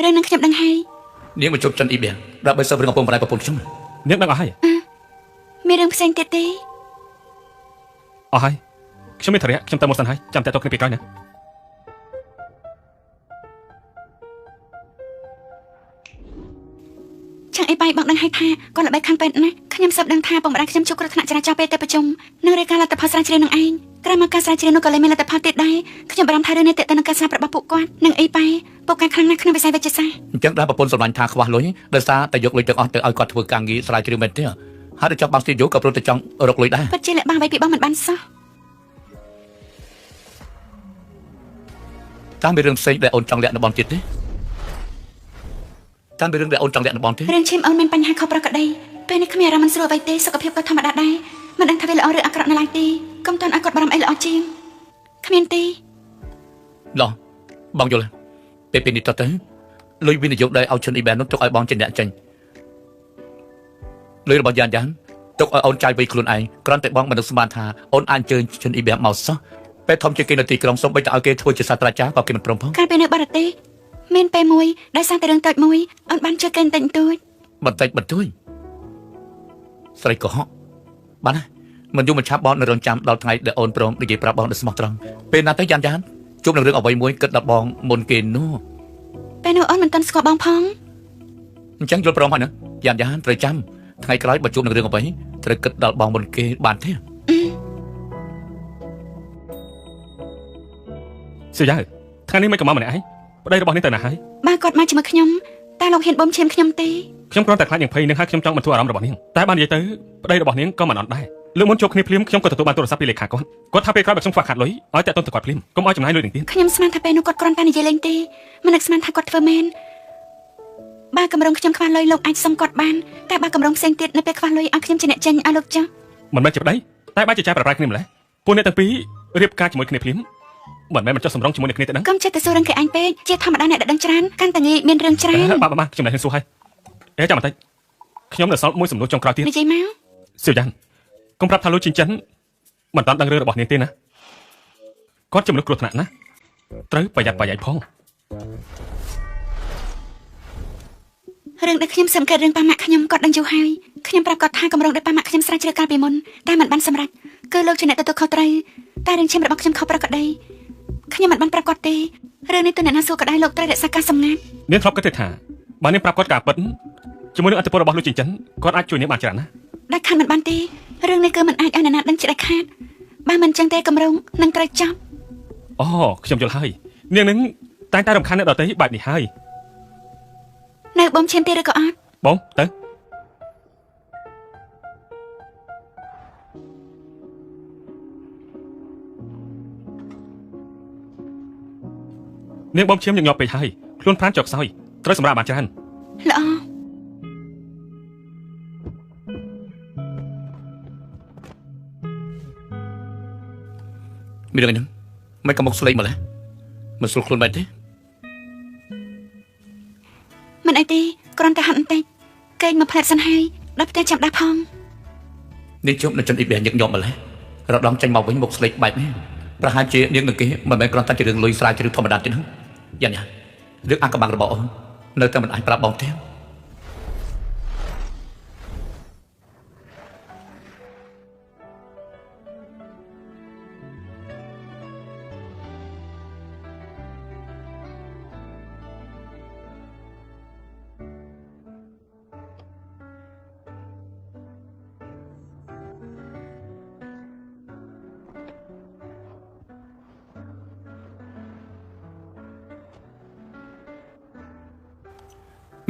រឿងនឹងខ្ញុំដឹងហើយនាងមកជួបចិនអ៊ីបៀដើម្បីសើរឿងឪពុកម្ដាយប្រពន្ធខ្ញុំនាងដឹងអស់ហើយមានរឿងផ្សេងទៀតទេអស់ហើយខ្ញុំមានធរៈខ្ញុំទៅមកសិនហើយចាំតែតគ្នាពីក្រោយណាឆាំងអីបាយបងដឹងហើយថាគាត់ល្បីខាងពេទ្យណាស់ខ្ញុំសឹកដឹងថាពុកម្ដាយខ្ញុំជួបគ្រោះថ្នាក់ចរាចរណ៍ពេលទៅប្រជុំនឹងរាយការណ៍លទ្ធផលស្រាវជ្រាវនឹងឯងក្រោយមកការស្រាវជ្រាវនោះក៏លែងមានលទ្ធផលទៀតដែរខ្ញុំបារម្ភថារឿងនេះទាក់ទងនឹងការស្លាប់របស់ពួកគាត់និងអីបាយពួកគាត់ខ្លាំងណាស់ក្នុងវិស័យវេជ្ជសាស្ត្រអញ្ចឹងដែរប្រពន្ធសម្លាញ់ថាខ្វះលុយដោយសារតែយកលុយទាំងអស់ទៅឲ្យគាត់ធ្វើការងារស្រាវជ្រាវមែនទេហើយដល់ចង់បាំងស្ទីឌីយ៉ូក៏ព្រោះតែចង់រកលុយដែរពិតជាលាក់បាំងអ្វីពីបងមិនបានសោះតាមមានរឿងផ្សេងដែលអូនចង់លាក់នៅបងទៀតទេ តាមពីរឿងដែលអូនចង់លាក់នឹងបងទេ រឿងឈាមអូនមានបញ្ហាខុសប្រក្រតីពេលនេះគ្មានអារម្មណ៍មិនស្រួលអ្វីទេសុខភាពក៏ធម្មតាដែរមិនដឹងថាវាល្អឬអាក្រក់នៅឡើយទេកុំទាន់ឲ្យគាត់បារម្ភអីល្អជាងគ្មានទេ ឡោះបងយល់ពេលពេលនេះតទៅលុយវិនិយោគដែលឲ្យឈុនអ៊ីបែននោះទុកឲ្យបងជាអ្នកចេញលុយរបស់យ៉ានយ៉ានទុកឲ្យអូនចាយវិញខ្លួនឯងគ្រាន់តែបងមិននឹកស្មានថាអូនអាចអញ្ជើញឈុនអ៊ីបែនមកសោះពេលធំជាងគេនៅទីក្រុងសូម្បីតែឲ្យគេធ្វើជាសាស្ត្រាចារ្យក៏គេមិនព្រមផង កាលពេលនៅបរទេសមានពេលមួយដោយសារតែរឿងតូចមួយអូនបានជួយគេបន្តិចបន្តួច បន្តិចបន្តួចស្រីកុហកបានណាមិនយូរមិនឆាប់បងនៅរងចាំដល់ថ្ងៃដែលអូនព្រមនិយាយប្រាប់បងដោយស្មោះត្រង់ពេលណាទៅយ៉ានយ៉ានជួបនឹងរឿងអ្វីមួយគិតដល់បងមុនគេនោះ ពេលនោះអូនមិនទាន់ស្គាល់បងផង អញ្ចឹងយល់ព្រមហើយណាយ៉ានយ៉ានត្រូវចាំថ្ងៃក្រោយបើជួបនឹងរឿងអ្វីត្រូវគិតដល់បងមុនគេបានទេ សៀវយ៉ាថ្ងៃនេះមិនក៏មកម្នាក់ឯងប្តីរបស់នេះទៅណាហើយ បើគាត់មកជាមួយខ្ញុំតែលោកហ៊ានបំឈាមខ្ញុំទេ ខ្ញុំគ្រាន់តែខ្លាចនាងភ័យនឹងហើយខ្ញុំចង់បន្ធូរអារម្មណ៍របស់នាងតែបាននិយាយទៅប្តីរបស់នាងក៏មិនអន់ដែរលើកមុនជួបគ្នាភ្លាមខ្ញុំក៏ទទួលបានទូរស័ព្ទពីលេខាគាត់គាត់ថាពេលក្រោយបើខ្ញុំខ្វះខាតលុយឲ្យតាក់ទងទៅគាត់ភ្លាមកុំឲ្យចំណាយលុយនឹងទៀត ខ្ញុំស្មានថាពេលនោះគាត់គ្រាន់តែនិយាយលេងទេមិននឹកស្មានថាគាត់ធ្វើមែនបើកម្រងខ្ញុំខ្វះលុយលោកអាចសុំគាត់បានតែបើកម្រងផ្សេងទៀតនៅពេលខ្វះលុយឲ្យខ្ញុំជាអ្នកចេញឲ្យលោកចុះ មិនមែនជាប្តីតែបែរជាចែកប្រប្រែគ្នាម្ល៉េះពួកអ្នកទាំងពីររៀបការជាមួយគ្នាភ្លាមមិនមែនមិនចុះសម្រងជាមួយនឹងគ្នាទេដឹង កុំចេះតែសួររឿងគេឯងពេកជាធម្មតាអ្នកដែលដឹងច្រើនកាន់តែងាយមានរឿងច្រើន បាទបាទខ្ញុំណែហ៊ានសួរហើយអេចាំបន្តិចខ្ញុំនៅសល់មួយសំណួរចុងក្រោយទៀត និយាយមក សៀវយ៉ាន់កុំប្រាប់ថាលោកជីងចិនមិនតាន់ដឹងរឿងរបស់នាងទេណាគាត់ជាមនុស្សគ្រោះថ្នាក់ណាស់ត្រូវប្រយ័ត្នប្រយែងផង រឿងដែលខ្ញុំសង្កេតរឿងប៉ាម៉ាក់ខ្ញុំគាត់ដឹងយូរហើយខ្ញុំប្រាប់គាត់ថាកម្រងដែលប៉ាម៉ាក់ខ្ញុំស្រាវជ្រាវកាលពីមុនតែមិនបានសម្រេចគឺលោកជាអ្នកទទួលខុសត្រូវតែរឿងឈាមរបស់ខ្ញុំខុសប្រក្រតីខ្ញុំមិនបានប្រាប់គាត់ទេរឿងនេះទោះអ្នកណាសួរក៏ដោយលោកត្រូវរក្សាការសម្ងាត់ នាងធ្លាប់គិតទេថាបើនាងប្រាប់គាត់ការពិតជាមួយនឹងអធិបតេយ្យរបស់លោកជីងចិនគាត់អាចជួយនាងបានច្រើនណាស់ ដាច់ខាតមិនបានទេរឿងនេះគឺមិនអាចឲ្យអ្នកណាដឹងជាដាច់ខាតបើមិនចឹងទេកម្រងនឹងត្រូវចាប់ អូខ្ញុំយល់ហើយនាងនឹងតែងតែរំខានអ្នកដទៃបែបនេះហើយ នៅបំឈាមទេឬក៏អត់ បងទៅនាងបំឈាមញឹកញាប់ពេកហើយខ្លួនប្រាណចុកខ្សោយត្រូវសម្រាប់បានច្រើន ល្អ មានរឿងអីហ្នឹងមិនក៏មកស្លេកម្ល៉េះមិនស្រួលខ្លួនបែបទេ មិនអីទេគ្រាន់តែហាត់បន្តិចកេងមកផ្លែតសិនហើយដល់ផ្ទះចាំដាស់ផង នាងជួបនៅចិនអ៊ីបែញឹកញាប់ម្ល៉េះរដងចេញមកវិញមកស្លេកបែបនេះប្រហែលជានាងនឹងគេមិនមែនគ្រាន់តែជារឿងលុយស្រាវជ្រាវធម្មតាទេហ្នឹងយ៉ាងណារឿងអាកំបាំងរបស់អូននៅតែមិនអាចប្រាប់បងទេ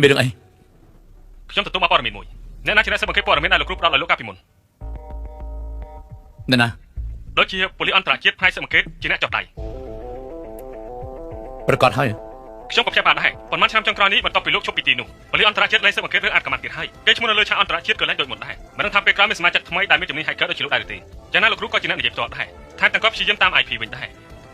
មានរឿងអី ខ្ញុំទទួលមកព័ត៌មានមួយអ្នកណាជាអ្នកស៊ើបអង្កេតព័ត៌មានដែលលោកគ្រូផ្ដល់ឲ្យលោកកាលពីមុន អ្នកណា ដូចជាប៉ូលីសអន្តរជាតិផ្នែកស៊ើបអង្កេតជាអ្នកចុះដៃ ប្រកាសហើយ ខ្ញុំក៏ព្យាបាលដែរប៉ុន្មានឆ្នាំចុងក្រោយនេះបន្ទាប់ពីលោកឈប់ពីទីនោះប៉ូលីសអន្តរជាតិលែងស៊ើបអង្កេតរឿងអាចកំបាត់ទៀតហើយគេឈ្មោះនៅលើឆាកអន្តរជាតិក៏លែងដូចមុនដែរមិនដឹងថាពេលក្រោយមានសមាជិកថ្មីដែលមានជំនាញ hacker ដូចជាលោកដែរឬទេយ៉ាងណាលោកគ្រូក៏ជាអ្នកនិយាយផ្ទាល់ដែរថែមទាំងគាត់ព្យាយាមតាម IP វិញដែរ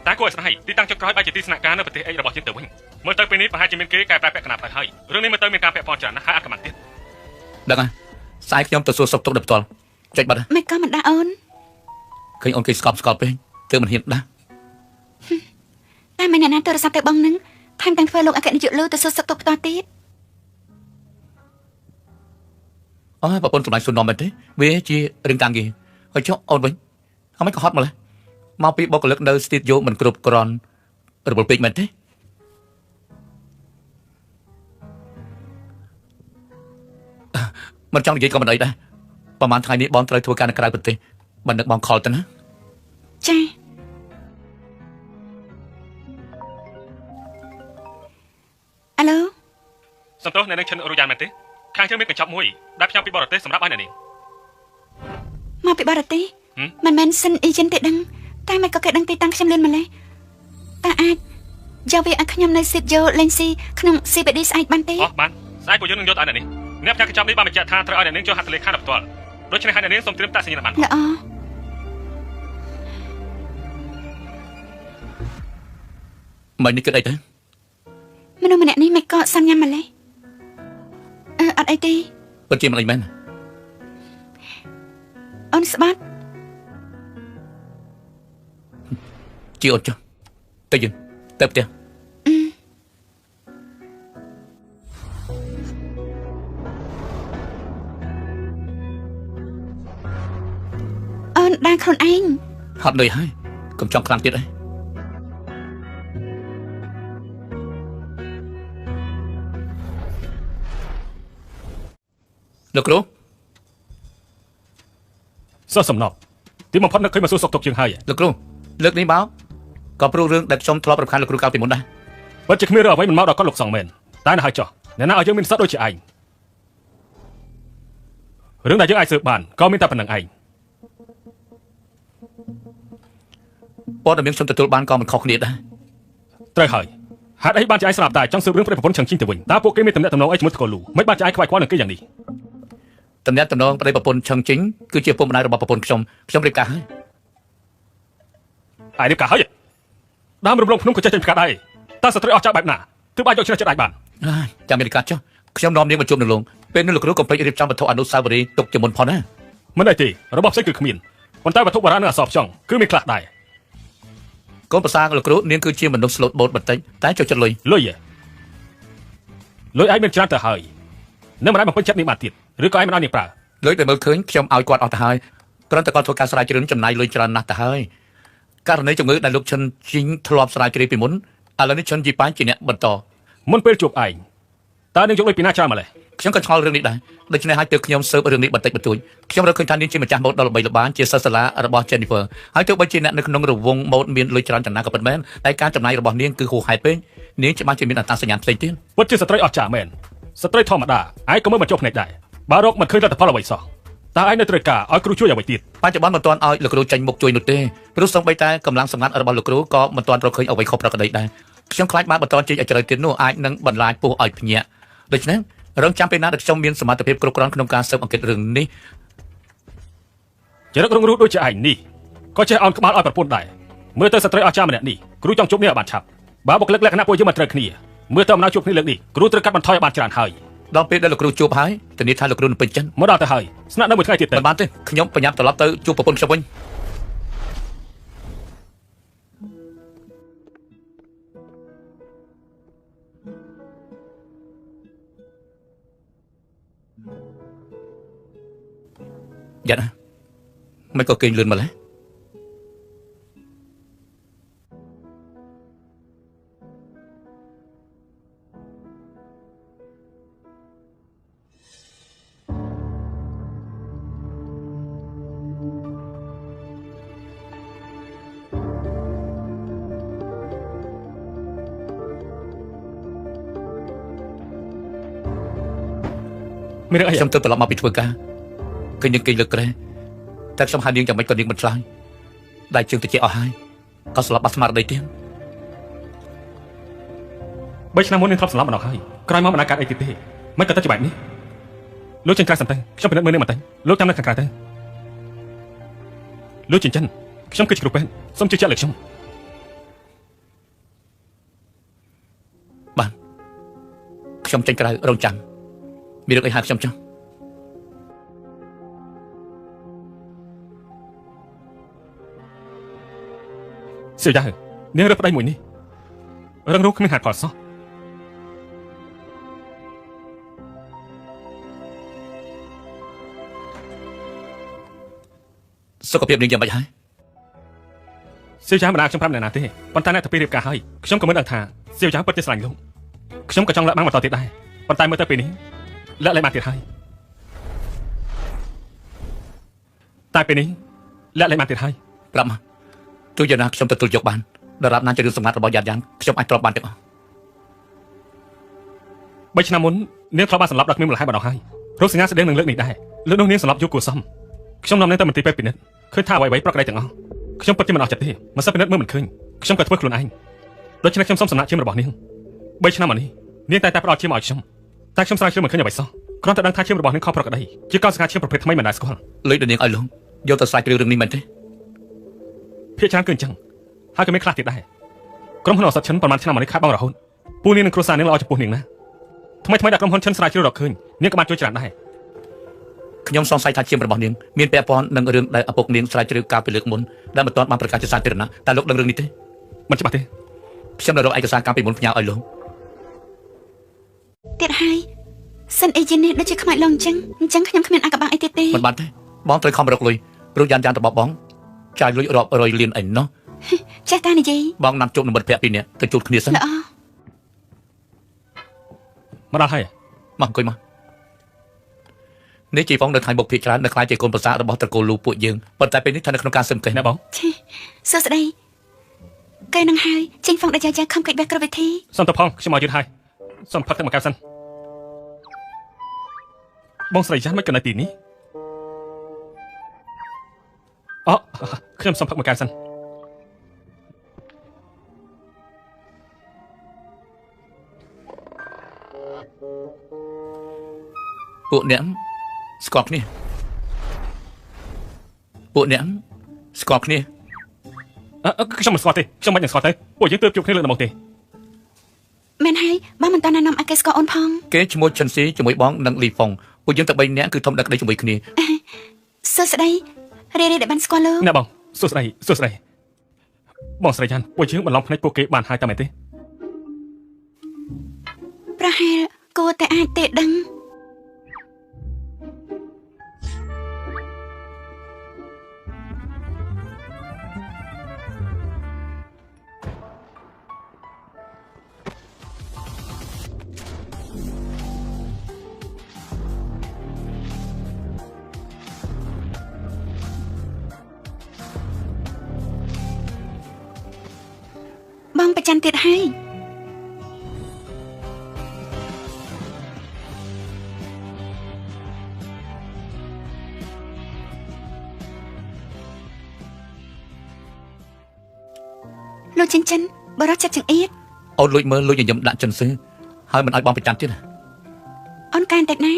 តែគួរឲ្យស្ដាយទីតាំងចុងក្រោយបែរជាទីស្នាក់ការនៅប្រទេសអេរបស់យើងទៅវិញមើលទៅពេលនេះប្រហែលជាមានគេកែប្រែពាក់កណ្ដាលផ្លូវហើយរឿងនេះមើលទៅមានការពាក់ព័ន្ធច្រើនណាស់ហើយអាចកំបាត់ទៀត ដឹងហើយស្អែកខ្ញុំទៅសួរសុខទុក្ខដល់ផ្ទាល់ចុចបាត់ មិនក៏មិនដាស់អូន ឃើញអូនគេស្កប់ស្កល់ពេកទើបមិនហ៊ានដាស់ តែមិនអ្នកណាទូរស័ព្ទទៅបងនឹងថែមទាំងធ្វើលោកអគ្គនាយកលូទៅសួរសុខទុក្ខផ្ទាល់ទៀត អូប្រពន្ធសម្លាញ់សួរនាំមែនទេវាជារឿងការងារហើយចុះអូនវិញអ្មេចក៏ហត់ម្ល៉េះមកពីបុគ្គលិកនៅស្ទីឌីយ៉ូមិនគ្រប់គ្រាន់រវល់ពេកមែនទេមិនចង់និយាយក៏មិនអីដែរប្រហែលថ្ងៃនេះបងត្រូវធ្វើការនៅក្រៅប្រទេសបើនឹកបងខលទៅណា ចាអាឡូ សំទោសអ្នកនឹងឈិនរូយ៉ានមែនទេខាងយើងមានកញ្ចប់មួយដែលផ្ញើពីបរទេសសម្រាប់ឲ្យអ្នកនាង មកពីបរទេសមិនមែនសិនអ៊ីចិនទេដឹងតែមិនក៏គេដឹងទីតាំងខ្ញុំលឿនម្ល៉េះតើអាចយកវាឲ្យខ្ញុំនៅស្ទីឌីយ៉ូលេងស៊ីក្នុង CBD ស្អែកបានទេ អូបាន ស្អែកពួកយើងនឹងយកទៅឲ្យអ្នកនាងអ្នកផ្ញើកញ្ចប់នេះបានបញ្ជាក់ថាត្រូវឲ្យអ្នកនាងចូលហត្ថលេខាដល់ផ្ទាល់ដូច្នេះហើយអ្នកនាងសូមត្រៀមតាសញ្ញាបត្រ ល្អ មិននេះគិតអីទៅ មនុស្សម្នាក់នេះមិនក៏សាំញ៉ាំម្លេះអឺអត់អីទេ ពិតជាមិនអីមែន អូនស្បាត់ ជាអូនចុះទៅយើងទៅផ្ទះ អូនដើរខ្លួនឯង ហត់នឿយហើយកុំចង់ខ្លាំងទៀតអីលោកគ្រូ សិស្សសំណប់ទីបំផុតនឹកឃើញមកសួរសុខទុក្ខជាងហើយ លោកគ្រូលើកនេះមកក៏ព្រោះរឿងដែលខ្ញុំធ្លាប់រំខានលោកគ្រូកាលពីមុនដែរ ពិតជាគ្មានរឿងអ្វីមិនមកដល់គាត់លោកសង្ឃមែនតែនៅហើយចោះអ្នកណាឲ្យយើងមានសិទ្ធិដូចជាឯងរឿងដែលយើងអាចស៊ើបបានក៏មានតែប៉ុណ្្នឹងឯង ព័ត៌មានខ្ញុំទទួលបានក៏មិនខុសគ្នាដែរ ត្រូវហើយហេតុអីបានជាឯងស្រាប់តែចង់ស៊ើបរឿងប្តីប្រពន្ធឆឹងជីងទៅវិញតើពួកគេមានតំណែងតំណងអីជាមួយតកូលូមិនបានជាឯងខ្វាយខ្វល់នឹងគេយ៉ាងនេះ តំណែងតំណងប្តីប្រពន្ធឆឹងជីងគឺជាពុកម្ដាយរបស់ប្រពន្ធខ្ញុំខ្ញុំរៀបការហើយ ឯងរៀបការហើយដើមរំលងភ្នំក៏ចេះចេញផ្កាដែរតើស្ត្រីអស់ចាស់បែបណាទើបអាចយកឈ្នះចិត្តឯងបាន ចាំមានការចុះខ្ញុំនាំនាងមកជួបនឹងលោកពេលនេះលោកគ្រូកុំភ្លេចរៀបចំវត្ថុអនុស្សាវរីយ៍ទុកជាមុនផងណា មិនអីទេរបស់ផ្សេងគឺគ្មានប៉ុន្តែវត្ថុបុរាណនិងអក្សរផ្ចង់គឺមានខ្លះដែរ កូនប្រសាលោកគ្រូនាងគឺជាមនុស្សស្លូតបូតបន្តិចតែចូលចិត្តលុយ លុយលុយឯងមានច្រើនទៅហើយនឹងមិនអាចបំពេញចិត្តនាងបានទៀតឬក៏ឯងមិនឲ្យនាងប្រើ លុយដែលមើលឃើញខ្ញុំឲ្យគាត់អស់ទៅហើយគ្រាន់តែគាត់ធ្វើការស្រាវជ្រាវចំណាយលុយច្រើនណាស់ទៅហើយករណីជំងឺដែលលោកឈិនជីងធ្លាប់ស្រាវជ្រាវពីមុនឥឡូវនេះឈិនយីប៉ាញជាអ្នកបន្ត មុនពេលជួបឯងតើនាងយកលុយពីណាច្រើនម្ល៉េះ ខ្ញុំក៏ឆ្ងល់រឿងនេះដែរដូច្នេះហើយទើបខ្ញុំស៊ើបរឿងនេះបន្តិចបន្តួចខ្ញុំរកឃើញថានាងជាម្ចាស់ម៉ូដដ៏ល្បីល្បាញជាសិស្សសាលារបស់ Jennifer ហើយទោះបីជាអ្នកនៅក្នុងរង្វង់ម៉ូដមានលុយច្រើនចំណាយក៏ពិតមែនតែការចំណាយរបស់នាងគឺហួសហេតុពេកនាងច្បាស់ជាមានអត្តសញ្ញាណផ្សេងទៀត ពិតជាស្ត្រីអស្ចារ្យមែនស្ត្រីធម្មតាឯងក៏មើលមិនចុះភ្នែកដែរបើរកមិនឃើញលទ្ធផលអ្វីសោះតើឯងនៅត្រូវការឲ្យគ្រូជួយអ្វីទៀត បច្ចុប្បន្នមិនទាន់ឲ្យលោកគ្រូចេញមុខជួយនោះទេព្រោះសូម្បីតែកម្លាំងសម្ងាត់របស់លោកគ្រូក៏មិនទាន់រកឃើញអ្វីខុសប្រក្រតីដែរខ្ញុំខ្លាចបានបន្តជែកឲ្យជ្រៅទៀតនោះអាចនឹងបន្លាចពោះឲ្យភ្ញាក់ដូច្នេះរងចាំពេលណាដែលខ្ញុំមានសមត្ថភាពគ្រប់គ្រាន់ក្នុងការស៊ើបអង្កេតរឿងនេះ ចរិតរុងរូតដូចជាឯងនេះក៏ចេះអោនក្បាលឲ្យប្រពន្ធដែរមើលទៅស្ត្រីអស្ចារ្យម្នាក់នេះគ្រូចង់ជួបនេះឲ្យបានឆាប់បើបុគ្គលិកលក្ខណៈពួកយើងមិនត្រូវគ្នាមើលទៅអំណោយជួបគ្នាលើកនេះគ្រូត្រូវកាត់បន្ថយឲ្យបានច្រើនហើយ ដល់ពេលដែលលោកគ្រូជួបហើយធានាថាលោកគ្រូនឹងពេញចិត្ត មកដល់ទៅហើយស្នាក់នៅមួយថ្ងៃទៀតទៅ មិនបានទេខ្ញុំប្រញាប់ត្រឡប់ទៅជួបប្រពន្ធខ្ញុំវិញយ៉ាណាមិនក៏គេងលឿនម្ល៉េះ មានរឿងអី ខ្ញុំទៅត្រឡប់មកពីធ្វើការឃើញនាងគេងលើក្រែតែខ្ញុំហៅនាងយ៉ាងម៉េចក៏នាងមិនឆ្លើយដៃជើងតិចអស់ហើយក៏ស្លាប់បាត់ស្មារតីទៀត 3ឆ្នាំមុននាងធ្លាប់ស្លាប់ម្ដងហើយក្រោយមកមិនអាចកើតអីទៀតទេមិនក៏ទៅជាបែបនេះលោកចេញក្រៅសិនទៅខ្ញុំពិនិត្យមើលនាងបន្តិចលោកចាំនៅខាងក្រៅទៅលោកចិញ្ចឹមខ្ញុំគឺជាគ្រូពេទ្យសូមជឿជាក់លើខ្ញុំ បានខ្ញុំចេញក្រៅរងចាំមានរឿងអីហៅខ្ញុំចុះ សៀវយ៉ានាងរើសប្តីមួយនេះរឹងរូសគ្មានហេតុផលសោះ សុខភាពនាងយ៉ាងម៉េចហើយ សៀវយ៉ាមិនអាចខ្ញុំប្រាប់អ្នកណាទេប៉ុន្តែអ្នកទៅពីរៀបការហើយខ្ញុំក៏មិនដឹងថាសៀវយ៉ាពិតជាស្រឡាញ់លោកខ្ញុំក៏ចង់លាក់បាំងបន្តទៀតដែរប៉ុន្តែមើលទៅពេលនេះលាក់លែងបានទៀតហើយតែពេលនេះលាក់លែងបានទៀតហើយ ប្រាប់មកទោះយ៉ាងណាខ្ញុំទទួលយកបានដរាបណាជារឿងសម្ងាត់របស់យ៉ាតយ៉ាងខ្ញុំអាចទ្រាំបានទាំងអស់ 3ឆ្នាំមុននាងធ្លាប់បានសម្លាប់ដល់គ្មានមូលហេតុម្ដងហើយរោគសញ្ញាស្តៀងនឹងលើកនេះដែរលើកនោះនាងសម្លាប់យូរគួរសមខ្ញុំនាំនាងទៅមន្ទីរពេទ្យពិនិត្យឃើញថាអ្វីៗប្រក្រតីទាំងអស់ខ្ញុំពិតជាមិនអស់ចិត្តទេមិនសិនពិនិត្យមើលមិនឃើញខ្ញុំក៏ធ្វើខ្លួនឯងដូច្នេះខ្ញុំសូមសំណាក់ឈាមរបស់នាង3ឆ្នាំមកនេះនាងតែតែផ្ដល់ឈាមឲ្យខ្ញុំ តែខ្ញុំស្រាវជ្រាវមិនឃើញអ្វីសោះគ្រាន់តែដឹងថាឈាមរបស់នាងខុសប្រក្រតីជាកោសិកាឈាមប្រភេទថ្មីមិនដែលស្គាល់លុយដល់នាងឲ្យលោកយកទៅស្រាវជ្រាវរឿងនេះមែនទេភាគច្រើនគឺអញ្ចឹងហើយក៏មានខ្លះទៀតដែរក្រុមហ៊ុនឱសថឈិនប្រហែលឆ្នាំមកនេះខាតបង់រហូតពូនាងនិងគ្រួសារនាងល្អចំពោះនាងណាថ្មីថ្មីដល់ក្រុមហ៊ុនឈិនស្រាវជ្រាវរកឃើញនាងក៏បានជួយច្រើនដែរខ្ញុំសង្ស័យថាឈាមរបស់នាងមានពាក់ព័ន្ធនឹងរឿងដែលឪពុកនាងស្រាវជ្រាវកាលពីលើកមុនដែលមិនទាន់បានប្រកាសជាសាធារណៈតែលោកដឹងរឿងនេះទេមិនច្បាស់ទេខ្ញុំនៅរកឯកសារកាលពីមុនផ្ញើឲ្យលោកទៀតហើយសិនអេជីននេះដូចជាខ្មោចលងអញ្ចឹងខ្ញុំគ្មានអាកបាំងអីទៀតទេមិនបានទេបងត្រូវខំរកលុយព្រោះយ៉ានយ៉ានរបស់បងចាយលុយរាប់រយលានអីណោះចេះតានិយាយបងណាត់ជួបនឹងមិត្តភក្តិពីរនាក់ទៅជួបគ្នាសិនល្អមកដល់ហើយមកអង្គុយមកនេះជីបងនៅថៃបុកភាគច្រើននៅខ្លាចជាកូនប្រសារបស់ត្រកូលលូពួកយើងប៉ុន្តែពេលនេះស្ថិតនៅក្នុងការស៊ើបអង្កេតណាបងសួស្តីកែនឹងហើយចេញហ្វុងដាច់យ៉ាខំកិច្ចវះគ្រប់វិធីសុំទៅផងខ្ញុំមកយឺតហើយសុំផឹកទឹកមួយកែវសិនបងស្រីយ៉ានមិនក៏នៅទីនេះអូខ្ញុំសុំផឹកមួយកែវសិនពួកអ្នកស្គាល់គ្នាពួកអ្នកស្គាល់គ្នាខ្ញុំមិនស្គាល់ទេខ្ញុំមិនស្គាល់ទេពួកយើងទើបជួបគ្នាលើកដំបូងទេមែនហើយបងមិនតាន់ណែនាំឲ្យគេស្គាល់អូនផងគេឈ្មោះឈិនស៊ីជាមួយបងនិងលីហ្វុងពួកយើងតែ3នាក់គឺធំដឹកក្តីជាមួយគ្នាសួស្តីរីរីដែលបានស្គាល់លោកណែបងសួស្តីសួស្តីបងស្រីយ៉ានពួកយើងបន្លំភ្នែកពួកគេបានហើយតែមែនទេប្រហែលគួរតែអាចទេដឹងបងប្រច័នទៀតហើយលោកចិនចិនបរិចិត្តចង្អៀតអូនលួចមើលលួចញញឹមដាក់ចិនស៊ឺហើយមិនឲ្យបងប្រច័នទៀតអូនកែនតិចណា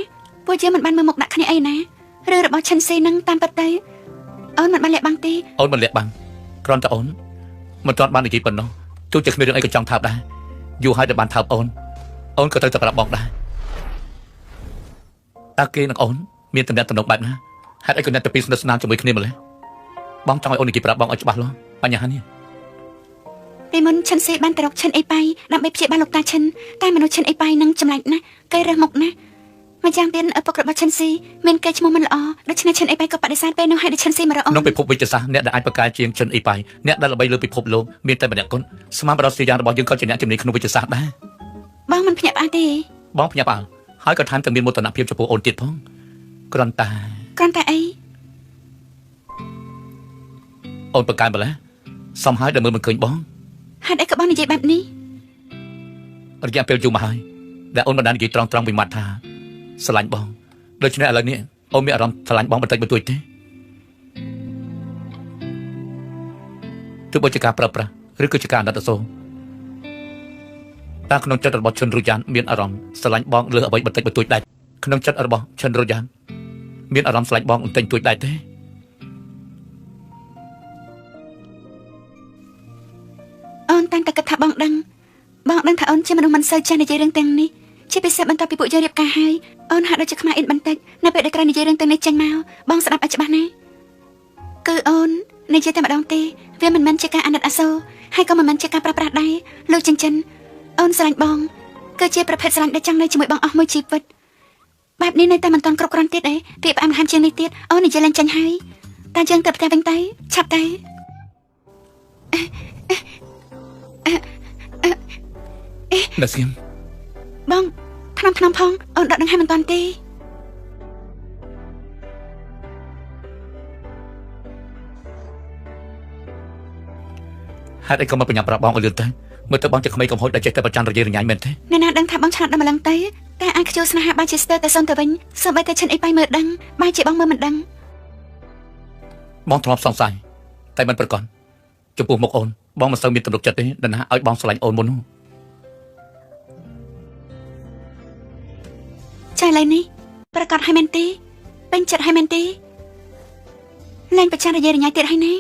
ពួកយើងមិនបានមើលមុខដាក់គ្នាអីណារឿងរបស់ឈិនស៊ីនឹងតាមពិតទៅអូនមិនបានលាក់បាំងទេអូនមិនលាក់បាំងគ្រាន់តែអូនមិនទាន់បាននិយាយប៉ុណ្ណោះទោះជាគ្មានរឿងអីក៏ចង់ថើបដែរយូរហើយដែលបានថើបអូនអូនក៏ត្រូវតែប្រាប់បងដែរតើគេនិងអូនមានទំនាក់ទំនងបែបណាហេតុអីក៏អ្នកទៅពីស្និទ្ធស្នាលជាមួយគ្នាម្ល៉េះបងចង់ឲ្យអូននិយាយប្រាប់បងឲ្យច្បាស់លាស់បញ្ហានេះពីមុនឈិនស៊ីបានទៅរកឈិនអីប៉ៃដើម្បីព្យាបាលលោកតាឈិនតែមនុស្សឈិនអីប៉ៃនឹងចម្លែកណាស់គេរើសមុខណាស់ម្យ៉ាងទៀតឪពុករបស់ឈិនស៊ីមានគេឈ្មោះមិនល្អដូច្នេះឈិនអីប៉ៃក៏បដិសេធពេលនោះឲ្យឈិនស៊ីមករកអូនក្នុងពិភពវិទ្យាសាស្ត្រអ្នកដែលអាចប្រកែជាងឈិនអីប៉ៃអ្នកដែលល្បីលើពិភពលោកមានតែម្នាក់គត់ស្មានបរិសុទ្ធយ៉ាងរបស់យើងក៏ជាអ្នកជំនាញក្នុងវិទ្យាសាស្ត្រដែរបងមិនភ្ញាក់ផ្អើលទេបងភ្ញាក់ផ្អើលហើយក៏ថែមទាំងមានមោទនភាពចំពោះអូនទៀតផងគ្រាន់តែអីអូនប្រកែម្ល៉េះសំហើយដែលមើលមិនឃើញបងហេតុអីក៏បងនិយាយបែបនេះរយៈពេលយូរមកហើយដែលអូនមិនបាននិយាយត្រង់ៗពីមាត់ថាស្រឡាញ់បងដូច្នេះឥឡូវនេះអូនមានអារម្មណ៍ស្រឡាញ់បងបន្តិចបន្តួចទេទោះបីជាការប្រើប្រាស់ឬក៏ជាការអាណិតអាសូរតើក្នុងចិត្តរបស់ឈិនរូយ៉ានមានអារម្មណ៍ស្រឡាញ់បងលើអ្វីបន្តិចបន្តួចដែរក្នុងចិត្តរបស់ឈិនរូយ៉ានមានអារម្មណ៍ស្រឡាញ់បងបន្តិចបន្តួចដែរទេអូនតាំងតែគិតថាបងដឹងថាអូនជាមនុស្សមិនសូវចេះនិយាយរឿងទាំងនេះជាពិសេសបន្ទាប់ពីពួកយើងរៀបការហើយអូនហាក់ដូចជាខ្មាស់អៀនបន្តិចនៅពេលដែលក្រោយនិយាយរឿងទាំងនេះចេញមកបងស្ដាប់ឲ្យច្បាស់ណាគឺអូននិយាយតែម្ដងទេវាមិនមែនជាការអាណិតអាសូរហើយក៏មិនមែនជាការប្រាស្រ័យដែរលោកចិនចិនអូនស្រឡាញ់បងគឺជាប្រភេទស្រឡាញ់ដែលចង់នៅជាមួយបងអស់មួយជីវិតបែបនេះនៅតែមិនទាន់គ្រប់គ្រាន់ទៀតទេពាក្យផ្អែមល្ហែមជាងនេះទៀតអូននិយាយឡើងចេញហើយតែយើងទៅផ្ទះវិញទៅឆាប់ទៅនៅស្ងៀមបងថ្នាំផងអូនដកដឹងហើយមិនតាន់ទេហេតុអីក៏មកបញ្ញាប្រាប់បងឲ្យលឿនទៅមើលទៅបងជាក្មេងកំហុសដែលចេះតែប្រច័ណ្ឌរយរញ៉ាញ់មែនទេអ្នកណាដឹងថាបងឆ្លាតដល់ម្លឹងទៅតែអាចខ្ជិលស្នេហាបានជាស្ទើរតែសុនទៅវិញសូម្បីតែឈិនអីប៉ៃមើលដឹងបែរជាបងមើលមិនដឹងបងធ្លាប់សង្ស័យតែមិនប្រកបចំពោះមុខអូនបងមិនសូវមានទំនុកចិត្តទេដល់ណាឲ្យបងស្រឡាញ់អូនមុននោះ ចាឥឡូវនេះប្រកាសឲ្យមែនទេពេញចិត្តឲ្យមែនទេលែងប្រចាំរយរញ៉ៃទៀតហើយណា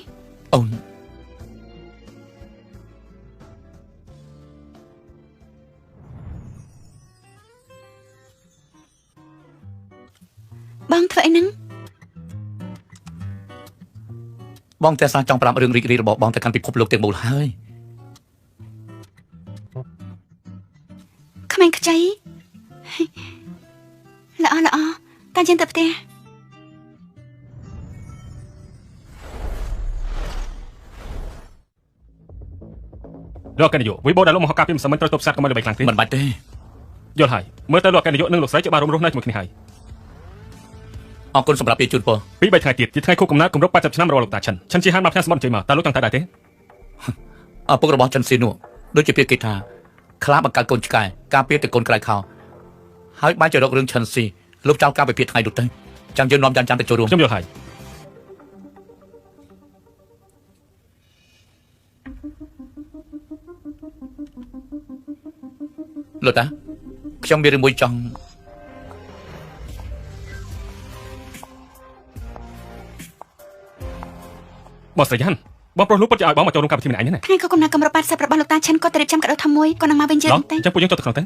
អូនបងធ្វើអីហ្នឹងបងតែសាចង់ប្រាប់រឿងរីករាយរបស់បងទៅកាន់ពិភពលោកទាំងមូលហើយក្មេងខ្ចីល្អល្អតាយើងទៅផ្ទះលោកកណ្ឌយុវិបោដែលលោកមកហកការពីម្សិលមិញត្រូវទប់ស្កាត់កុំឲ្យល្បីខ្លាំងទេមិនបាច់ទេយល់ហើយមើលទៅលោកកណ្ឌយុនិងលោកស្រីជាបានរួមរស់នៅជាមួយគ្នាហើយអរគុណសម្រាប់ពេលជូនពរពី3ថ្ងៃទៀតជាថ្ងៃខួបកំណើតគម្រប់80ឆ្នាំរបស់លោកតាឈិនឈិនជាហានមកផ្ញើសម្បត្តិអញ្ជើញមកតើលោកចង់តែដែរទេឪពុករបស់ឈិនស៊ីនោះដូចជាពាក្យគេថាខ្លាបង្កើតកូនឆ្កែការពារទៅកូនក្រៅខោហើយបានជារករឿងឈិនស៊ីលុបចោលការវិភាគថ្ងៃនោះទៅចាំយើងនាំចាំទៅចូលរួមខ្ញុំយល់ហើយលោកតាខ្ញុំមានរឿងមួយចង់បងស្រីយ៉ាន់បងប្រុសលោកពិតជាឲ្យបងមកចូលរួមកម្មវិធីម្នាក់ឯងណាថ្ងៃក៏កំណត់កម្រិត80របស់លោកតាឈិនក៏ទៅរៀបចំកាដូធំមួយក៏នឹងមកវិញយើងទេអញ្ចឹងពួកយើងចូលទៅក្នុងទ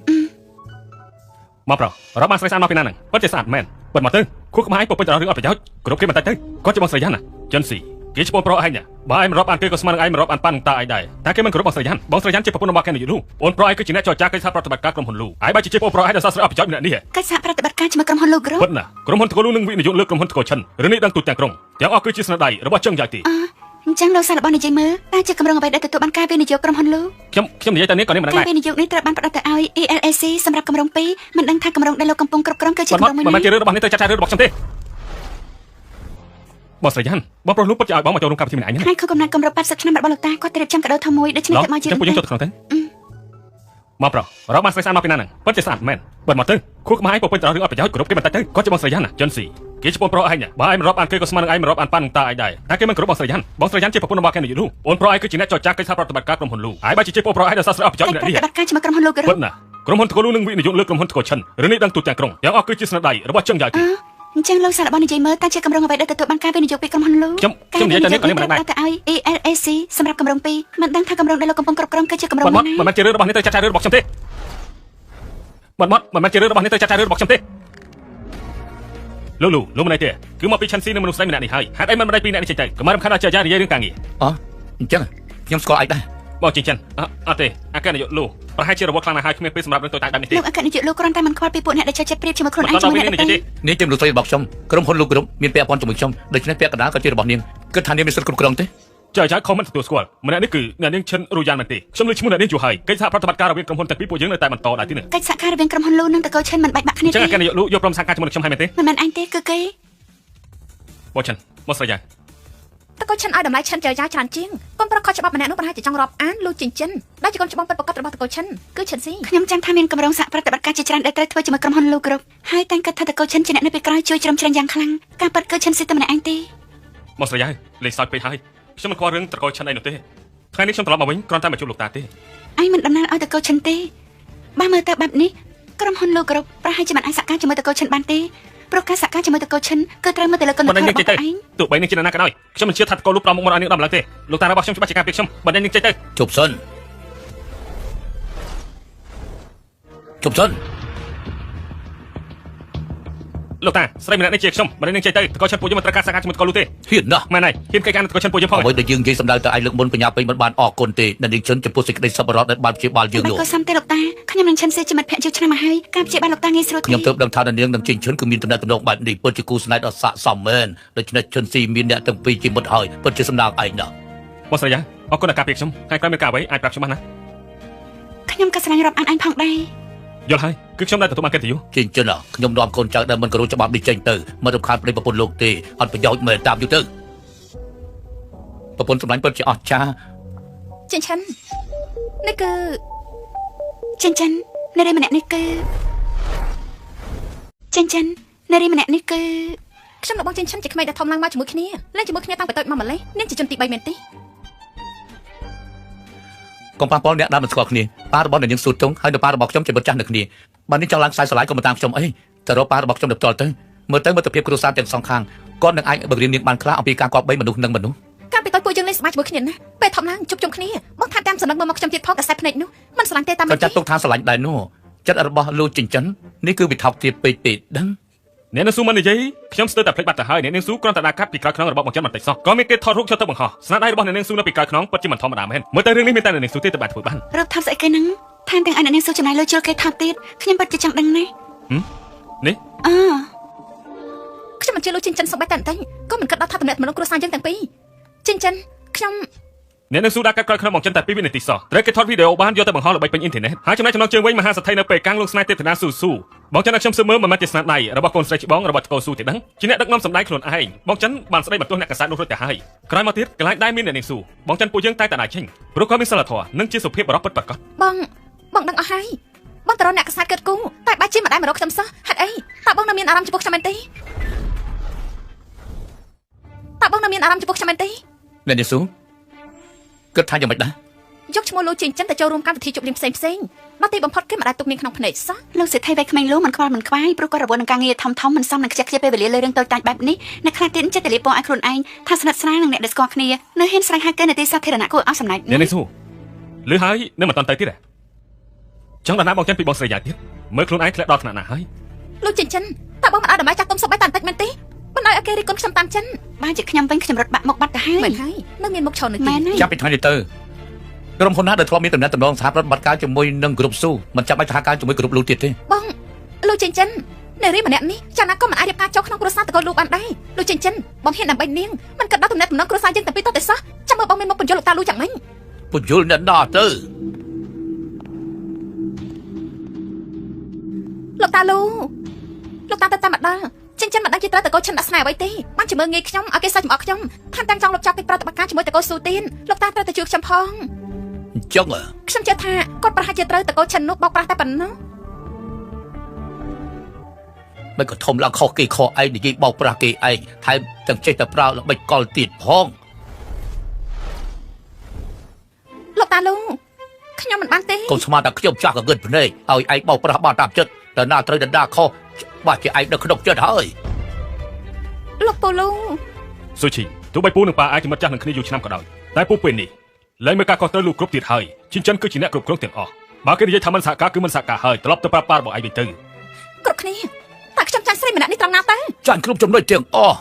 ៅមកប្រុសរាប់បានស្រីស្អាតមកពីណាហ្នឹងពិតជាស្អាតមែនពិតមកទៅខួរក្បាលឯងពុកពេញទៅដល់រឿងអត់ប្រយោជន៍គ្រប់គេមិនតិចទៅគាត់ជាបងស្រីយ៉ាន់ណាចិនស៊ីគេឈ្មោះប្រុសឯងណាបើឯងមិនរាប់អានគេក៏ស្មើនឹងឯងមិនរាប់អានប៉ានតាឯងដែរតែគេមិនគ្រប់បងស្រីយ៉ាន់បងស្រីយ៉ាន់ជាប្រពន្ធរបស់គេនៅយូរអូនប្រុសឯងគឺជាអ្នកចរចាកិច្ចសហប្រតិបត្តិការក្រុមហ៊ុនលូឯងបើជាប្រុសឯងដោយសារស្រីអត់ប្រយោជន៍ម្នាក់នេះកិច្ចសហប្រតិបត្តិការជាមួយក្រុមហ៊ុនលូក្រុមពិតណាក្រុមហ៊ុនតកូលូនឹងវិនិយោគលើក្រុមហ៊ុនតកូឈិនរឿងនេះដឹងទូទាំងក្រុងទាំងអស់គឺជាស្នាដៃរបស់ចឹងយ៉ាយទីអញ្ចឹងលោកសាររបស់និយាយមើលតើជាកម្រងអ្វីដែលទទួលបានការវិនិយោគក្រុមហ៊ុនលូខ្ញុំនិយាយតែនេះក៏នេះមិនដឹងដែរការវិនិយោគនេះត្រូវបានផ្ដល់ទៅឲ្យ ELAC សម្រាប់កម្រង2មិនដឹងថាកម្រងដែលលោកកំពុងគ្រប់គ្រងគឺជាកម្រងមួយនេះមិនមែនជារឿងរបស់នេះត្រូវចាត់ចែងរឿងរបស់ខ្ញុំទេបងស្រីយ៉ាន់បងប្រុសលោកពិតជាឲ្យបងមកចូលរួមកម្មវិធីម្នាក់ឯងថ្ងៃខួបកំណត់កម្រិត80ឆ្នាំរបស់លោកតាគាត់ទៅរៀបចំកាដូធំមួយដូច្នេះទៅមកជាពួកយើងចូលទៅក្នុងទៅមកប្រុសរាប់បានស្រីស្អាតមកពីណាហ្នឹងពិតជាស្អាតមែនពិតមកទៅខួរក្បាលឯងពុកពេញទៅដល់រឿងអត់ប្រយោជន៍គ្រប់គេមិនតិចទៅគាត់ជាបងស្រីយ៉ាន់ណាចិនស៊ីគេឈ្មោះប្រុសឯងណាបើឯងមិនរាប់អានគេក៏ស្មើនឹងឯងមិនរាប់អានប៉ានតាឯងដែរតែគេមិនគ្រប់បងស្រីយ៉ាន់បងស្រីយ៉ាន់ជាប្រពន្ធរបស់គេនៅយូរអូនប្រុសឯងគឺជាអ្នកចរចាកិច្ចសហប្រតិបត្តិការក្រុមហ៊ុនលូឯងបើជាប្រុសឯងដោយសារស្រីអត់ប្រយោជន៍ម្នាក់នេះប្រតិបត្តិការជាមួយក្រុមហ៊ុនលូពិតណាក្រុមហ៊ុនតកូលូនឹងវិនិយោគលើក្រុមហ៊ុនតកូឈិនរឿងនេះដឹងទូទាំងក្រុងទាំងអស់គឺជាស្នាដៃរបស់ចឹងយ៉ាយទីអញ្ចឹងលោកសាររបស់និយាយមើលតើជាកម្រងអ្វីដែលទទួលបានការវិនិយោគពីក្រុមហ៊ុនលូខ្ញុំនិយាយតែនេះក៏នេះមិនដឹងដែរទៅឲ្យ ELAC សម្រាប់កម្រង2មិនដឹងថាកម្រងដែលលោកកំពុងគ្រប់គ្រងគឺជាកម្រងមួយណាមិនមែនជារឿងរបស់នេះត្រូវចាត់ចែងរឿងរបស់ខ្ញុំទេមិនមែនជារឿងរបស់នេះត្រូវចាត់ចែងរឿងរបស់ខ្ញុំទេលោកលូលោកមិនអីទេគឺមកពីឆាន់ស៊ីនិងមនុស្សស្រីម្នាក់នេះហើយហេតុអីមិនមិនដៃពីរអ្នកនេះចេញទៅកុំរំខានដល់ជាអាចារ្យនិយាយរឿងការងារអូអញ្ចឹងខ្ញុំស្គាល់ឯងដែរបងចិញ្ចឹមអត់ទេអគ្គនាយកលូប្រហែលជារវល់ខ្លាំងណាស់ហើយគ្មានពេលសម្រាប់រឿងតូចតាចបែបនេះទេលោកអគ្គនាយកលូគ្រាន់តែមិនខ្វល់ពីពួកអ្នកដែលចូលចិត្តប្រៀបជាមួយខ្លួនឯងជាមួយអ្នកដទៃនេះជាមនុស្សស្រីរបស់ខ្ញុំក្រុមហ៊ុនលូក្រុមមានពាក់ព័ន្ធជាមួយខ្ញុំដូច្នេះពាក់កណ្ដាលក៏ជារបស់នាងគិតថានាងមានសិទ្ធិគ្រប់គ្រងទេចាចាខំមិនទទួលស្គាល់ម្នាក់នេះគឺអ្នកនាងឈិនរូយ៉ានមែនទេខ្ញុំលើឈ្មោះអ្នកនាងយូរហើយកិច្ចសហប្រតិបត្តិការរវាងក្រុមហ៊ុនទាំងពីរពួកយើងនៅតែបន្តដែរទីនេះកិច្ចសហការរវាងក្រុមហ៊ុនលូនិងតកូឈិនមិនបាច់បាក់គ្នាទេអញ្ចឹងអគ្គនាយកលូយកព្រមសហការជាមួយនឹងខ្ញុំហើយមែនទេមិនមែនអញទេគឺគេបងឈិនមកស្រីយ៉ាតកូឈិនឲ្យតម្លៃឈិនចើយ៉ាច្រើនជាងកូនប្រុសខុសច្បាប់ម្នាក់នោះប្រហែលជាចង់រាប់អានលូចិញ្ចិនដែលជាកូនច្បងពិតប្រាកដរបស់តកូឈិនគឺឈិនស៊ីខ្ញុំចាំថាមានកម្រងសហប្រតិបត្តិការជាច្រើនដែលត្រូវធ្វើជាមួយក្រុមហ៊ុនលូគ្រប់ហើយតែងគិតថាតកូឈិនជាអ្នកនៅពីក្រោយជួយជ្រោមជ្រែងយ៉ាងខ្លាំងការពិតគឺឈិនស៊ីតែម្នាក់ឯងទេមកស្រីយ៉ាលេងសើចពេកហើយខ្ញុំមិនខ្វល់រឿងតកូឈិនអីនោះទេថ្ងៃនេះខ្ញុំត្រឡប់មកវិញគ្រាន់តែមកជួបលោកតាទេឯងមិនតំណាងឲ្យតកូឈិនទេបើមើលទៅបែបនេះក្រុមហ៊ុនលូគ្រប់ប្រហែលជាមិនអាចសហការជាមួយតកូឈិនបានទេព្រោះការសហការជាមួយតកូឈិនគឺត្រូវមើលទៅលើគុណធម៌របស់ឯងទោះបីនឹងជាណាក៏ដោយខ្ញុំមិនជឿថាតកូលូប្រមមុខមកឲ្យនាងដំឡើងទេលោកតារបស់ខ្ញុំច្បាស់ជាការពារខ្ញុំបើនាងចេះទៅជប់សិនជប់សិន លោកតាស្រីម្នាក់នេះជាខ្ញុំមិននឹងចេះទៅតកូឈិនពួកយើងមិនត្រូវការសហការជាមួយតកូលូទេហ៊ានណាស់មែនហើយហ៊ានកិច្ចការតកូឈិនពួកយើងផងអ្វីដែលយើងនិយាយសម្ដៅទៅឯងលើកមុនបញ្ញាពេញមិនបានអរគុណទេនៅនាងឈិនចំពោះសេចក្តីសប្បុរសដែលបានព្យាបាលយើងនោះក៏សំទេលោកតាខ្ញុំនឹងឈិនសេជាមិត្តភក្តិយូរឆ្នាំមកហើយការព្យាបាលលោកតាងាយស្រួលខ្ញុំទើបដឹងថានាងនឹងជិញឈិនគឺមានតំណែងតំណងបែបនេះពិតជាគូស្នេហ៍ដ៏ស័ក្តិសមមែនដូច្នេះឈិនស៊ីមានអ្នកទាំងពីរជាមិត្តហើយពិតជាសំណាងឯងណាស់បងស្រីយ៉ាអរគុណដល់ការពារខ្ញុំថ្ងៃក្រោយមានការអ្វីអាចប្រាប់ខ្ញុំបានណាខ្ញុំក៏ស្រឡាញ់រាប់អានឯងផងដែរយល់ហើយគឺខ្ញុំដែលទទួលបានកិត្តិយសជិញ្ចិនខ្ញុំនាំកូនចៅដែលមិនគោរពច្បាប់នេះចេញទៅមិនរំខានប្តីប្រពន្ធលោកទេអត់ប្រយោជន៍មែនតាមយូរទៅប្រពន្ធសម្លាញ់ពិតជាអស្ចារ្យជិញ្ចិននេះគឺជិញ្ចិននារីម្នាក់នេះគឺជិញ្ចិននារីម្នាក់នេះគឺខ្ញុំនិងបងជិញ្ចិនជាក្មេងដែលធំឡើងមកជាមួយគ្នាលេងជាមួយគ្នាតាំងពីតូចមកម្លេះនាងជាជនទី3មែនទេកុំប៉ះពាល់អ្នកដែលមិនស្គាល់គ្នាប៉ារបស់អ្នកនាងស៊ូតុងហើយនៅប៉ារបស់ខ្ញុំជាមិត្តចាស់នៅគ្នាបើនេះចង់ឡើងខ្សែស្រឡាយក៏មិនតាមខ្ញុំអី ទៅរកប៉ារបស់ខ្ញុំទៅផ្ទាល់ទៅមើលទៅមិត្តភាពគ្រួសារទាំងសងខាងគាត់នឹងអាចបង្រៀននាងបានខ្លះអំពីការគប្បីមនុស្សនិងមនុស្ស កាលពីតូចពួកយើងលេងសប្បាយជាមួយគ្នាណាពេលធំឡើងជួបជុំគ្នាបងថែមតាមសំណឹងមើលមកខ្ញុំទៀតផងកសែតភ្នែកនោះមិនស្រឡាញ់ទេតាម ក៏ចាត់ទុកថាស្រឡាញ់ដែរនោះចិត្តរបស់លោកចិញ្ចឹមនេះគឺវាថោកទាបពេកទេដឹង អ្នកនាងស៊ូមិននិយាយខ្ញុំស្ទើរតែភ្លេចបាត់ទៅហើយអ្នកនាងស៊ូគ្រាន់តែដើរកាត់ពីក្រោយខ្នងរបស់បងចិនបន្តិចសោះក៏មានគេថតរូបយកទៅបង្ហោះស្នាដៃរបស់អ្នកនាងស៊ូនៅពីក្រោយខ្នងពិតជាមិនធម្មតាមែនមើលទៅរឿងនេះមានតែអ្នកនាងស៊ូទេទើបអាចធ្វើបាន រូបថតស្អីគេហ្នឹងថែមទាំងឲ្យអ្នកនាងស៊ូចំណាយលុយជួលគេថតទៀតខ្ញុំពិតជាចង់ដឹងណាស់ នេះ អឺ ខ្ញុំមិនជឿលោកចិញ្ចិនសូម្បីតែបន្តិចក៏មិនគិតដល់ថាតំណែងមនុស្សគ្រួសារយើងទាំងពីរចិញ្ចិនខ្ញុំ អ្នកនាងស៊ូដើរកាត់ក្រោយខ្នងបងចិនតែ2វិនាទីសោះត្រូវគេថតវីដេអូបានយកទៅបង្ហោះល្បីពេញអ៊ីនធឺណិតហើយចំណែកចំណងជើងវិញមហាសេដ្ឋីនៅពេលកាំងលោកស្នេហ៍ទេពធនាស៊ូស៊ូបងចិនឲ្យខ្ញុំស៊ើមើលមិនមែនជាស្នាដៃរបស់កូនស្រីច្បងរបស់តកូស៊ូទេដឹងជាអ្នកដឹកនាំសម្ដែងខ្លួនឯងបងចិនបានស្ដីបន្ទោសអ្នកកាសែតនោះរួចទៅហើយក្រោយមកទៀតកន្លែងដែរមានអ្នកនាងស៊ូបងចិនពួកយើងតែតែដើរចេញព្រោះគាត់មានសិលធម៌និងជាសុភាពបុរសពិតប្រាកដ បងបងដឹងអស់ហើយបងតរអ្នកកសែតគិតគូតែបែរជាមិនដែរមករកខ្ញុំសោះហេតុអីតើបងនៅមានអារម្មណ៍ចំពោះខ្ញុំមែនទេតើបងនៅមានអារម្មណ៍ចំពោះខ្ញុំមែនទេ អ្នកនាងស៊ូគិតថាយ៉ាងម៉េចដែរ យកឈ្មោះលោកចិញ្ចិនទៅចូលរួមកម្មវិធីជប់លៀងផ្សេងផ្សេងដល់ទីបំផុតគេមិនដែលទុកនាងក្នុងភ្នែកសោះ លោកសេដ្ឋីវ័យក្មេងលូមិនខ្វល់មិនខ្វាយព្រោះគាត់រវល់នឹងការងារធំធំមិនសមនឹងខ្ជះខ្ជាយពេលវេលាលើរឿងតូចតាចបែបនេះអ្នកខ្លះទៀតចិត្តតែលាបពណ៌ឲ្យខ្លួនឯងថាស្និទ្ធស្នាលនឹងអ្នកដែលស្គាល់គ្នានៅហ៊ានស្រែកហៅគេនៅទីសាធារណៈគួរឲ្យសំណាច់ អ្នកនាងស៊ូលឺហើយនៅមិនតាន់ទៅទៀតទេចង់ដល់ណាបងចិនពីបងស្រីយ៉ាទៀតមើលខ្លួនឯងធ្លាក់ដល់ថ្នាក់ណាហើយ លោកចិញ្ចិនតើបងមិនឲ្យតម្លៃចាស់ទុំសូម្បីតែបន្តិចមែនទេមិនឲ្យឲ្យគេរិះគន់ខ្ញុំតាមចិន បានជាខ្ញុំវិញខ្ញុំរត់បាក់មុខបាត់ទៅហើយ មែនហើយនៅមានមុខឈរនៅទី មែនហើយ ចាប់ពីថ្ងៃនេះទៅក្រុមហ៊ុនណាដែលធ្លាប់មានតំណែងតំណងសហប្រតិបត្តិការជាមួយនឹងក្រុមស៊ូមិនចាំបាច់សហការជាមួយក្រុមលូទៀតទេ បងលោកចិញ្ចិននារីម្នាក់នេះចាណាក៏មិនអាចរៀបការចូលក្នុងគ្រួសារតកូលលោកបានដែរលោកចិញ្ចិនបងហ៊ានដើម្បីនាងមិនគិតដល់ទំនាក់ទំនងគ្រួសារយើងទាំងពីរតតែសោះចាំមើលបងមានមុខបញ្យល់លោកតាលូយ៉ាងម៉េច ពយល់អ្នកណាទៅ លោកតាលូលោកតាទៅតាមមកដល់ចិញ្ចិនមិនដឹងជាត្រូវតកូលឈិនដាក់ស្នេហ៍អ្វីទេបានជាមើលងាយខ្ញុំឲ្យគេសើចចំអកខ្ញុំថែមទាំងចង់លុបចោលកិច្ចប្រតិបត្តិការជាមួយតកូលស៊ូទៀនលោកតាត្រូវតែជួយខ្ញុំផង អញ្ចឹង ខ្ញុំជឿថាគាត់ប្រហែលជាត្រូវតកូលឈិននោះបោកប្រាស់តែប៉ុណ្ណោះ មិនក៏ធំឡើងខុសគេខុសឯងនិយាយបោកប្រាស់គេឯងថែមទាំងចេះតែប្រើល្បិចកលទៀតផង លោកតាលូខ្ញុំមិនបានទេ កុំស្មានតែខ្ញុំចាស់ក៏ងឹតភ្នែកឲ្យឯងបោកប្រាស់បានតាមចិត្តតើណាត្រូវដណ្ដាខុសច្បាស់ជាឯងនៅក្នុងចិត្តហើយ លោកពូលូ ស៊ូឈីទោះបីពូនិងប៉ាអាចជាមិត្តចាស់នឹងគ្នាយូរឆ្នាំក៏ដោយតែពូពេលនេះលែងមើលការខុសត្រូវលូគ្រប់ទៀតហើយចិញ្ចិនគឺជាអ្នកគ្រប់គ្រងទាំងអស់បើគេនិយាយថាមិនសហការគឺមិនសហការហើយត្រឡប់ទៅប្រាប់ប៉ារបស់ឯងវិញទៅ គ្រប់គ្នាតើខ្ញុំចាញ់ស្រីម្នាក់នេះត្រង់ណាទៅ ចាញ់គ្រប់ចំណុចទាំងអស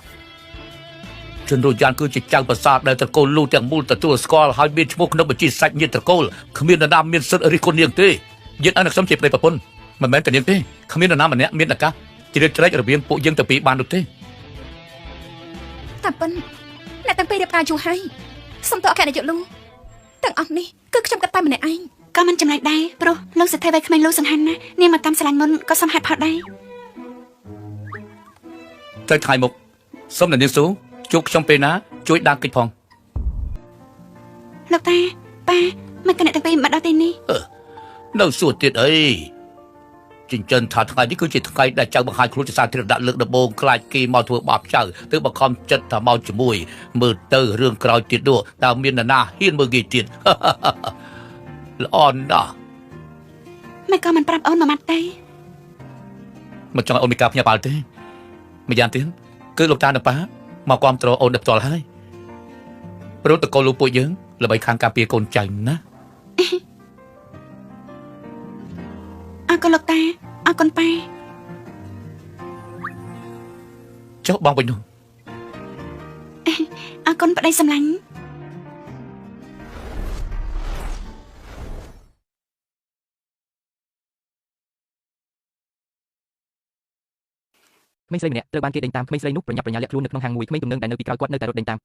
់ជនរយ៉ានគឺជាចៅប្រាសាទដែលត្រកូលលូទាំងមូលទទួលស្គាល់ហើយមានឈ្មោះក្នុងបញ្ជីសាច់ញាតិត្រកូលគ្មាននរណាមានសិទ្ធិរិះគន់នាងទេយើងអនុខ្ញុំជាប្តីប្រពន្ធមិនមែនតែនាងទេគ្មាននរណាម្នាក់មានឱកាសជ្រៀតជ្រែករវាងពួកយើងទាំងពីរបាននោះទេ តាមពិនអ្នកទាំងពីររៀបការយូរហើយសុំទោសអគ្គនាយកលូទាំងអស់នេះគឺខ្ញុំគិតតែម្នាក់ឯង ក៏មិនចំណែកដែរព្រោះលោកសេដ្ឋីវ័យក្មេងលូសង្ហានណានាងមកតាមស្រឡាញ់មុនក៏សមហេតុផលដែរ ទៅថ្ងៃមុខសូមអ្នកនាងស៊ូជួបខ្ញុំពេលណាជួយដើរកិច្ចផង លោកតាប៉ាមិនគណៈទាំងពីរមកដល់ទីនេះ នៅសួរទៀតអីចិញ្ចឹមថាថ្ងៃនេះគឺជាថ្ងៃដែលចៅបង្ហាញខ្លួនជាសាធារណៈលើកដំបូងខ្លាចគេមកធ្វើបាបចៅទើបបង្ខំចិត្តថាមកជាមួយមើលទៅរឿងក្រោយទៀតនោះតើមាននរណាហ៊ានមើលគេទៀត ល្អណាស់ មិនក៏មិនប្រាប់អូនមួយម៉ាត់ទេ មិនចង់ឲ្យអូនមានការភ្ញាក់ផ្អើលទេម្យ៉ាងទៀតគឺលោកតានិងប៉ាមកគាំទ្រអូនដោយផ្ទាល់ហើយព្រោះតកូលលោកពួកយើងល្បីខាងការពារកូនចៅណា អរគុណលោកតាអរគុណប៉ា ចុះបងវិញនោះ អរគុណប្តីសម្លាញ់ ក្មេងស្រីម្នាក់ត្រូវបានគេដេញតាមក្មេងស្រីនោះប្រញាប់ប្រញាល់លាក់ខ្លួននៅក្នុងហាងមួយក្មេងទំនើងដែលនៅពីក្រោយគាត់នៅតែរត់ដេញតាម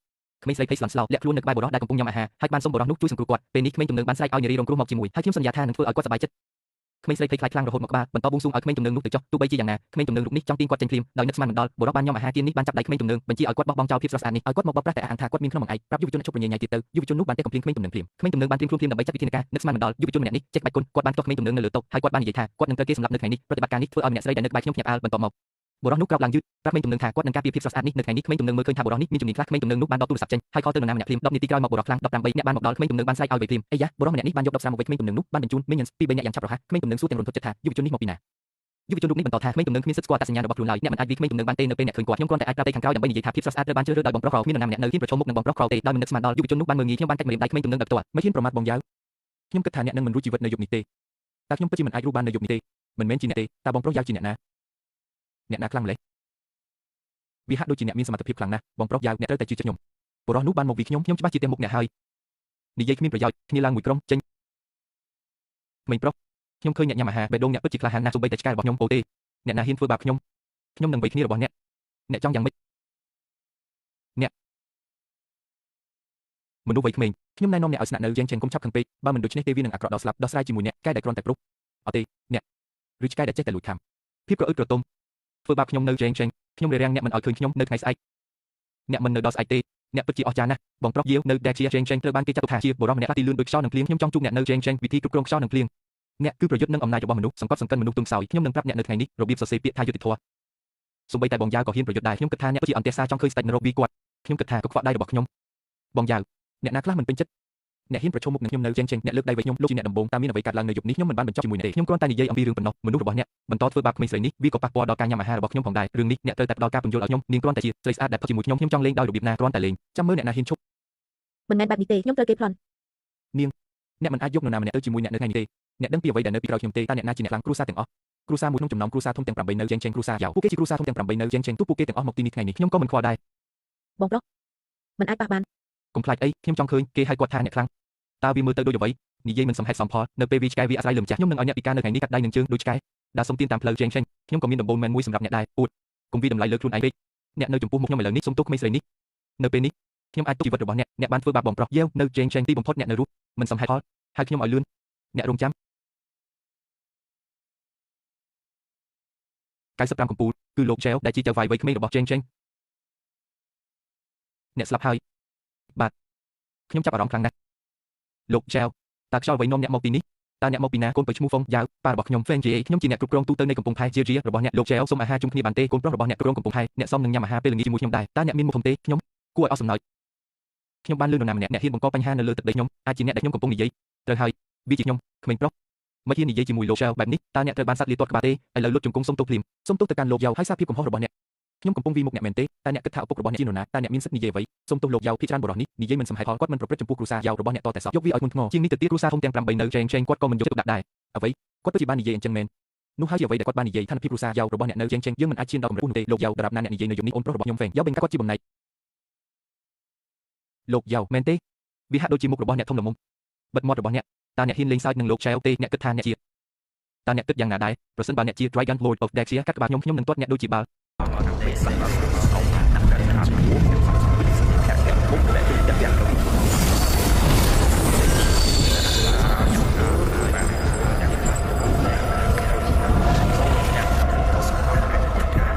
ក្មេងស្រីភ័យស្លន់ស្លោលាក់ខ្លួននៅក្បែរបុរសដែលកំពុងញ៉ាំអាហារហើយបានសុំបុរសនោះជួយសង្គ្រោះគាត់ពេលនេះក្មេងទំនើងបានស្រែកឲ្យនារីរងគ្រោះមកជាមួយហើយខ្ញុំសន្យាថានឹងធ្វើឲ្យគាត់សប្បាយចិត្តក្មេងស្រីភ័យខ្លាចខ្លាំងរហូតមកក្បាលបន្តបួងសួងឲ្យក្មេងទំនើងនោះទៅចុះទោះបីជាយ៉ាងណាក្មេងទំនើងរូបនេះចង់ទាញគាត់ចេញភ្លាមដោយនឹកស្មានមិនដល់បុរសបានញ៉ាំអាហារទៀននេះបានចាប់ដៃក្មេងទំនើងបញ្ជាឲ្យគាត់បោះបង់ចោលភាពស្រស់ស្អាតនេះឲ្យគាត់មកបោកប្រាស់តែអះអាងថាគាត់មានក្នុងបង្អែកប្រាប់យុវជនឈប់រញ៉េញ៉ៃទៀតទៅយុវជននោះបានតែកំភ្លៀងក្មេងទំនើងភ្លាមក្មេងទំនើងបានត្រៀមខ្លួនភ្លាមដើម្បីចាត់វិធានការនឹកស្មានមិនដល់យុវជនម្នាក់នេះចេះក្បាច់គុណគាត់បានទាស់ក្មេងទំនើងនៅលើតុហើយគាត់បាននិយាយថាគាត់នឹងត្រូវគេសម្លាប់នៅថ្ងៃនេះប្រតិបត្តិការនេះធ្វើឲ្យម្នាក់ស្រីដែលនៅក្បែរខ្ញុំភ្ញាក់ផ្អើលបន្ទាប់មកបុរសនោះក្រោកឡើងយឺតប្រាប់ក្មេងទំនើងថាគាត់នឹងការពារភាពស្រស់ស្អាតនេះនៅថ្ងៃនេះក្មេងទំនើងមើលឃើញថាបុរសនេះមានជំនាញខ្លះក្មេងទំនើងនោះបានដកទូរស័ព្ទចេញហើយខលទៅនរណាម្នាក់ភ្លាម10នាទីក្រោយមកបុរសខ្លាំង18នាក់បានមកដល់ក្មេងទំនើងបានស្រែកឲ្យវៃភ្លាមអីយ៉ាបុរសម្នាក់នេះបានយកដបស្រាមកវិញក្មេងទំនើងនោះបានបញ្ជូន Minions ពី3នាក់យ៉ាងឆាប់រហ័សក្មេងទំនើងសួរទាំងរន្ធត់ចិត្តថាយុវជននេះមកពីណា យុវជនរូបនេះបន្តថាក្មេងទំនើងគ្មានសិទ្ធិស្គាល់អត្តសញ្ញាណរបស់ខ្លួនឡើយអ្នកមិនអាចវាយក្មេងទំនើងបានទេនៅពេលអ្នកឃើញគាត់ខ្ញុំគ្រាន់តែអាចប្រាប់ទៅខាងក្រោយដើម្បីនិយាយថាភាពស្រស់ស្អាតត្រូវបានជ្រើសរើសដោយបងប្រុសក្រគ្មាននរណាម្នាក់នៅហ៊ានប្រឈមមុខនឹងបងប្រុសក្រទេដោយមិននឹកស្មានដល់យុវជននោះបានមើលងាយខ្ញុំបានកាច់ម្រាមដៃក្មេងទំនើងដោយផ្ទាល់ មិនហ៊ានប្រមាថបងយ៉ាវខ្ញុំគិតថាអ្នកនឹងមិនរួចជីវិតនៅយប់នេះទេតែខ្ញុំពិតជាមិនអាចរស់បាននៅយប់នេះទេមិនមែនជាអ្នកទេតើបងប្រុសយ៉ាវជាអ្នកណាអ្នកណាខ្លាំងម្ល៉េះវាហាក់ដូចជាអ្នកមានសមត្ថភាពខ្លាំងណាស់បងប្រុសយ៉ាវអ្នកត្រូវតែជឿចិត្តខ្ញុំបុរសនោះបានមកពីខ្ញុំខ្ញុំច្បាស់ជាផ្ទះមុខអ្នកហើយនិយាយគ្មានប្រយោជន៍គ្នាឡើងមួយក្រុមចេញក្មេងប្រុសខ្ញុំឃើញអ្នកញ៉ាំអាហារបេះដូងអ្នកពិតជាក្លាហានណាស់សូម្បីតែឆ្កែរបស់ខ្ញុំអូទេអ្នកណាហ៊ានធ្វើបាបខ្ញុំខ្ញុំនឹងវៃគ្នារបស់អ្នកអ្នកចង់យ៉ាងម៉េចអ្នកមនុស្សវ័យក្មេងខ្ញុំណែនាំអ្នកឲ្យស្នាក់នៅយ៉ាងចេញកុំឆាប់ខឹងពេកបើមិនដូច្នេះទេវានឹងអាក្រក់ដល់ស្លាប់ដោះស្រាយជាមួយអ្នកកែដែលគ្រាន់តែប្រុសអត់ទេអ្នកឬឆ្កែដែលចេះតែលួចខាំភាពក្រអឺតក្រទុំធ្វើបាបខ្ញុំនៅចេងចេងខ្ញុំរារាំងអ្នកមិនឲ្យឃើញខ្ញុំនៅថ្ងៃស្អែកអ្នកមិននៅដល់ស្អែកទេអ្នកពិតជាអស្ចារ្យណាស់បងប្រុសយាវនៅដែលជាចេងចេងត្រូវបានគេចាត់ទុកថាជាបុរសម្នាក់ខ្លះទីលឿនដូចខ្យល់នឹងភ្លៀងខ្ញុំចង់ជួបអ្នកនៅចេងចេងវិធីគ្រប់គ្រងខ្យល់នឹងភ្លៀងអ្នកគឺប្រយុទ្ធនឹងអំណាចរបស់មនុស្សសង្កត់សង្កិនមនុស្សទុំខ្សោយខ្ញុំនឹងប្រាប់អ្នកនៅថ្ងៃនេះរបៀបសរសេរពាក្យថាយុត្តិធម៌សូម្បីតែបងយ៉ាវក៏ហ៊ានប្រយុទ្ធដែរខ្ញុំគិតថាអ្នកពិតជាអន្តេសាចង់ឃើញស្ដេចនរកវីគាត់ខ្ញុំគិតថាក៏ខ្វក់ដៃរបស់ខ្ញុំបងយ៉ាវអ្នកណាខ្លះមិនពេញចិត្តអ្នកហ៊ានប្រឈមមុខនឹងខ្ញុំនៅចេងចេងអ្នកលើកដៃវិញខ្ញុំលោកជាអ្នកដំបូងតើមានអ្វីកើតឡើងនៅយប់នេះខ្ញុំមិនបានបញ្ចប់ជាមួយអ្នកទេខ្ញុំគ្រាន់តែនិយាយអំពីរឿងប៉ុណ្ណោះមនុស្សរបស់អ្នកបន្តធ្វើបាបក្មេងស្រីនេះវាក៏ប៉ះពាល់ដល់ការញ៉ាំអាហាររបស់ខ្ញុំផងដែររឿងនេះអ្នកត្រូវតែផ្ដល់ការពន្យល់ឲ្យខ្ញុំនាងគ្រាន់តែជាស្រីស្អាតដែលផឹកជាមួយខ្ញុំខ្ញុំចង់លេងដោយរបៀបណាគ្រាន់តែលេងចាំមើលអ្នកណាហ៊ានឈប់ មិនមែនបែបនេះទេខ្ញុំត្រូវគេប្លន់ នាងអ្នកមិនអាចយកនរណាម្នាក់ទៅជាមួយអ្នកនៅថ្ងៃនេះទេអ្នកដឹងពីអ្វីដែលនៅពីក្រោយខ្ញុំទេតើអ្នកណាជាអ្នកខ្លាំងគ្រួសារទាំងអស់គ្រួសារមួយក្នុងចំណោមគ្រួសារធំទាំង8នៅចេងចេងគ្រួសារយ៉ាវពួកគេជាគ្រួសារធំទាំង8នៅចេងចេងទោះពួកគេទាំងអស់មកទីនេះថ្ងៃនេះខ្ញុំក៏មិនខ្វល់ដែរ បងប្រុសមិនអាចប៉ះបាន កុំខ្លាចអីខ្ញុំចង់ឃើញគេហៅគាត់ថាអ្នកខ្លាំងតើវាមើលទៅដូចអ្វីនិយាយមិនសមហេតុសមផលនៅពេលវាឆ្កែវាអាស្រ័យលើម្ចាស់ខ្ញុំនឹងឲ្យអ្នកពិការនៅថ្ងៃនេះកាត់ដៃនឹងជើងដូចឆ្កែដើរសុំទានតាមផ្លូវចេងចេងខ្ញុំក៏មានដំបូលមែនមួយសម្រាប់អ្នកដែរអួតកុំវាតម្លៃលើខ្លួនឯងពេកអ្នកនៅចំពោះមុខខ្ញុំឥឡូវនេះសុំទោសក្មេងស្រីនេះនៅពេលនេះខ្ញុំអាចទុកជីវិតរបស់អ្នកអ្នកបានធ្វើបាបបងប្រុសយាវនៅចេងចេងទីបំផុតអ្នកនៅរស់មិនសមហេតុផលហើយខ្ញុំឲ្យលឿនអ្នករងចាំ95កំពូលគឺលោកជែវដែលជាចៅហ្វាយវ័យក្មេងរបស់ចេងចេងអ្នកស្លាប់ហើយបាទខ្ញុំចាប់អារម្មណ៍ខ្លាំងណាស់លោកជែវតើខ្យល់អ្វីនាំអ្នកមកទីនេះតើអ្នកមកពីណាកូនបើឈ្មោះហ្វុងយ៉ាវប៉ារបស់ខ្ញុំហ្វេងជីខ្ញុំជាអ្នកគ្រប់គ្រងទូទៅនៃកំពង់ផែជាជារបស់អ្នកលោកជែវសូមអាហារជុំគ្នាបានទេកូនប្រុសរបស់អ្នកគ្រប់គ្រងកំពង់ផែអ្នកសមនឹងញ៉ាំអាហារពេលល្ងាចជាមួយខ្ញុំដែរតើអ្នកមានមុខធំទេខ្ញុំគួរឲ្យអស់សំណើចខ្ញុំបានលឺនរណាម្នាក់អ្នកហ៊ានបង្កបញ្ហានៅលើទឹកដីខ្ញុំអាចជាអ្នកដែលខ្ញុំកំពុងនិយាយត្រូវហើយវាជាខ្ញុំក្មេងប្រុសមិនហ៊ាននិយាយជាមួយលោកជែវបែបនេះតើអ្នកត្រូវបានសត្វលាទាត់ក្បាលទេឥឡូវលុតជង្គង់សុំទោសភ្លាមសុំទោសទៅកាន់លោកយ៉ាវហើយសារភាពកំហុសរបស់អ្នកខ្ញុំកំពុងវីមុខអ្នកមែនទេតើអ្នកគិតថាឪពុករបស់អ្នកជានរណាតើអ្នកមានសិទ្ធិនិយាយអ្វីសូមទោសលោកយ៉ាវភាគច្រើនបុរសនេះនិយាយមិនសមហេតុផលគាត់មិនប្រព្រឹត្តចំពោះគ្រួសារយ៉ាវរបស់អ្នកតតែសោះយកវាឲ្យធ្ងន់ធ្ងរជាងនេះទៅទៀតគ្រួសារធំទាំង8នៅចែងចែងគាត់ក៏មិនយកចិត្តទុកដាក់ដែរអ្វីគាត់ពិតជាបាននិយាយអញ្ចឹងមែននោះហើយជាអ្វីដែលគាត់បាននិយាយឋានភាពគ្រួសារយ៉ាវរបស់អ្នកនៅចែងចែងយើងមិនអាចឈានដល់កម្រិតនោះទេលោកយ៉ាវដរាបណាអ្នកនិយាយនៅយប់នេះអូនប្រុសរបស់ខ្ញុំហ្វេងយ៉ាវវិញគាត់ជាបំណែកលោកយ៉ាវមែនទេវាហាក់ដូចជាមុខរបស់អ្នកធំល្មមបិទមាត់របស់អ្នកតើអ្នកហ៊ានលេងសើចនឹងលោកចែវទេអ្នកគិតថាអ្នកជាតើអ្នកគិតយ៉ាងណាដែរប្រសិនបើអ្នកជា Dragon Lord of Daxia កាត់ក្បាលខ្ញុំខ្ញុំនឹងទាត់អ្នកដូចជាបាល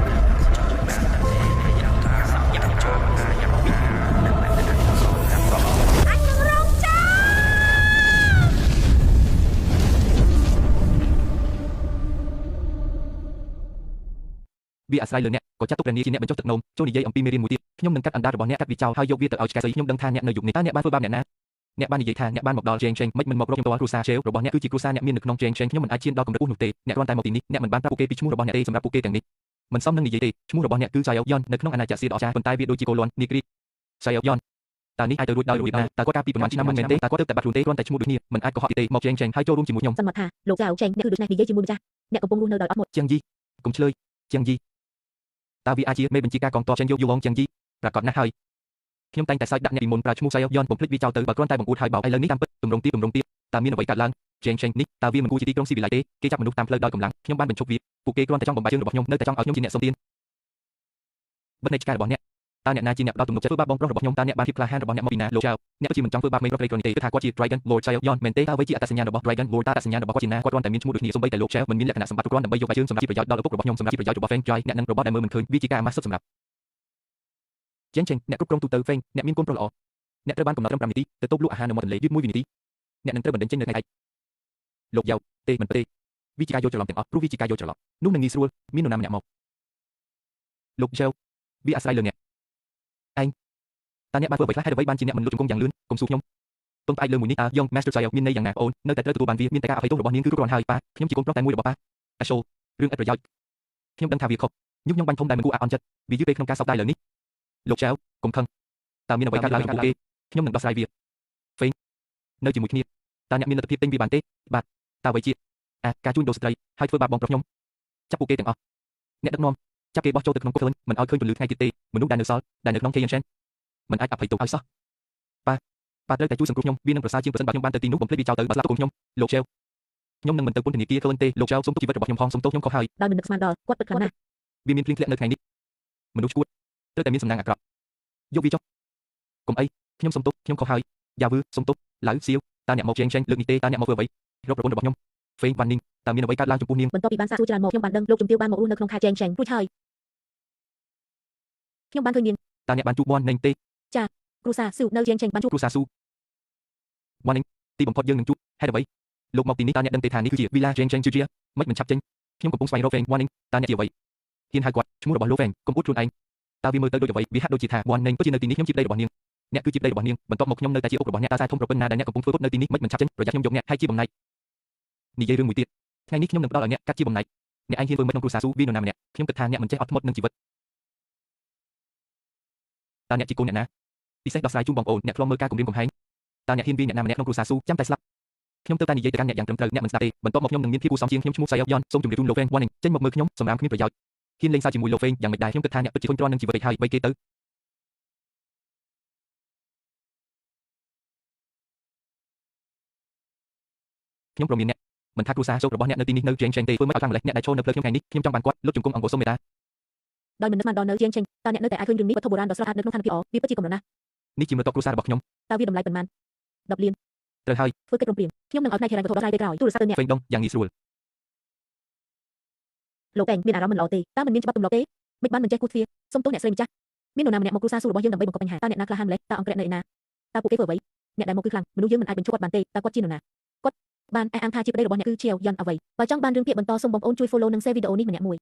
់វាអាស្រ័យលើអ្នកក៏ចាត់ទុកព្រះនាងជាអ្នកបញ្ចុះទឹកនោមចូលនិយាយអំពីមេរៀនមួយទៀតខ្ញុំនឹងកាត់អណ្ដាតរបស់អ្នកកាត់វាចោលហើយយកវាទៅឲ្យឆ្កែសីខ្ញុំដឹងថាអ្នកនៅយុគនេះតើអ្នកបានធ្វើបាបអ្នកណាអ្នកបាននិយាយថាអ្នកបានមកដល់ជេងជេងមិនមិនមករកខ្ញុំផ្ទាល់គ្រួសារជេវរបស់អ្នកគឺជាគ្រួសារអ្នកមាននៅក្នុងជេងជេងខ្ញុំមិនអាចឈានដល់កម្រិតនោះទេអ្នកគ្រាន់តែមកទីនេះអ្នកមិនបានប្រាប់ពួកគេពីឈ្មោះរបស់អ្នកទេសម្រាប់ពួកគេទាំងនេះមិនសមនឹងនិយាយទេឈ្មោះរបស់អ្នកគឺសាយ៉យ៉ននៅក្នុងអាណាចក្រសៀដ៏អស្ចារ្យប៉ុន្តែវាដូចជាកូលន់នីគ្រីសាយ៉យ៉នតើនេះអាចទៅរួចដោយរបៀបណាតើគាត់កាលពីប្រហែលឆ្នាំមុនមែនទេតើគាត់ទើបតែបាត់ខ្លួនទេគ្រាន់តែឈ្មោះដូចគ្នាមិនអាចកុហកទេមកជេងជេងហើយចូលរួមជាមួយខ្ញុំ សន្មតថាលោកចៅចេញអ្នកគឺដូច្នេះនិយាយជាមួយម្ចាស់អ្នកកំពុងរស់នៅដោយអត់មុត ជាងយីកុំឆ្លើយជាងយីតើវាអាចជាមេបញ្ជាការកងទ័ពចេញយកយូឡងជាងយីប្រកាសណាស់ហើយខ្ញុំតែងតែសើចដាក់អ្នកពីមុនប្រើឈ្មោះសាយ៉យ៉នបំភ្លេចវាចោលទៅបើគ្រាន់តែបង្អួតហើយបោកឥឡូវនេះតាមពិតទម្រង់ទៀតទម្រង់ទៀតតើមានអ្វីកើតឡើងជេងជេងនេះតើវាមិនគួរជាទីក្រុងស៊ីវិល័យទេគេចាប់មនុស្សតាមផ្លូវដោយកម្លាំងខ្ញុំបានបញ្ឈប់វាពួកគេគ្រាន់តែចង់បំបែកជើងរបស់ខ្ញុំនៅតែចង់ឲ្យខ្ញុំជាអ្នកសុំទានបិទនៃឆ្កែរបស់អ្នកតើអ្នកណាជាអ្នកផ្ដល់ទំនុកចិត្តធ្វើបាបបងប្រុសរបស់ខ្ញុំតើអ្នកបានភាពក្លាហានរបស់អ្នកមកពីណាលោកចៅអ្នកពិតជាមិនចង់ធ្វើបាបមេប្រុសក្រីក្រនេះទេគឺថាគាត់ជា Dragon Lord សាយ៉យ៉នមែនទេតើអ្វីជាអត្តសញ្ញាណរបស់ Dragon Lord តើអត្តសញ្ញាណរបស់គាត់ជាណាគាត់គ្រាន់តែមានឈ្មោះដូចគ្នាសូម្បីតែលោកចៅមិនមានលក្ខណៈសម្បត្តិគ្រប់គ្រាន់ដើម្បីយកបែកជើងសម្រាប់ជាប្រយោជន៍ដល់ឪពុករបស់ខ្ញុំសម្រាប់ជាប្រយោជន៍របស់ Feng Jai អ្នកនឹងរបស់ដែលមើលមិនឃើញវាជាការអាម៉ាស់សុទ្ធសម្រាប់ចេងចេងអ្នកគ្រប់គ្រងទូទៅ Feng អ្នកមានកូនប្រុសល្អអ្នកត្រូវបានកំណត់ត្រឹម5នាទីទៅតូបលក់អាហារនៅមាត់ទន្លេយឺត1វិនាទីអ្នកនឹងត្រូវបណ្ដេញចេញនៅថ្ងៃឯងលោកយ៉ាវទេមិនទេវាជាការយល់ច្រឡំទាំងអស់ព្រោះវាជាការយល់ច្រឡំនោះនឹងងាយស្រួលមាននរណាម្នាក់មកលោកចៅវាអាស្រ័យលើអ្នកឯងតើអ្នកបានធ្វើអ្វីខ្លះហើយអ្វីបានជាអ្នកមិនលុតជង្គង់យ៉ាងលឿនកុំសួរខ្ញុំពឹងផ្អែកលើមួយនេះតើយ៉ង Master Child មានន័យយ៉ាងណាបងអូននៅតែត្រូវទទួលបានវាមានតែការអភ័យទោសរបស់នាងគឺគ្រប់គ្រាន់ហើយប៉ាខ្ញុំជាកូនប្រុសតែមួយរបស់ប៉ាអាសូ រឿងឥតប្រយោជន៍ខ្ញុំដឹងថាវាខុសញុះញង់បាញ់ធំដែលមិនគួរអាក់អន់ចិត្តវាយឺតពេលក្នុងការសោកស្ដាយលើនេះលោកចៅកុំខឹងតើមានអ្វីកើតឡើងចំពោះគេខ្ញុំនឹងដោះស្រាយវាហ្វេងនៅជាមួយគ្នាតើអ្នកមានលទ្ធភាពទិញវាបានទេបាទតើអ្វីជាអាការជួញដូរស្ត្រីហើយធ្វើបាបបងប្រុសខ្ញុំចាប់ពួកគេទាំងអស់អ្នកដឹកនាំចាប់គេបោះចូលទៅក្នុងគុកមិនឲ្យឃើញពន្លឺថ្ងៃទៀតទេមនុស្សដែលនៅសល់ដែលនៅក្នុង KNN មិនអាចអភ័យទោសឲ្យសោះប៉ាប៉ាត្រូវតែជួយសង្គ្រោះខ្ញុំវានឹងប្រសើរជាងប្រសិនបើខ្ញុំបានទៅទីនោះបំភ្លេចវាចោលទៅបើស្លាប់កូនខ្ញុំលោកចៅខ្ញុំនឹងមិនទៅពន្ធនាគារខ្លួនទេលោកចៅសូមទុកជីវិតរបស់ខ្ញុំផងសូមទោសខ្ញុំខុសហើយ ដោយមិននឹកស្មានដល់គាត់ពិតខ្លាំងណាស់ វាមានភ្លៀងធ្លាក់នៅថ្ងៃនេះមនុស្សឈួតត្រូវតែមានសំណាងអាក្រក់យកវាចុះកុំអីខ្ញុំសូមទោសខ្ញុំខុសហើយយ៉ាវឺសូមទោសឡៅសៀវតើអ្នកមកជេងជេងលើកនេះទេតើអ្នកមកធ្វើអ្វីរកប្រពន្ធរបស់ខ្ញុំហ្វេងវ៉ាន់នីងតើមានអ្វីកើតឡើងចំពោះនាង បន្ទាប់ពីបានសាកសួរច្រើនមកខ្ញុំបានដឹងលោកជំទាវបានមករស់នៅក្នុងខេត្តចែងចែងរួចហើយខ្ញុំបានឃើញនាង តើអ្នកបានជួបវ៉ាន់នីងទេ គ្រូសាស៊ូនៅចែងចែងបានជួប គ្រូសាស៊ូវ៉ាន់នីងទីបំផុតយើងនឹងជួបហេតុអ្វីលោកមកទីនេះតើអ្នកដឹងទេថានេះគឺជាវីឡាជេងជេងជូជាមិនឆាប់ចេញខ្ញុំកំពុងស្វែងរកហ្វេងវ៉ាន់នីងតើអ្នកជាអ្វីហ៊ានហៅគាត់ឈ្មោះរបស់លោកហ្វេងកុំអួតខ្លួនឯងតើវាមើលទៅដូចអ្វីវាហាក់ដូចជាថាវ៉ាន់នីងពិតជានៅទីនេះខ្ញុំជាប្តីរបស់នាងអ្នកគឺជាប្តីរបស់នាងបន្ទាប់មកខ្ញុំនៅតែជាឪពុករបស់អ្នកតើខ្សែធំប្រពន្ធណាដែលអ្នកកំពុងធ្វើពុតនៅទីនេះមិនឆាប់ចេញប្រយ័ត្នខ្ញុំយកអ្នកឲ្យជាបំណែកនិយាយរឿងមួយទៀតថ្ងៃនេះខ្ញុំនឹងផ្ដល់ឲ្យអ្នកកាត់ជាបំណែកអ្នកឯងហ៊ានធ្វើមិនក្នុងគ្រួសារស៊ូវានរណាម្នាក់ខ្ញុំគិតថាអ្នកមិនចេះអត់ធ្មត់នឹងជីវិតតើអ្នកជាកូនអ្នកណាពិសេសដោះស្រាយជូនបងប្អូនអ្នកធ្លាប់មើលការគំរាមកំហែងតើអ្នកហ៊ានវាយអ្នកណាម្នាក់ក្នុងគ្រួសារស៊ូចាំតែស្លាប់ខ្ញុំទើបតែនិយាយទៅកាន់អ្នកយ៉ាងត្រឹមត្រូវអ្នកមិនស្ដាប់ទេបន្ទាប់មកខ្ញុំនឹងមានភាពគួរសមជាងខ្ញុំឈ្មោះសៃយ៉នសូមជម្រាបជូនលោកហ្វេងវ៉ាន់នីងចេញមកមើលខ្ញុំសម្រាមគ្មានប្រយោជន៍ហ៊ានលេងសើចជាមួយលោកហ្វេងយ៉ាងម៉េចដែរខ្ញុំគិតថាអ្នកពិតជាធុញទ្រាន់នឹងជីវិតហើយបីគេទៅខ្ញុំប្រមានអ្នកមិនថាគ្រួសារជោគរបស់អ្នកនៅទីនេះនៅជេងជេងទេធ្វើមិនឲ្យខ្លាំងម្ល៉េះអ្នកដែលឈរនៅផ្លូវខ្ញុំថ្ងៃនេះខ្ញុំចង់បានគាត់លុតជង្គង់អង្គសុំមេតា ដោយមិននឹកស្មានដល់នៅជាងចេញតើអ្នកនៅតែអាចឃើញរឿងនេះវត្ថុបុរាណដ៏ស្រស់ស្អាតនៅក្នុងស្ថានភាពអវាពិតជាកម្រណាស់ នេះជាមរតកគ្រួសាររបស់ខ្ញុំ តើវាតម្លៃប៉ុន្មាន10លាន ត្រូវហើយ ធ្វើកិច្ចព្រមព្រៀងខ្ញុំនឹងឲ្យផ្នែកហិរញ្ញវត្ថុដោះស្រាយពេលក្រោយទូរស័ព្ទទៅអ្នក ហ្វេងដងយ៉ាងងាយស្រួល លោកតែងមានអារម្មណ៍មិនល្អទេតើមិនមានច្បាប់ទម្លាប់ទេមិនបានមិនចេះគូសទ្វារសូមទោសអ្នកស្រីម្ចាស់មាននរណាម្នាក់មកគ្រួសារស៊ូរបស់យើងដើម្បីបង្កបញ្ហាតើអ្នកណាក្លាហានម្ល៉េះតើអង្គរៈនៅឯណាតើពួកគេធ្វើអ្វីអ្នកដែលមកគឺខ្លាំងមនុស្សយើងមិនអាចបញ្ឈប់គាត់បានទេតើគាត់ជានរណាគាត់បានអះអាងថាជាប្តីរបស់អ្នកគឺជាវយ៉នអ្វីបើចង់បានរឿងភាគបន្តសូមបងប្អូនជួយ follow និង share វីដេអូនេះម្នាក់មួយ។